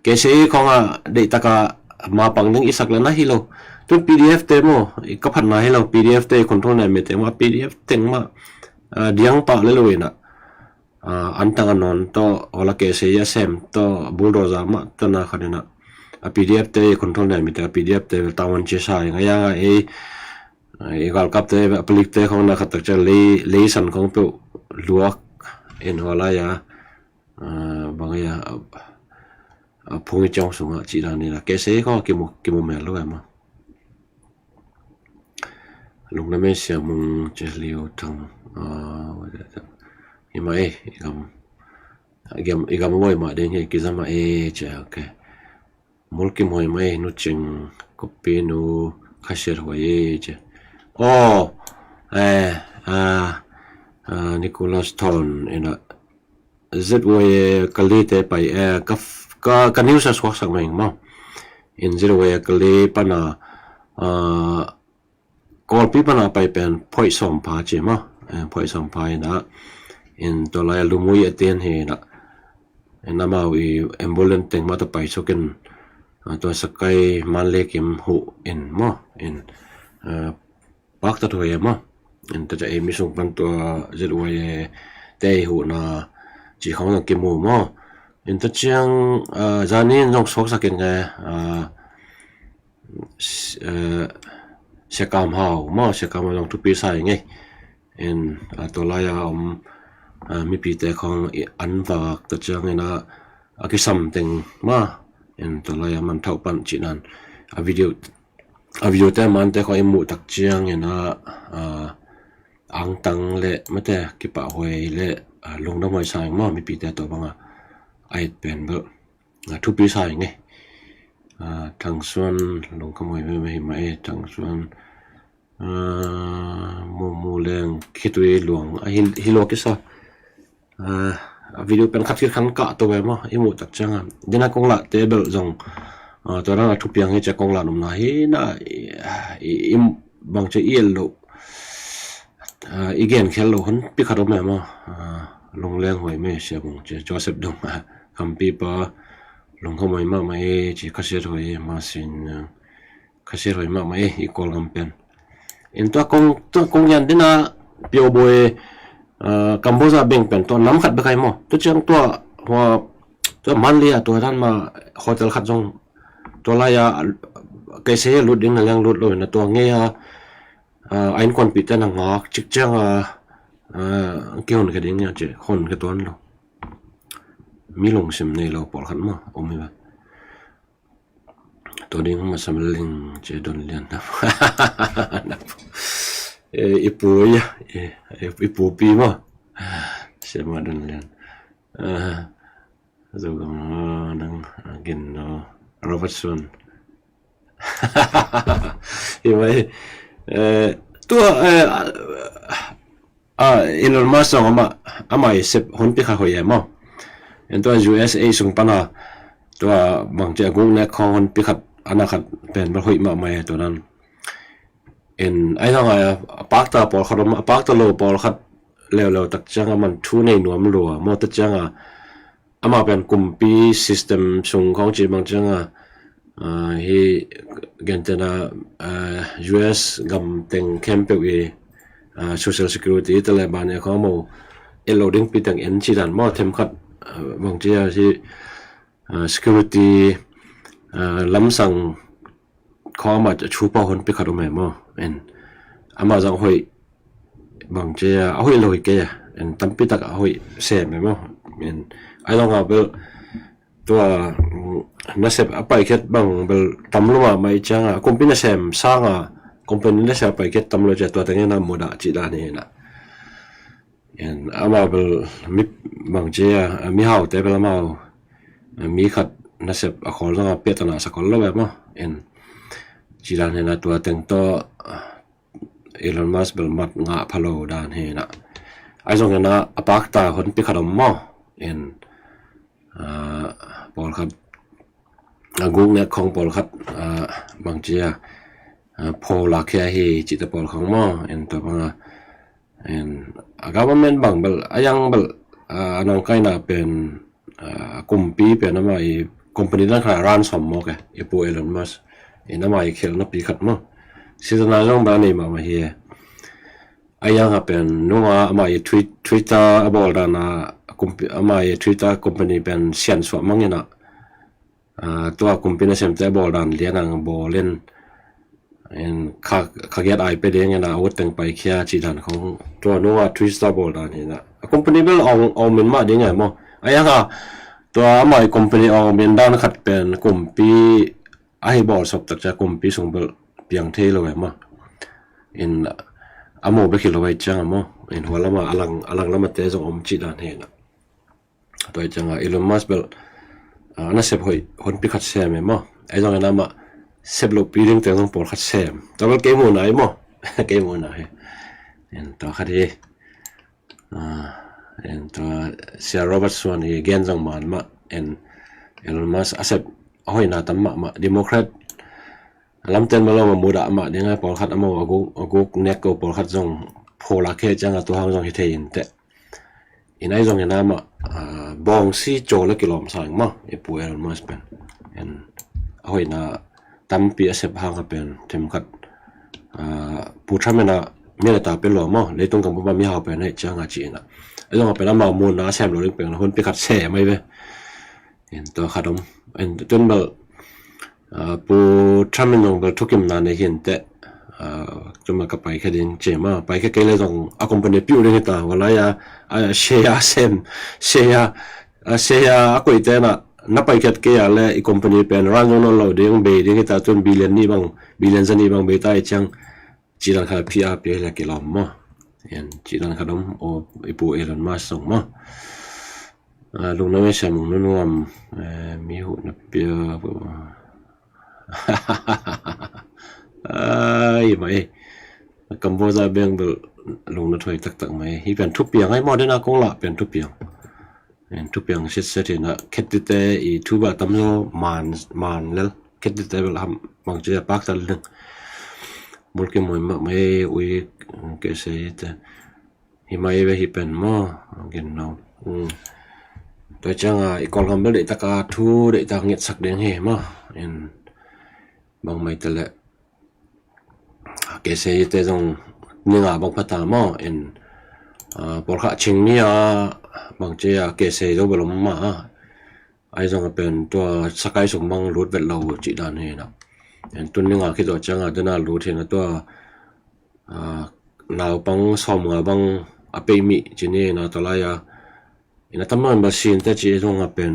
K C I khong a deihtaka mapang ding i sak le na hi lo. Tun P D F te maw, i ka phatna hi lo, P D F te control na me te maw, P D F teng mah, ah, diang pah le lo in a. antang a nawn tawh, hola kehsei a sem tawh, bulldozer mah tawh na khat inah a P D F te control nei mite, a P D F te vel taman cia sa ing a, yang a ei i galkapte, a palikte khong na khat tak cia lei, leisan khong peuh luak in hola ya bang ya a phung i ciang sungah cih dan ni la kehsei khong kimu, kimu mel lo em a. Lungdam ei Sia Mung, Cia Liu Thang. Ima ei i gam, i gam, i gam a buai mah ding hi, kizam a ei cia, ok. Mulkim huai mah ei, Nu Cing, Kopi Nu, Khasiat huai ei cia. Oh, eh, ah, ah, Nicholas Thon ina Z Y A Kali te pai, eh, ka, ka, ka news a suaksak meng maw. In Z Y A Kali pana, ah, Kawlpi pana pai pen phoih sawm pha ci maw. Eh, phoih sawm pha ina, in tua lai a Lumui a ten hi ina, in amau i ambulance teng mah tawh pai sukin, ah, tua Sakai Manley kim huh in maw. In, ah, pakta thu hi maw. In ta ca ei mi sung pan tua Z Y A te i huhna ci khong zong kimu maw. In ta ciang, ah, zani in zong suaksak in nge, ah, s-, eh, Sia Kam Hau maw, Sia Kam Hau zong thupi sa i ngei. In, ah, tua lai a om, ah, mipite khong i an vak ta ciang ina a kisam teng maw. In tua lai a man thauh pan cih nan a video, a video te man te khong i muh tak ciang ina, ah, angtang le mate kipahhuai le, ah, lungdam huai sa ing maw, mipite tawh banga a et pen bel, ah, thupi sa ing e. Ah, Thang Suan, lungkham huai mei mei hi mah e, Thang Suan, ah, Mu Mu Leng, Khitui Luang, ah, hi, hi lo kisa. Ah, a video pen khat khit khan kah to ve maw, i muh tak ciang a. Dina kong lah te bel zong, ah, tua dang a thupiang hi cia kong lah nopna hi na, i, i, i bang cia i el lo, ah, i gen khel lo hon pi khat om e maw. Ah, lungleng huai mei Sia Mung cia, Joseph Dong, ah, Kampi pa, lungkham huai mahmah e ci, Khasiat huai e, Masin, ah, Khasiat huai mahmah e, i Kawlgam pen. In tua kong, tua kong yan dina Pyo Boy, ah, Cambodia beng pen tua nam khat bek ai maw. Tua ciang tua, hua, tua Manley a tua dan ma hotel khat zong tua lai a, kei se lut ding na liang lut lo na tua ngei a, ah, a innkuanpihte na ngak cik ciang a, ah, kihon khe ding nia ci, hon khe tuan lo. Mi lungsim nei lo pawlkhat maw, om hi ve. Tua ding masa mel ling ci, Don Lian. Eh, i pu ia, eh, i pu pi maw. Sia ma Don Lian. Ah, Zogam, ah, nang, ah, gin no. Robert Sun. I mai, eh, tua, eh, ah, Elon Musk zong ama, ama i sep hon pi khat hoih e maw. En tua U S A sung pana tua bang ci a guk nek khong hon pi khat, ana khat pen bel hoih mahmah e tua nan. En ai zong a pakta pawlkhat om, a pakta lo pawlkhat leuleu tak ciang a man thu nei nuam lua maw ta ciang a, ama pen kumpi system sung khong ci bang ciang a, ah, hi gentena, ah, U S gam teng khempeuh i, ah, social security te le ban e khong maw, et lo ding pi teng en ci dan maw, themkhat, ah, bang ci a hi, ah, security, ah, lamsang khong ama a chu pau hon pi khat om e maw. En ama zong hoih bang ci a, a hoih lo hi kei a. En tampi tak a hoih sem e maw. En ai zong a bel tua, mm, nasep a paikhiat bang bel tam lo mahmah i ciang a, kumpi nasem sang a, company nasep a paikhiat tam lo ci a, tua teng en a mudah ci dan hi na. En amau bel mi bang ci a, mihaute bel amau, eh, mi khat nasep a khawl zong a piatana sa khawl lo ve maw. En ci dan hi na tua teng tawh, ah, Elon Musk bel mat ngah pha lo dan hi na. Ai zong hi na a pakta hon pi khat om maw. En, ah, pawlkhat a guk nek khong pawlkhat, ah, bang ci a, ah, pho lak khia hi cihte pawl khong maw. En tua bang a, en a government bang bel a yang bel, ah, a nongkaina pen, ah, kumpi pen ama i company dan khat a ransom maw ke, i pu Elon Musk. En ama i khelna pi khat maw. Sitana zong bel a nei mahmah hi e. A iang a pen nunga amah i Twitter a bawl dan a, amah i Twitter company pen siansuah mangin a, tua kumpi nasemte a bawl dan lian ang bawlin, kha giat ai pe dingin a ut teng paikhia cih dan khong tua nunga Twitter a bawl dan hi na. A company bel ong min mah ding e maw. A iang a tua amah i company ong min dan khat pen kumpi ahi bawl sop tak cia kumpi sung bel piang thei lo e maw. In a mo bek hi lo e ciang a maw. In hua lama a lang lama te zong om cih dan hi na. Tua i cianga Elon Musk bel a nasep hoih honpi khat sem e maw. Ahi zongin amah sep lohpi ding teng zong pawlkhat sem. Tua bel kei muhna hi maw. Kei muhna hi. En tua khat hi. En tua Sia Robert Suan hi gen zong man mah. En Elon Musk a sep a hoihna tam mahmah. Democrat lamten mah lo ma mudah mah ding a pawlkhat a mo a guk nek ko pawlkhat zong phaw lak hi cianga tua hang zong hi thei in teh. In ahi zongin amah bawngsi caw le kilawm sa ing maw i Pu Elon Musk pen. En a hoihna tampi a sep hang a pen themkhat Pu Trump in a mi le ta pe lo maw leitung gam puma mihau pen hei cianga ci in a. Ahi zong a pen amau muhna a sem lo ding pen honpi khat sem ahi ve. En tua khat om. En tun bel Pu Trump in zong bel thukimna nei hi in teh. Cuma ka paikhia ding ci e maw. Paikhia kei le zong a company piu ding hi ta. Hua lai a share a sem share a share a koih te na na paikhiat kei a le i company pen ran zong nawn lo ding bei ding hi ta tun billion nih bang billion za nih bang bei ta i ciang. Cih dan khat a phi a pia hi le kilawm maw. En cih dan khat om i Pu Elon Musk zong maw. Lungna mei siam ung nunuam mi huhna pia. Ai mai Cambodia beng bel lungna thuai taktak mai hi pian thupiang ai maw dena kong lah pian thupiang. En thupiang sitset hi na khettite i thu bel tamzaw man lel khettite bel ham bangci a paktal ding. Mulki moi mah mai ui kei sei te. Hi mai ve hi pen maw. Gin no. Tua cianga i Kawlgam bel deihtaka thu deihtaka ngetsak ding hi maw. En bang mai te le kei sei te zong ninga bang phata maw. En pawlkhat cingmi a bangci a kei sei zo bel om ma a. Ahi zong a pen tua sakai sung bang lut vet lo cih dan hi na. En tun ninga khit zawh cianga dena lut hi na tua naupang sawmnga bang a peimih ci ni na tua lai a. Ina tam lo in bel sin te ci zong a pen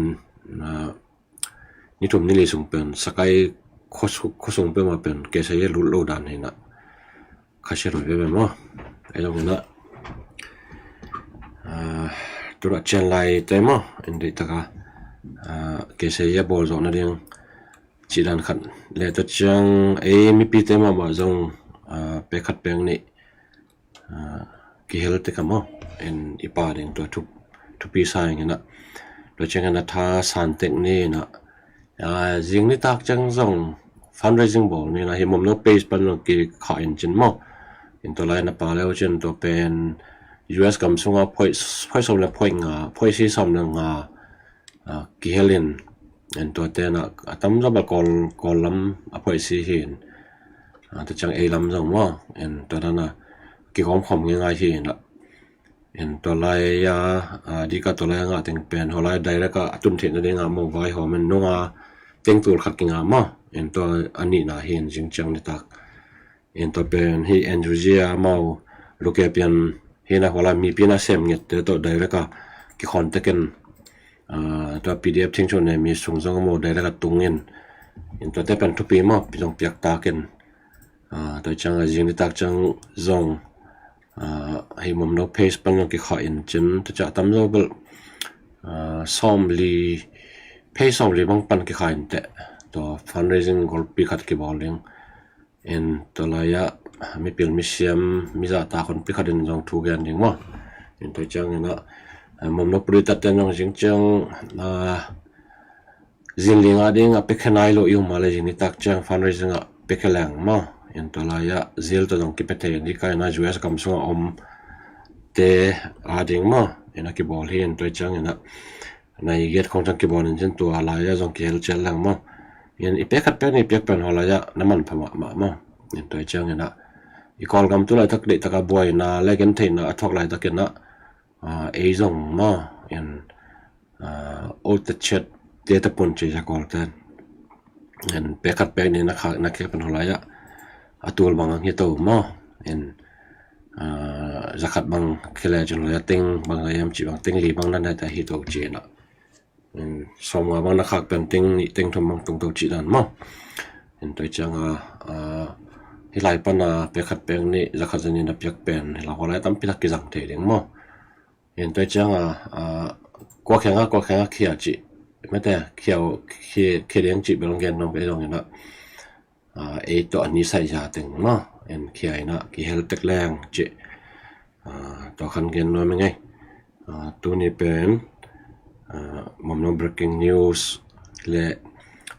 ni thum ni li sung pen sakai khosung pema pen kei sei a lut lo dan hi na. Khasia rui veve maw. Ahi zongin a tua cian lai te maw in deihtaka kei sei a bawl zawh nading cih dan khat le tua ciang ei mipite mahmah zong pek khat pek nih kihel tek a maw. En i pa ding tua thupi sa ing in a tua ciangin a tha san tek ni in a zing nitak ciang zong fundraising bawl ni na hi Momno page pan zong kikhah in cin maw. In tua lai na pa leu cin tua pen U S gam sunga phoih sawm le phoih nga phoih si sawm le nga kihel in. En tua te na a tamzaw bel Kawl lam a phoih si hi in. Tua ciang ei lam zong maw en tua dana kigawm khawm ngai ngai hi in a. En tua lai a dika tua lai a ngah teng pen hua lai direct a a tun theihna dingah mo vai hawm en nunga tengtul khat kingah maw. En tua a nihna hi in zing ciang nitak. En tua pen hi N U G a mau luke pian hi na hua lai mipi na sem nget te tawh direct a kikhawn tekin tua P D F thingchun ne mi sung zong a mo direct a tung in. En tua te pen thupi maw pi zong piak takin tua ciang a zing nitak ciang zong hei Momno page pan zong kikhah in cin tua ciah tamzaw bel sawmli page sawmli bang pan kikhah in teh tua fundraising golpi khat kibawl ding. En tua lai-ah mipil misiam mizahtak honpi khat in zong thu gen ding maw? En tua ciangin ah Momno pulitatte in zong zing ciang zinling a ding a pekhe nai lo i um a le zing nitak ciang fundraising ah pekhe leng maw? En tua lai-ah zil tawh zong kipia thei in dika in ah U S gam sungah om te a ding maw? En a kibawl hi en tua ciangin ah nai giat khong ciang kibawl in cin tua lai-ah zong kihel cial leng maw? En i pek khat pek ni piak pen haw lai-ah na manpha mahmah maw? En tua ciangin ah I Kawlgam tu laitak deihtak a buaina le gentheihna a thuak laitakin ah, ei zong maw, in, ot the chat te tapun ci a Kawlte in pek khat pek nih na khak na khia pan hawlai ah a tul bang ang hi to maw, in zakhat bang khia le cin hawlai ah teng bang a yam ci bang teng li bang nan dai ta hi to ci in ah, sawmnga bang na khak pen teng nih teng thum bang tung to cih dan maw. In tua ciang a, hih lai pan a pek khat pek nih zakhat zanih na piak pen hih lai hawlai tampi tak kizang thei ding maw. In tua ciang a, kua kheng a kua kheng a khia cih mete khia, khia ding cih bel gen nong pei zong in ah, ei tawh a ni sai za teng maw, en khia in ah kihel tek leng cih, tua khan gen nuam i ngei. Tuni pen mamno breaking news le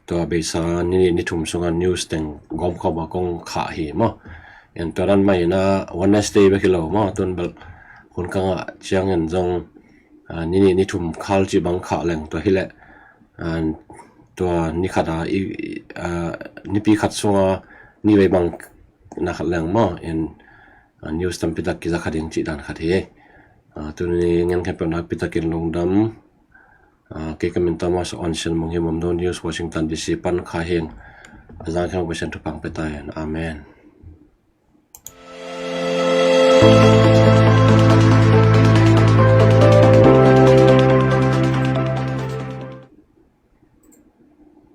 tua beisa ni ni thum sunga news teng gawmkhawm a kong khah hi maw. En tua dan mah in ah Wednesday bek hi lo maw, tun bel hun kang ah ciangin zong ni ni ni thum khal cih bang khah leng tua hileh, tua ni khat a nipi khat sunga ni vei bang na khat leng maw, en news tampi tak kiza kha ding cih dan khat hi. Tuni ngen khempeuh nakpi takin lungdam. Kei ka min Thomas Onsen Mung hi, Mamno News, Washington D C pan kha hing. A zang khempeuh Pasian thupha pia ta hen. Amen.